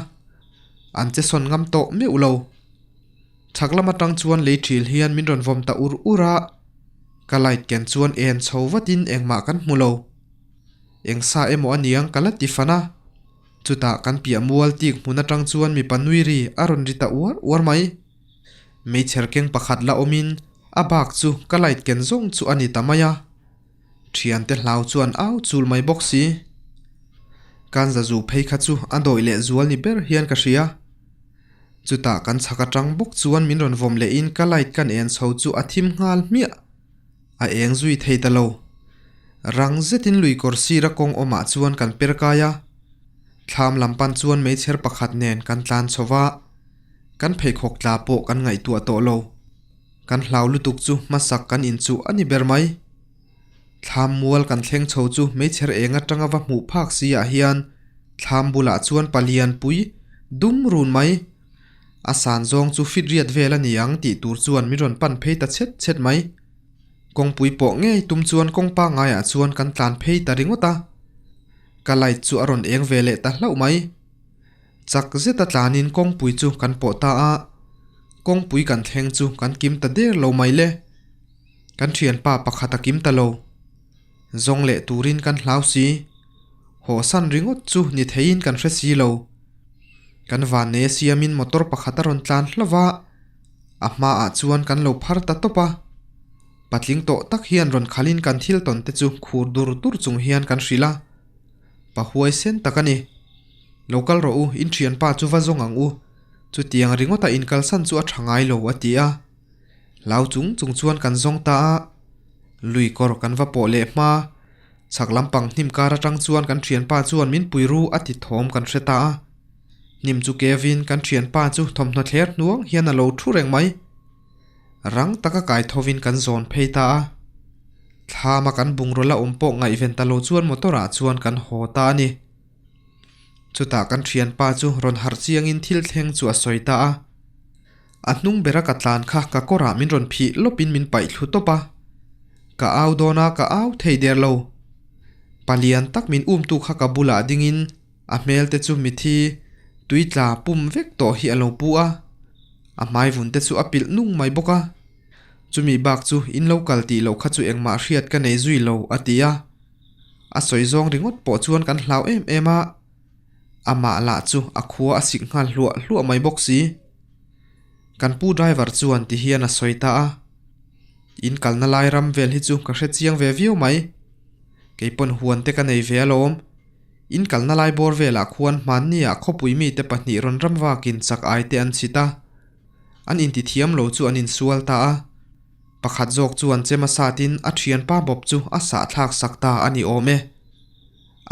an che sawn ngam tawh meuh lo. Chhak lam atang chuan lei thil hian min rawn vawm ta ur ur a, ka light ken chuan en chho vatin engmah kan hmu lo. Eng sa emaw a niang ka la ti fan a, chutah kan piah mual tik hmun atang chuan mipa nui ri a rawn ri ta uar uar mai. Meichher keng pakhat la awmin a bak chu ka light ken zawng chu a ni ta mai a. Thiante hlau chuan au chul mai bawk si. Kan zazu phei kha chu a dawih leh zual ni ber hian ka hria. Chutah kan chhak atang bawk chuan min rawn vawm lehin ka light kan en chho chu a thim nghal hmiah. A eng zui thei ta lo. Rang zetin lui kawr sira kawng awmah chuan kan per kai a. Thlam lam pan chuan meichher pakhat nen kan tlan chho va. Kan pheikhawk tla pawh kan ngaihtuah tawh lo. Kan hlau lutuk chu hmasak kan inchuh a ni ber mai. Thlam mual kan thleng chho chu meichher eng atanga va hmuh phak si ah hian thlam bulah chuan palian pui dum run mai. A san zawng chu fit riat vel a ni ang tih tur chuan min rawn pan phei ta chhet chhet mai. Kawngpui pawh ngei tum chuan kawng pangaiah chuan kan tlan phei ta ringawt a. Ka light chu a rawn eng ve leh ta hlauh mai. Chak zeta tlanin kawngpui chu kan pawh ta a, kawngpui kan thleng chu kan kim ta der lo mai le. Kan thianpa pakhat a kim ta lo. Zawng leh turin kan hlau si. Hawhsan ringawt chu ni theiin kan hre si lo. Kan vannei a siamin motor pakhat a rawn tlan hlauh va, a hmaah chuan kan lo phar ta tawp a. Patling tawh tak hian rawn khalin kan thil tawn te chu khur dur dur chung hian kan hrilh a. Pa huaisen tak a ni. Lo kal rawh u, in thianpa chu va zawng ang u. Chutiang ringawta inkalsan chu a tha ngai lo, a ti a. Hlau chung chung chuan kan zawng ta a. Lui kawr kan va pawh leh hma. Chhak lampang hnim kar atang chuan kan thianpa chuan min pui ru a ti thawm kan hre ta a. Hnim chu kevin kan thianpa chu thawmhnaw thler hnuang hian a lo thu reng mai. Rang taka kai thovin kan zawn phei ta a. Thlama kan bungraw la awm pawh ngaihven ta lo chuan motor ah chuan kan haw ta a ni. Chutah kan thianpa chu rawn harh chiangin thil thleng chu a sawi ta a. A hnung bera ka tlan kha ka kawrah min rawn phih lawpin min paih thlu tawp a. Ka au dawn a, ka au thei der lo. Palian tak min umtu kha ka bulah dingin a hmel te chu mithi tui tla pum vek tawh hi a lo pu a. A hmai vun te chu a pilh nung mai bawk a. Chumi bak chu in lo kal tih loh kha chu engmah hriat ka nei zui lo, a ti a. A sawi zawng ringawt pawh chuan kan hlau em em a. Amah lah chu a khua a sik nghal hluah hluah mai bawk si. Kan pu driver chuan ti hian a sawi ta a. In kalna lai ram vel hi chu ka hre chiang ve viau mai. Kei pawn huan te ka nei ve alawm. In kalna lai bawr velah khuan hmanni ah khawpui mite pahnih rawn ram vakin chak ai te an chhit a. An intithiam lo chu an insual ta a. Pakhat zawk chuan chem a satin a thianpa bawp chu a sahthlak sak ta a ni awm e.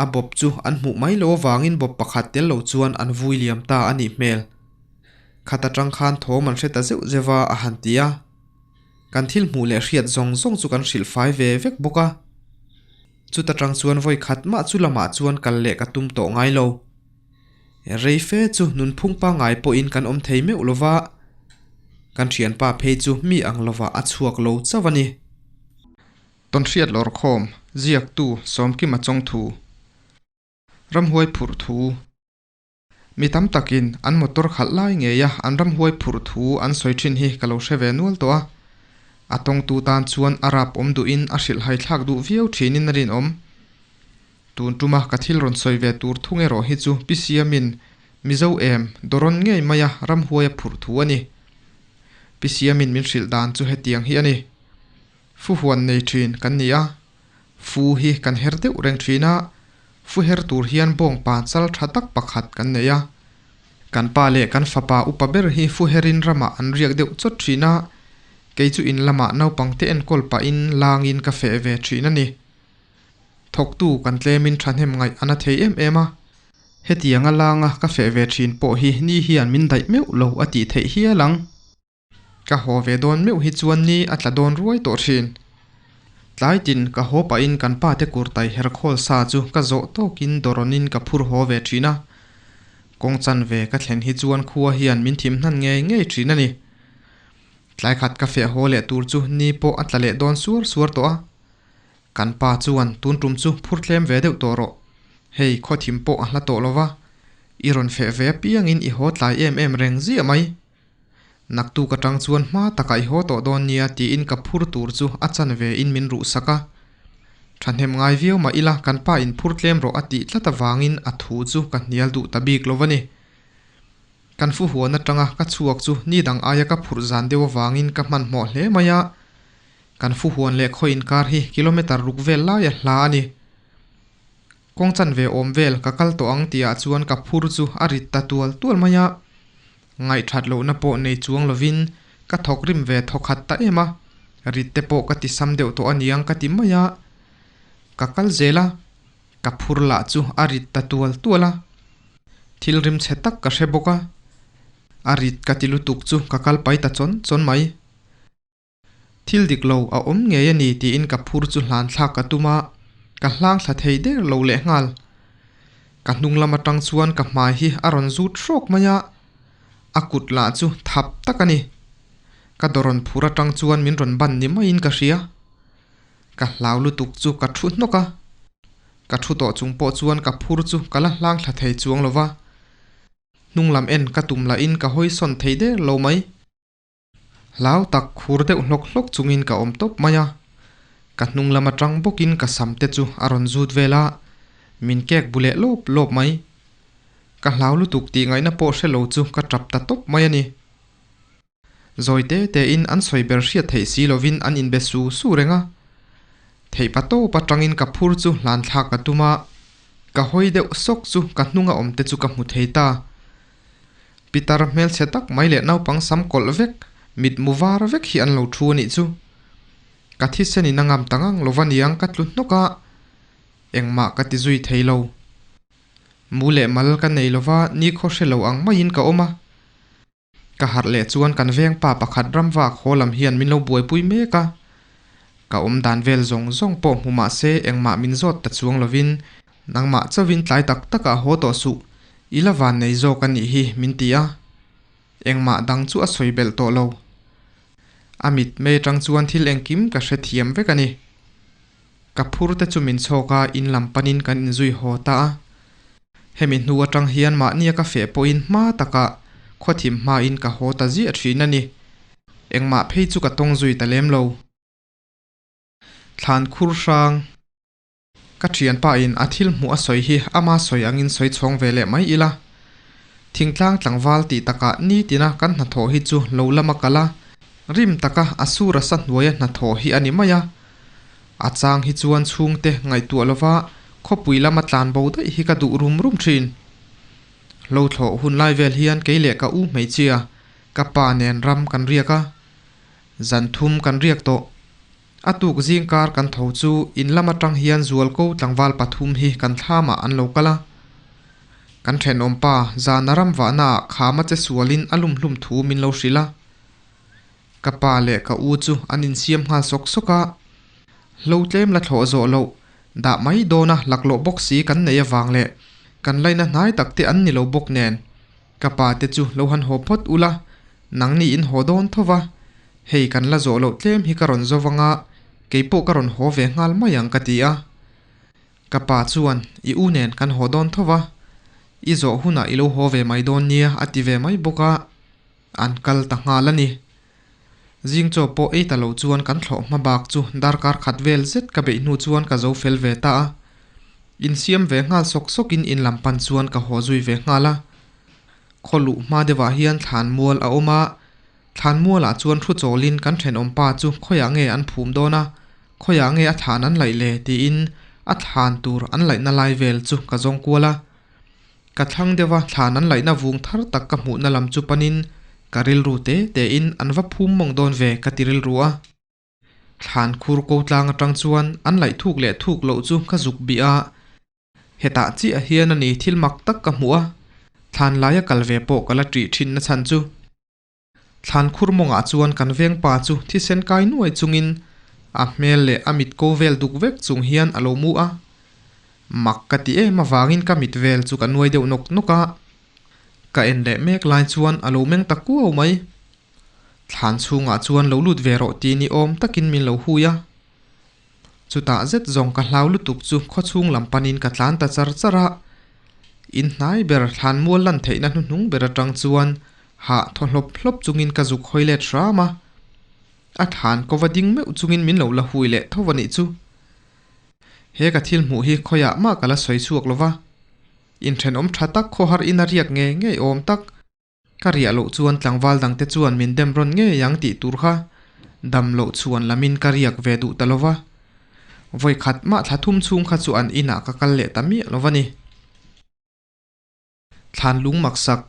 A bawp chu an hmuh mai lo avangin bawp pakhat tel lo chuan an vui liam ta a nih hmel. Khat atang khan thawm an hre ta zeuh zeuh a a han ti a. Kan thil hmuh leh hriat zawng zawng chu kan hrilh fai ve vek bawk a. Chuta tang chuan vawi khat mah chu lamah chuan kal leh ka tum tawh ngai lo. Rei fe chu nunphung pangngai pawhin kan awm thei meuh lova, kan thianpa phei chu mi ang lovah a chhuak lo chauh a ni. Tawnhriat lawrkhawm, ziaktu Sawmkima Chawngthu, Ramhuai phurh thu. Mi tam takin an motor khalh lai ngeia an ramhuai phurh thu an sawi thin hi ka lo hre ve nual tawh a. A tawngtu tan chuan a rap awm duhin a hrilhhai thlak duh viau thinin a rinawm. Tun tuma ka thil rawn sawi ve tur thung erawh hi chu Pi Siamin Mizo em dawrawn ngei maia ramhuai a phurh thu a ni. Pi Siamin min hrilh dan chu hetiang hi a ni. Fu huan nei thin kan ni a, fu hi kan her deuh reng thin a, fu her tur hian bawngpa chal tha tak pakhat kan nei a. Kan pa leh kan fapa upa ber hi fu herin ramah an riak deuh chawt thin a. Kei chu in lamah naupangte enkawl pahin langin ka feh ve thin a ni. Thawktu kan tlemin thahnem ngaih a na thei em em a. Hetianga langa ka feh ve thin pawh hi ni hian min daih meuh lo a tih theih hial ang. Ka haw ve dawn meuh hi chuan ni a tla dawn ruai tawh thin. Tlai tin ka haw pahin kan pa te kurtai her khawl sa chu ka zawh tawkin dawrawnin ka phur haw ve thin a. Kawng chanve ka thlen hi chuan khua hian min thim hnan ngei ngei thin a ni. Tlai khat ka feh haw leh tur chu ni pawh a tla leh dawn suar suar tawh a. Kan pa chuan tun tum chu phur tlem ve deuh tawh rawh. Hei khaw thim pawh a hla tawh lo va, i rawn feh ve apiangin i haw tlai em em reng ziah mai. Naktuk atang chuan hma takah i haw tawh dawn nia tiin ka phur tur chu a chanve in min ruh sak a. Thahnem ngai viau mah ila kan pa in phur tlem rawh a tih tlat avangin a thu chu ka hnial duh ta bik lo a ni. Kan fu huan atanga ka chhuak chu ni dang aia ka phurh zan deuh avangin ka hmanhmawh hle mai a. Kan fu huan leh khaw inkar hi kilometre ruk vel laia hla a ni. Kawng chanve awm vel ka kal tawh ang tihah chuan ka phur chu a rit ta tual tual mai a. Ngaihthat lohna pawh nei chuang lovin ka thawk rim ve thaw khat ta em a, rit te pawh ka ti sam deuh tawh aniang ka ti mai a. Ka kal zel a, ka phur lah chu a rit ta tual tual a. Thil rim chhe tak ka hre bawk a, a rit ka ti lutuk chu ka kal pai ta chawn chawn mai. Thil dik lo a awm ngei a ni tiin ka phur chu hlan thlak ka tum a, ka hlang thla thei der lo leh nghal. Ka hnung lam atang chuan ka hmai hi a rawn zut hrawk mai a, a kut lah chu thap tak a ni. Ka dawrawn phur atang chuan min rawn ban ni maiin ka hria. Ka hlau lutuk chu ka thu hnawk a, ka thu tawh chung pawh chuan ka phur chu ka la hlang thla thei chuang lo va. Hnung lam en ka tum lahin ka hawi sawn thei der lo mai. Hlau tak khur deuh hlawk hlawk chungin ka awm tawp mai a, ka hnung lam atang bawkin ka sam te chu a rawn zut vel a, min kek bu leh lawp lawp mai. Ka hlau lutuk tih ngaihna pawh hre lo chu ka tap ta tawp mai a ni. Zawi te tein an sawi ber hriat theih si lovin an inbe su su reng a. Theih pa tawp atangin ka phur chu hlan thlak ka tum a, ka hawi deuh sawk chu ka hnunga awm te chu ka hmu thei ta. Pitar hmelchhe tak mai leh naupang sam kawlh vek, mitmu var vek hi an lo thu a nih chu. Ka thisen in a ngam ta ngang lo va niang ka tlu hnawk a, engmah ka ti zui thei lo. Mu leh mal ka nei lo va, nikhaw hre lo ang maiin ka awm a. Ka harh leh chuan kan veng pa pakhat ramvak haw lam hian min lo buaipui mek a. Ka awm dan vel zawng zawng pawh hmu mah se engmah min zawt ta chuang lovin nangmah chauhin tlai tak takah haw tawh suh, i la van nei zawk a nih hi min ti a. Engmah dang chu a sawi belh tawh lo. A mit mei atang chuan thil engkim ka hrethiam vek a ni. Ka phur te chu min chhawk a, in lam panin kan inzui haw ta a. Hemi hnu atang hian mahnia ka feh pawhin hma takah khawthim hmain ka haw ta ziah thin a ni. Engmah phei chu ka tawng zui ta lem lo. Thlan khur hrang. Ka thianpa in a thil hmuh a sawi hi ama sawi angin sawi chhawng ve leh mai ila. Thingtlang tlangval tih takah nitina kan hnathawh hi chu lo lama kal a, rim taka a sur a sa hnuaia hnathawh hi a ni mai a. A chang hi chuan chhungte ngaihtuah lova khawpui lama tlan bo daih hi ka duh rum rum thin. Hlo thlawh hun lai vel hian kei leh ka u hmeichhia, ka pa nen ram kan riak a. Zan thum kan riak tawh. A tuk zing kar kan tho chu in lam atang hian zualko tlangval pathum hi kan thlamah an lo kal a. Kan thenawm pa zana ram vahnaah khama che sualin a lum hlum thu min lo hrilh a. Ka pa leh ka u chu an insiam nghal sawk sawk a, hlo tlem la thlawh zawh loh, dah mai dawna laklawh bawk si kan nei avang leh kan laina hnai tak te an ni lo bawk nen, ka pa te chu lo han haw phawt ula, nangni in haw dawn tho va, hei kan la zawh loh tlem hi ka rawn zo vanga keipawh ka rawn haw ve nghal mai ang ka ti a. Ka pa chuan, I u nen kan haw dawn tho va, i zawh hunah i lo haw ve mai dawn nia a ti ve mai bawk a. An kal ta nghal a ni. Zing chaw pawh ei ta lo chuan kan thlawh hma bak chu darkar khat vel zet ka beih hnu chuan ka zo fel ve ta a. Insiam ve nghal sawk sawkin in lam pan chuan ka haw zui ve nghal a. Khaw luh hma deuhah hian thlan mual a awm a, thlan mualah chuan thu chawlin kan thenawm pa chu khawiah nge an phum dawn a, khawiah nge a thlan an laih le tiin a thlan tur an laihna lai vel chu ka zawng kual a. Ka thlang deuh a, thlan an laihna vung thar tak ka hmuhna lam chu panin Ka rilru te te in an va phum mawng dawn ve ka ti rilru a. Thlan khur ko tlang atang chuan an laih thuk leh thuk loh chu ka zuk bih a. Hetah chiah hian a ni thil mak tak ka hmuh a, thlan laia kal ve pawh ka la ṭih ṭhin na chhan chu. Thlan khur mawngah chuan kan veng pa chu thisen kai nuai chungin a hmel leh a mit ko vel duk vek chung hian a lo mu a. Mak ka ti em avangin ka mit vel chu ka nuai deuh nawk nawk a. Ka en leh mek lai chuan a lo meng ta kuau mai. Thlan chhungah chuan lo lut ve rawh ti ni awm takin min lo hui a. Chutah zet zawng ka hlau lutuk chu khawchhung lam panin ka tlan ta char char a. In hnai ber thlan mual lan theihna hnuhnung ber atang chuan hah thaw hlawp hlawp chungin ka zuk hawi let hram a. A thlan ko va ding meuh chungin min lo la hui leh tho a nih chu. He ka thil hmuh hi khawiah mah ka la sawi chhuak lo va. Inthenawm tha tak khawhar in a riak ngei ngei awm tak. Ka riah loh chuan tlangval dangte chuan min dem rawn ngei ang tih tur kha dam loh chhuan lamin ka riak ve duh ta lo va. Vawi khat mah thla thum chhung kha chu an inah ka kal leh ta miah lo va ni. Thlan lung maksak.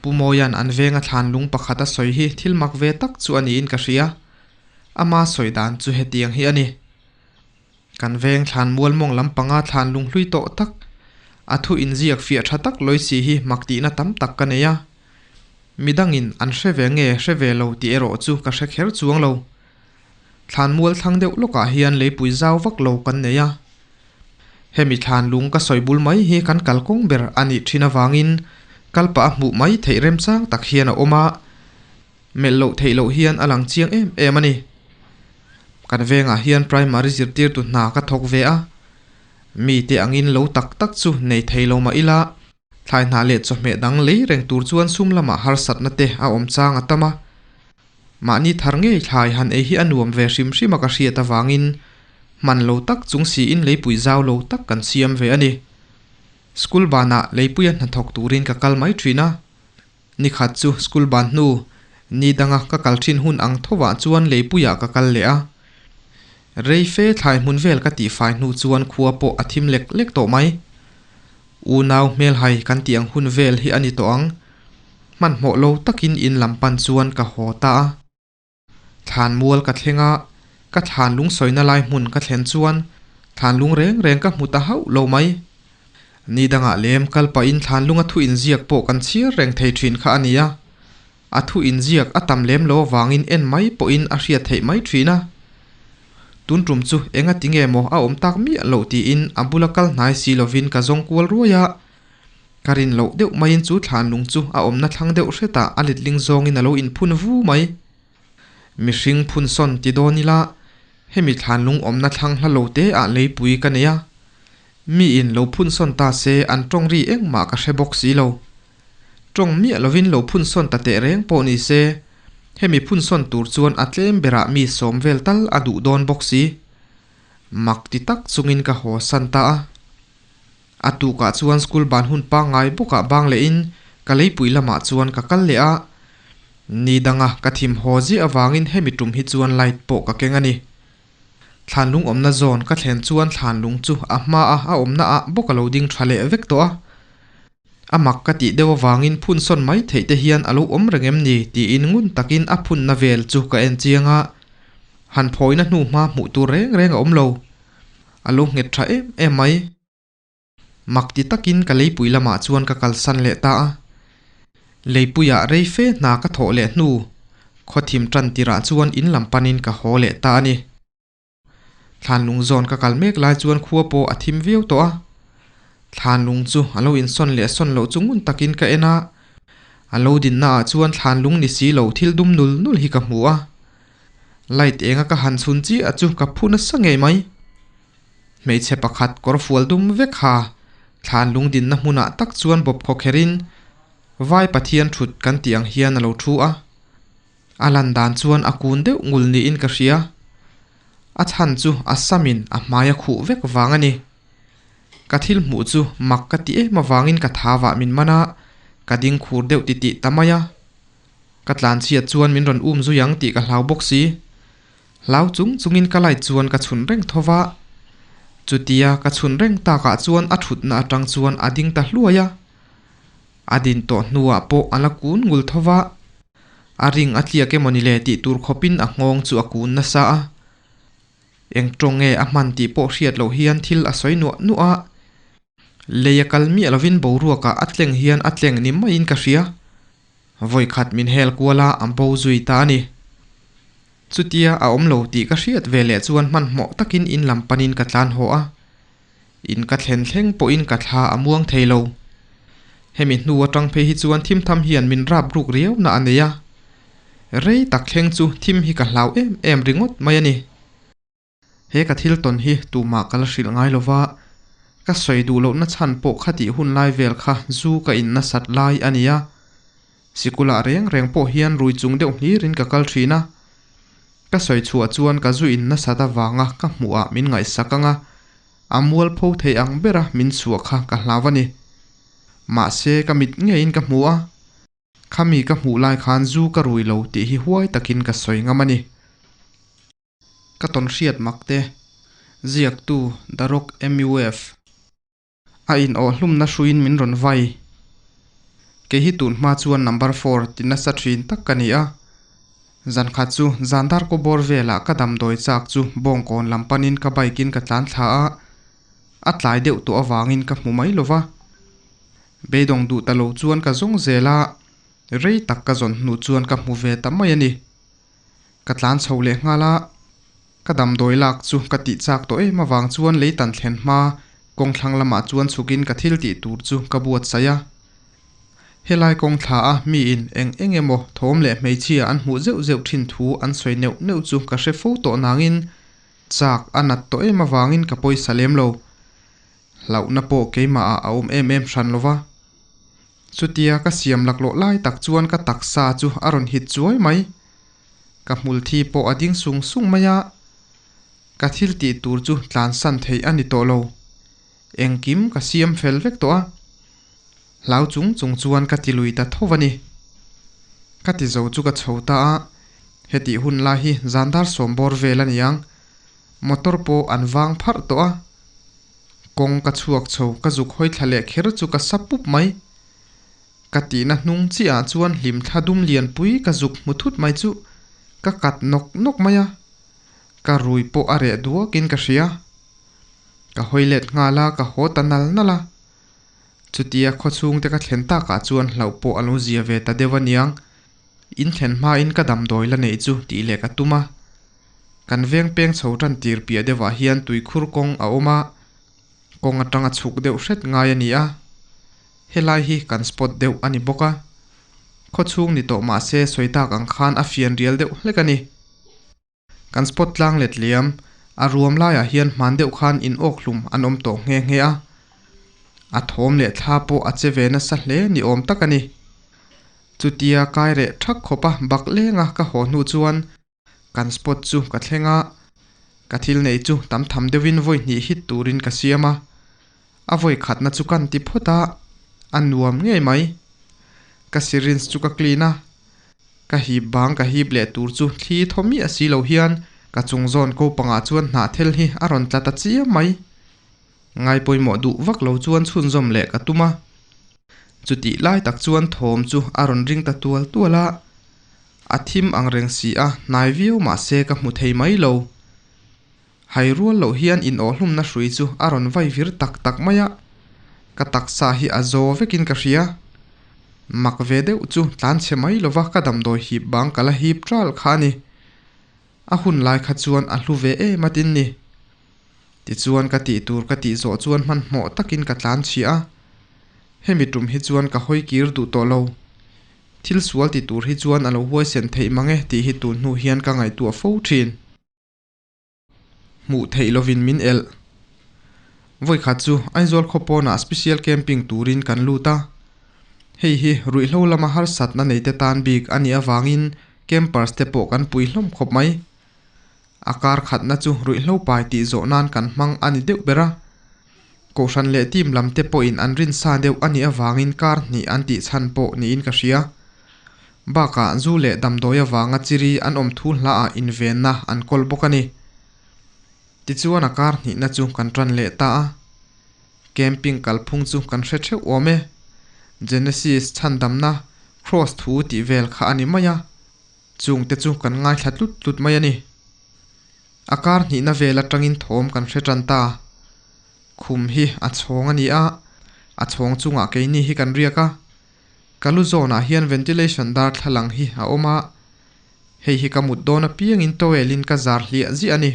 Pu Mawia'n an venga thlan lung pakhat a sawi hi thil mak ve tak chu a niin ka hria. Ama sawi dan chu hetiang hi a ni. Kan veng thlan mual mawng lampanga thlan lung hlui tawh tak, a thu inziak fiah tha tak lawi si hi mak tihna tam tak ka nei a. Midangin an hre ve nge hre ve lo tih erawh chu ka hre kher chuang lo. Thlan mual thlang deuh lawkah hian leipui zau vak lo kan nei a. Hemi thlan lung ka sawi bul mai hi kan kalkawng ber a nih thin avangin kalpah a hmuh mai theih remchang tak hian a awm a. Melh loh theih loh hian a lang chiang em em a ni. Kan vengah hian primary zirtirtu hna ka thawk ve a, mite angin lo tak tak chu nei thei lo mah ila, thlai hnah leh chawhmeh dang lei reng tur chuan sum lamah harsatna te a awm chang a tam a. Mahni thar ngei thlai han ei hi a nuam ve hrim hrim a ka hriat avangin hman lo tak chung siin leipui zau lo tak kan siam ve a ni. School banah leipuia hnathawk turin ka kal mai thin a. Ni khat chu school ban hnu, ni danga ka kal thin hun ang thovah chuan leipuiah ka kal leh a. Rei fe thlai hmun vel ka tihfai hnu chuan khua pawh a thim lek lek tawh mai. Unau hmelhai kan tih ang hun vel hi a ni tawh ang. Hmanhmawh lo takin in lam pan chuan ka haw ta a. Thlan mual ka thleng a, ka thlan lung sawina lai hmun ka thlen chuan thlan lung reng reng ka hmu ta hauh lo mai. Ni dangah lem kal pahin thlan lunga thu inziak pawh kan chhiar reng thei thin kha a ni a, a thu inziak a tam lem lo avangin en mai pawhin a hriat theih mai thin a. Tun tum chu enga ti nge maw a awm tak miah loh tiin a bula kal hnai si lovin ka zawng kual ruai a. Ka rin loh deuh maiin chu thlan lung chu a awmna thlang deuh hretah a letling zawngin a lo inphun vu mai. Mihring phun sawn ti dawn ila, hemi thlan lung awmna thlang hla lo te ah leipui ka nei a. Miin lo phun sawn ta se an tawng ri engmah ka hre bawk si lo. Tawng miah lovin lo phun sawn ta teh reng pawh ni se, hemi phun sawn tur chuan a tlem berah mi sawm vel tal a duh dawn bawk si. Mak ti tak chungin ka haw san ta a. A tukah chuan school ban hun pangngai bawkah bang lehin ka leipui lamah chuan ka kal leh a. Ni danga ka thim haw ziah avangin hemi tum hi chuan light pawh ka keng a ni. Thlanlung awmna zawn ka thlen chuan thlanlung chu a hmaa a awmna ah bawk a lo ding tha leh vek tawh a. A mak ka tih deuh avangin phun sawn mai theih te hian a lo awm reng em ni tiin ngun takin a phunna vel chu ka en chiang a. Han phawina hnu hma hmuh tur reng reng a awm lo. A lo nghet tha em em mai. Mak ti takin ka leipui lamah chuan ka kalsan leh ta a. Leipuiah rei fe hna ka thawh leh hnu, khawthim tan tirah chuan in lam panin ka haw leh ta a ni. Thlanlung zawn ka kal mek lai chuan khua pawh a thim viau tawh a. Thlanlung chu a lo insawn leh sawn loh chu ngun takin ka en a. A lo dinna ah chuan thlanlung ni si lo thil dum nul nul hi ka hmu a. Light enga ka han chhun chiah chu ka phu nasa ngei mai. Hmeichhe pakhat kawr fual dum vek ha, thlan lungdinna hmunah tak chuan bawp khaw kherin Vai Pathian thut kan tih ang hian a lo thu a. A lan dan chuan a kun deuh ngul niin ka hria. A chhan chu a samin a hmai a khuh vek vang a ni. Ka thil hmuh chu mak ka ti em avangin ka thavah min man a, ka ding khur deuh titih ta mai a. Ka tlanchhiat chuan min rawn um zui ang tih ka hlau bawk si. Hlau chung chungin ka light chuan ka chhun reng tho va. Chutia ka chhun reng takah chuan a thutna atang chuan a ding ta hluai a. A din tawh hnuah pawh a la kun ngul tho va. A ring a tliak emawni le tih tur khawpin a nghawng chu a kun nasa a. Eng tawng nge a hman tih pawh hriat loh hian thil a sawi nuah nuah a. Lei a kal miah lovin boruakah a tleng hian a tleng ni maiin ka hria. Vawi khat min hel kual a, a bo zui ta a ni. Chutia a awm lo tih ka hriat ve leh chuan hmanhmawh takin in lam panin ka tlan haw a. In ka thlen thleng pawhin ka thla a muang thei lo. Hemi hnu atang phei hi chuan thim tham hian min rap ruk riau na a nei a. Rei tak thleng chu thim hi ka hlau em em ringawt mai a ni. He ka thil tawn hi tumah ka la hrilh ngai lova, ka sawi duh lohna chhan pawh khatih hun lai vel kha zu ka in nasat lai a ni a. Sikulah reng reng pawh hian rui chung deuh hlirin ka kal thin a. Ka sawi chhuah chuan ka zu in nasat avanga ka hmuhah min ngaihsak ang a, a mualpho thei ang bera min chhuah kha ka hlau a ni. Mahse ka mit ngeiin ka hmu a. Khami ka hmuh lai khan zu ka rui lo tih hi huai takin ka sawi ngam a ni. Ka tawn hriat mak te, ziaktu The Rock MUF. A in awh hlumna hruiin min rawn vai. Kei hi tun hma chuan number four ti nasa thin tak ka ni a. Zan khat chu zan dar kaw bawr velah ka damdawi chak chu bawngkawn lam panin ka bike in ka tlan thla a, a tlai deuh tawh avangin ka hmu mai lova. Beidawng duh ta lo chuan ka zawng zel a, rei tak ka zawn hnu chuan ka hmu ve ta mai a ni. Ka tlan chho leh nghal a, ka damdawi lak chu ka tih chak tawh em avang chuan lei tan thlen hma kawng thlang lamah chuan chhukin ka thil tih tur chu ka buatsaih a. Helai kawng thla a miin eng eng emaw thawm leh hmeichhia an hmuh zeuh zeuh thin thu an sawi neuh neuh chu ka hre fo tawh nangin chak a nat tawh em avangin ka pawisa lem lo. Hlauhna pawh keimah ah a awm em em hran lova. Chutia ka siam laklawh lai tak chuan ka taksa chu a rawn hit chuai mai. Ka hmul thi pawh a ding sung sung mai a, ka thil tih tur chu tlansan theih a ni tawh lo. Engkim ka siam fel vek tawh a, hlau chung chung chuan ka ti lui ta tho a ni. Ka ti zo chu ka chho ta a, hetih hun lai hi zan dar sawm bawr vel a ni ang, motor pawh an vang pharh tawh a. Kawng ka chhuak chho ka zuk hawi thla leh kher chu ka sa pup mai. Ka tihna hnung chiah ah chuan hlim thla dum lianpui ka zuk hmu thut mai chu ka kat nawk nawk mai a, ka rui pawh a reh duakin ka hria. Ka hawi let nghal a, ka haw ta nal nal a. Chutia khawchhung te ka thlen takah chuan hlauh pawh a lo zia ve ta deuh aniang, in thlen hmain ka damdawi la neih chu tih leh ka tum a. Kan veng peng chho tan tir piah deuhah hian tuikhur kawng a awm a, kawng atanga chhuk deuh hret ngai a ni a. Helai hi kan spot deuh a ni bawk a, khawchhung ni tawh mah se sawi tak ang khan a fian rial deuh hlek a ni. Kan spot tlang let liam, a ruam laiah hian hman deuh khan in awk hlum an awm tawh nghe nghe a. A thawm leh thla pawh a che ve nasa hle ni awm tak a ni. Chutia kai reh thak khawpa bak lenga ka haw hnu chuan Kan spot chu ka thleng a, ka thil neih chu tam tham deuhin vawi hnih hit turin ka siam a, a vawi khatna chu kan ti phawt a, a nuam ngei mai. Ka syringe chu ka clean a, ka hip bang ka hip leh tur chu thli thaw miah si lo hian ka chung zawn ko pangah chuan hnahthel hi a rawn tla ta chiam mai. Ngai pawimawh duh vak lo chuan chhunzawm leh ka tum a, chutih lai tak chuan thawm chu a rawn ring ta tual tual a, A thim ang reng si a, hnai viau mah se ka hmu thei mai lo. Hai rual loh hian in awhhlumna hrui chu a rawn vai vir tak tak mai a, ka taksa hi a zaw vekin ka hria. Mak ve deuh chu tlan chhe mai lova ka damdawi hip bang ka la hip ṭal kha a ni. A hun lai kha chuan a hlu ve em a tin ni. Tichuan ka tih tur ka tih zawh chuan hmanhmawh takin ka tlan chhia a, hemi tum hi chuan ka hawi kir duh tawh lo. Thil sual ti tur hi chuan a lo huaisen theih mang e tih hi tun hnu hian ka ngaihtuah fo thin. Hmuh theih lovin min elh. Vawikhat chu Aizawl khaw pawnah special camping turin kan lut a. Hei hi ruihhlo lama harsatna neite tan bik a nih avangin campers te pawh kan pui hlawm khawp mai. A kar khatna chu ruihhlo pai tih zawh nan kan hmang a ni deuh ber a. Kohhran leh team lam te pawhin an rin sa deuh a nih avangin kar hnih an tih chhan pawh niin ka hria. Bakah zu leh damdawi avanga chiri an awm thu hlaah invenna an kawl bawk a ni. Tichuan a kar hnihna chu kan tan leh ta a. Camping kalphung chu kan hre theuh awm e. Genesis chhandamna, Cross thu tih vel kha a ni mai a. Chungte chu kan ngaithla tlut tlut mai a ni. A kar hnihna vel atangin thawm kan hre tan ta. Khum hi a chhawng a ni a, a chhawng chungah keini hi kan riak a. Ka lu zawnah hian ventilation darthlalang hi a awm a, hei hi ka mut dawn apiangin towel in ka zar hliah ziah a ni.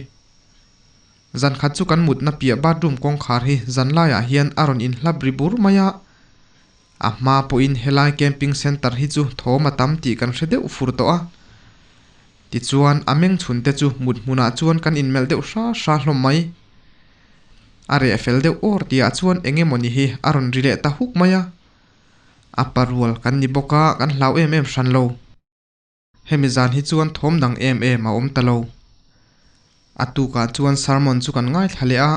Zan khat chu kan mutna piah bathroom kawngkhar hi zan laiah hian a rawn inhlap ri bur mai a, a hma pawhin helai camping centre hi chu thawm a tam tih kan hre deuh fur tawh a. Tichuan a meng chhun te chu mut hmunah chuan kan inmelh deuh hra hra hlawm mai. A reh fel deuh awr tihah chuan eng emawni hi a rawn ri leh ta huk mai a. A parual kan ni bawk a, kan hlau em em hran lo. Hemi zan hi chuan thawm dang em em a awm ta lo. A tukah chuan sermon chu kan ngaithla leh a,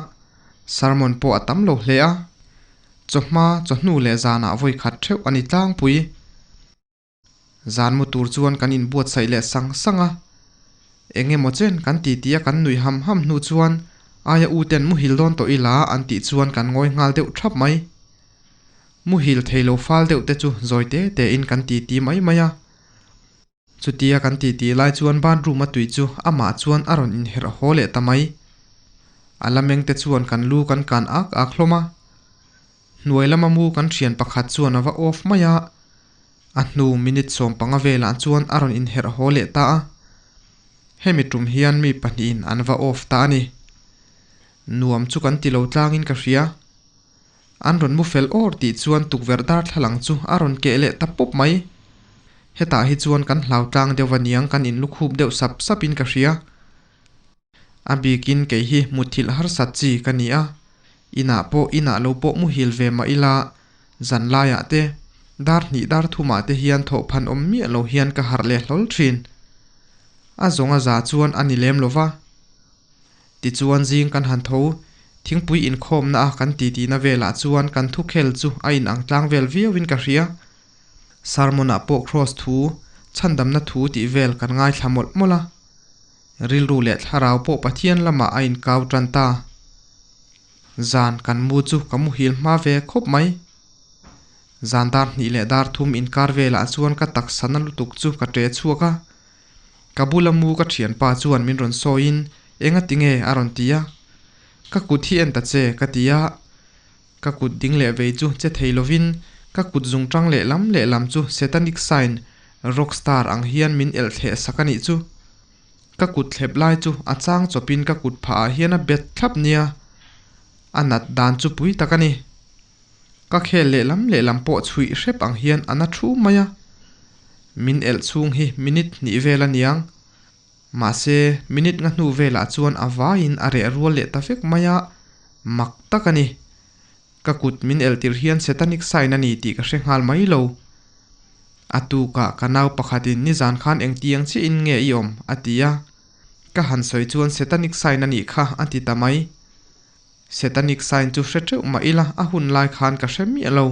sermon pawh a tam lo hle a. Chawhma, chawhnu leh zanah vawi khat theuh a ni tlangpui. Zan mu tur chuan kan inbuatsaih leh sang sang a. Eng emaw chen kan ti tih a kan nuih ham ham hnu chuan aia u ten muhil dawn tawh ila an tih chuan kan ngawi nghal deuh thap mai. Muhil thei lo fal deuh te chu zawi te te in kan ti ti mai mai a. Chutia kan ti ti lai chuan bathroom a tui chu amah chuan a rawn inherh haw leh ta mai. A la meng te chuan kan lu kan kan ak ak hlawm a. Hnuai lama mu kan thian pakhat chuan a va off mai a. A hnu minute 15 velah chuan a rawn inherh haw leh ta a. Hemi tum hian mi pahnihin an va off ta a ni. Nuam chu kan ti lo tlangin ka hria. An rawn mu fel awr tih chuan tukverh darthlalang chu a rawn keh leh ta pawp mai. Hetah hi chuan kan hlau tlang deuh aniang kan inlukhup deuh sap sapin ka hria. A bikin kei hi mutthilh harsat chi ka ni a, inah pawh inah lo pawh muhil ve mah ila, zan laiah te, dar hnih dar thumah te hian thawhphan awm miah lo hian ka harh leh hlawl thin. A zawng a za chuan a ni lem lo va. Tichuan zing kan han tho, thingpui inkhawmna a kan titi na velah chuan kan thukhel chu a inang tlang vel viauin ka hria. Sermon ah pawh Kraws thu, chhandamna thu tih vel kan ngaithla mawlh mawlh a. Rilru leh thlarau pawh Pathian lamah a inkau tan ta. Zan kan mu chu ka muhil hma ve khawp mai. Zan dar hnih leh dar thum inkar velah chuan ka taksa na lutuk chu ka ṭe chhuak a. Ka bula mu ka thianpa chuan min rawn sawiin enga tinge a rawn ti a. Ka kut hi en ta che ka ti a. Ka kut ding leh vei chu che thei lovin ka kut zung tang lehlam lehlam chu satanic sign rock star ang hian min elh thleh sak a nih chu. Ka kut thlep lai chu a chang chawpin ka kut phah ah hian a bet thlap nia. A nat dan chu pui tak a ni. Ka khel lehlam lehlam pawh chhuih hrep ang hian a na thu mai a. Min elh chhung hi minute hnih vel a niang. Mahse, minute nga hnu velah chuan a vaiin a reh rual leh ta vek mai a, mak tak a ni. Ka kut min eltir hian satanic sign a ni tih ka hre nghal mai lo. A tukah ka nau pakhatin nizan khan engtiang chiahin nge i awm? a ti a. Ka han sawi chuan satanic sign a nih kha a ti ta mai. Satanic sign chu hre teuh mah ila a hun lai khan ka hre miah lo.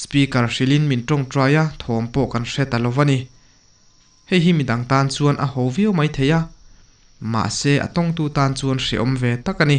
Speaker hrilhin min tawngtai a, thawm pawh kan hre ta lo va ni. Hei hi midang tan chuan a ho viau mai thei a, mahse a tawngtu tan chuan hreawm ve tak a ni.